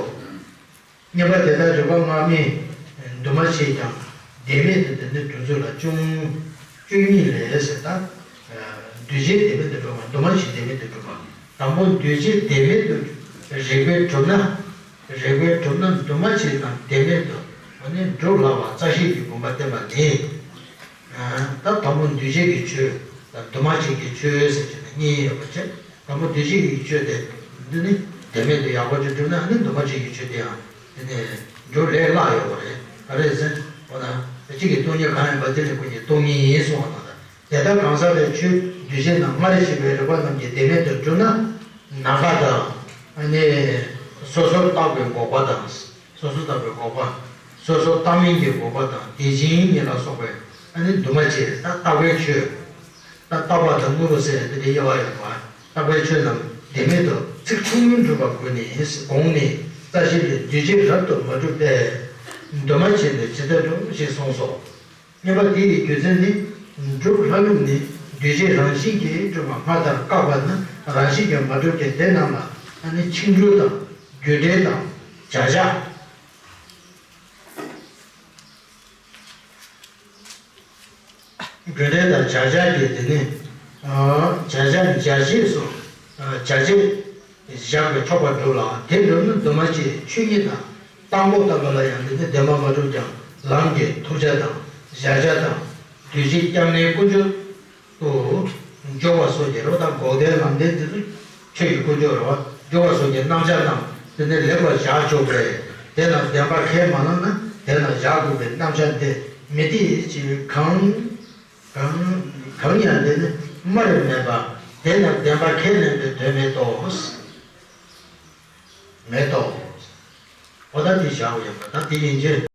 གཉིས་པ་དེ་ལྟར་རིགས་པ་སྔ་མའི་འདུས་མ་བྱས་ཀྱང་བདེན་མེད་དུ་འདི་ནི་གྲུབ་ཚུལ་ལ་བཅུ་བཅུ་གཉིས་ལས་ཟེར་ད། འདུས་བྱས་བདེན་མེད་དུ་གྲུབ་པ། འདུས་མ་བྱས་བདེན་མེད་དུ་གྲུབ་པ། དང་པོ་འདུས་བྱས་བདེན་མེད་དུ་རིགས་པས་གྲུབ་ན། རིགས་པས་གྲུབ་ན་འདུས་མ་བྱས་རྣམས་བདེན་མེད་དུ་ནི་གྲུབ་ལབ་པ་རྩ་ཤེས་ཀྱི་དགོངས་པ་བསྟན་པ་ནི། ད་དང་པོ་འདུས་བྱས་ཀྱི་ཆོས་དང་འདུས་མ་བྱས་ཀྱི་ཆོས་ཟེར་གྱི་ནི་གཉིས་ཡོད་པ་བྱས། དང་པོ་འདུས་བྱས་ཀྱི་ཆོས་དེ་འདི་ནི་བདེན་མེད་དུ་ཡག་པོ་ཅིག་གྲུབ་ན་ནི་འདུས་མ་བྱས་ཀྱི་ཆོས་དེ་ཡང་དེ་ནི་འགྲོ་ལས་སླ་ཡོད་པ་རེད། ག་རེ་ཟེར། འོ་ན་གཅིག་གི་སྟོང་ཉིད་གང་ཡིན་པ་དེ་ལས་ཀུན་གྱི་སྟོང་ཉིད་ཡིན་གསུངས་པ་དང་། དེ་ལྟར་གང་ཟག་ལས་ཆོས་འདུས་བྱས་རྣམས་སྔར་བྱས་པའི་རིགས་པ་རྣམས་ཀྱི་བདེན་མེད་དུ་གྲུབ་ན། ནམ་མཁའ་དང་། ཨ་ནི་སོ་སོར་བརྟགས་པའི་འགོག་པ་དང་། སོ་སོར་བརྟགས་པའི་འགོག་པ། སོ་སོར་བརྟགས་མིན་གྱི་འགོག་པ་དང་དེ་བཞིན་ཉིད་ལ་སོགས་པའི་ཨ་ནི་འདུས་མ་བྱས་ད་བརྟགས་པའི་ཆོས། ད་བརྟགས་པ་དང་དངོས་པོ་ཟེར་ཡ་དེ་འདྲའི་དབྱེ་བ་ཡོད་པ། བརྟགས་པའི་ཆོས་རྣམས་བདེན་མེད་དུ་ཚིག་ཐུང་ངུར་གྲུབ་པ་དགོས་ནས་དགོངས་ནས་རྩ་ཤེ་ལས་འདུས་བྱས་རབ་ཏུ་མ་གྲུབ་པས། འདུས་མ་བྱས་ལས་ཇི་ལྟར་གྲུབ་ཞེས་གསུངས་སོ། བསྙེན་པ་དེ་ཡི་རྒྱུ་མཚན་ནི། སྒྲུབ་ལྷ་ལུགས་ནི་འདུས་བྱས་རང་བཞིན་གྱིས་གྲུབ་པ་སྔར་ལྟར་བཀག་པ་ན་རང་བཞིན་གྱིས་མ་གྲུབ་ཀྱི་དེ་རྣམས་ལ་ནི་འཆིང་གྲོལ་དང་རྒྱུ་འབྲས་དང་བྱ་བྱེད། རྒྱུ་འབྲས་དང་བྱ་བྱེད་ཀྱི་དེ་ནི། བྱ་བྱེད་བྱ་བྱེད་སོགས་བྱ་བྱེད་བཞག་པས་ཆོག་པར་འགྲུབ་ལ། དེ་འགྲུབ་ན་འདུས་མ་བྱས་ཆོས་ཉིད་དང་། དང་པོ་ལྟ་བུ་ལ་ཡང་དེ་ནི་བདེན་པ་མ་གྲུབ་ཀྱང་ལམ་གྱི་ཐོབ་བྱ་དང་བཞག་བྱ་དང་། འདུས་བྱས་སྐྱབས་གནས་དཀོན་མཆོག་ཏུ་སྦྱོར་བ་སོགས་ཀྱི་རེད་བ། ད་འགོག་བདེན་ལམ་བདེན་དེ་ཚོ་ཆོས་ཀྱི་དཀོན་མཆོག་རེད་བ། སྦྱོར་བ་སོགས་ཀྱི་རྣམ་གཞག་རྣམས་དེ་ནི་ལེགས་པར་བཞག་ཆོག་པས། དེ་རྣམས་བདེན་པ་ཁས་མ་བླངས་ན་དེ་རྣམས་བཞག་དགོས་པའི་རྣམ་གཞག་འདི་མི་འཐད་ཅེས་གང་གང་གང་ཡང་དེ་ནི་སྨྲ་རིགས་མེད་པ། དེ་རྣམས་བདེན་པ་ཁས་ལེན་པའི་དོན་མེད་དོ། མེད་དོ། འོ་ད་དེ་བཞག་ཡོད་པ་ད་དེ་ཡིན་ཕྱིར་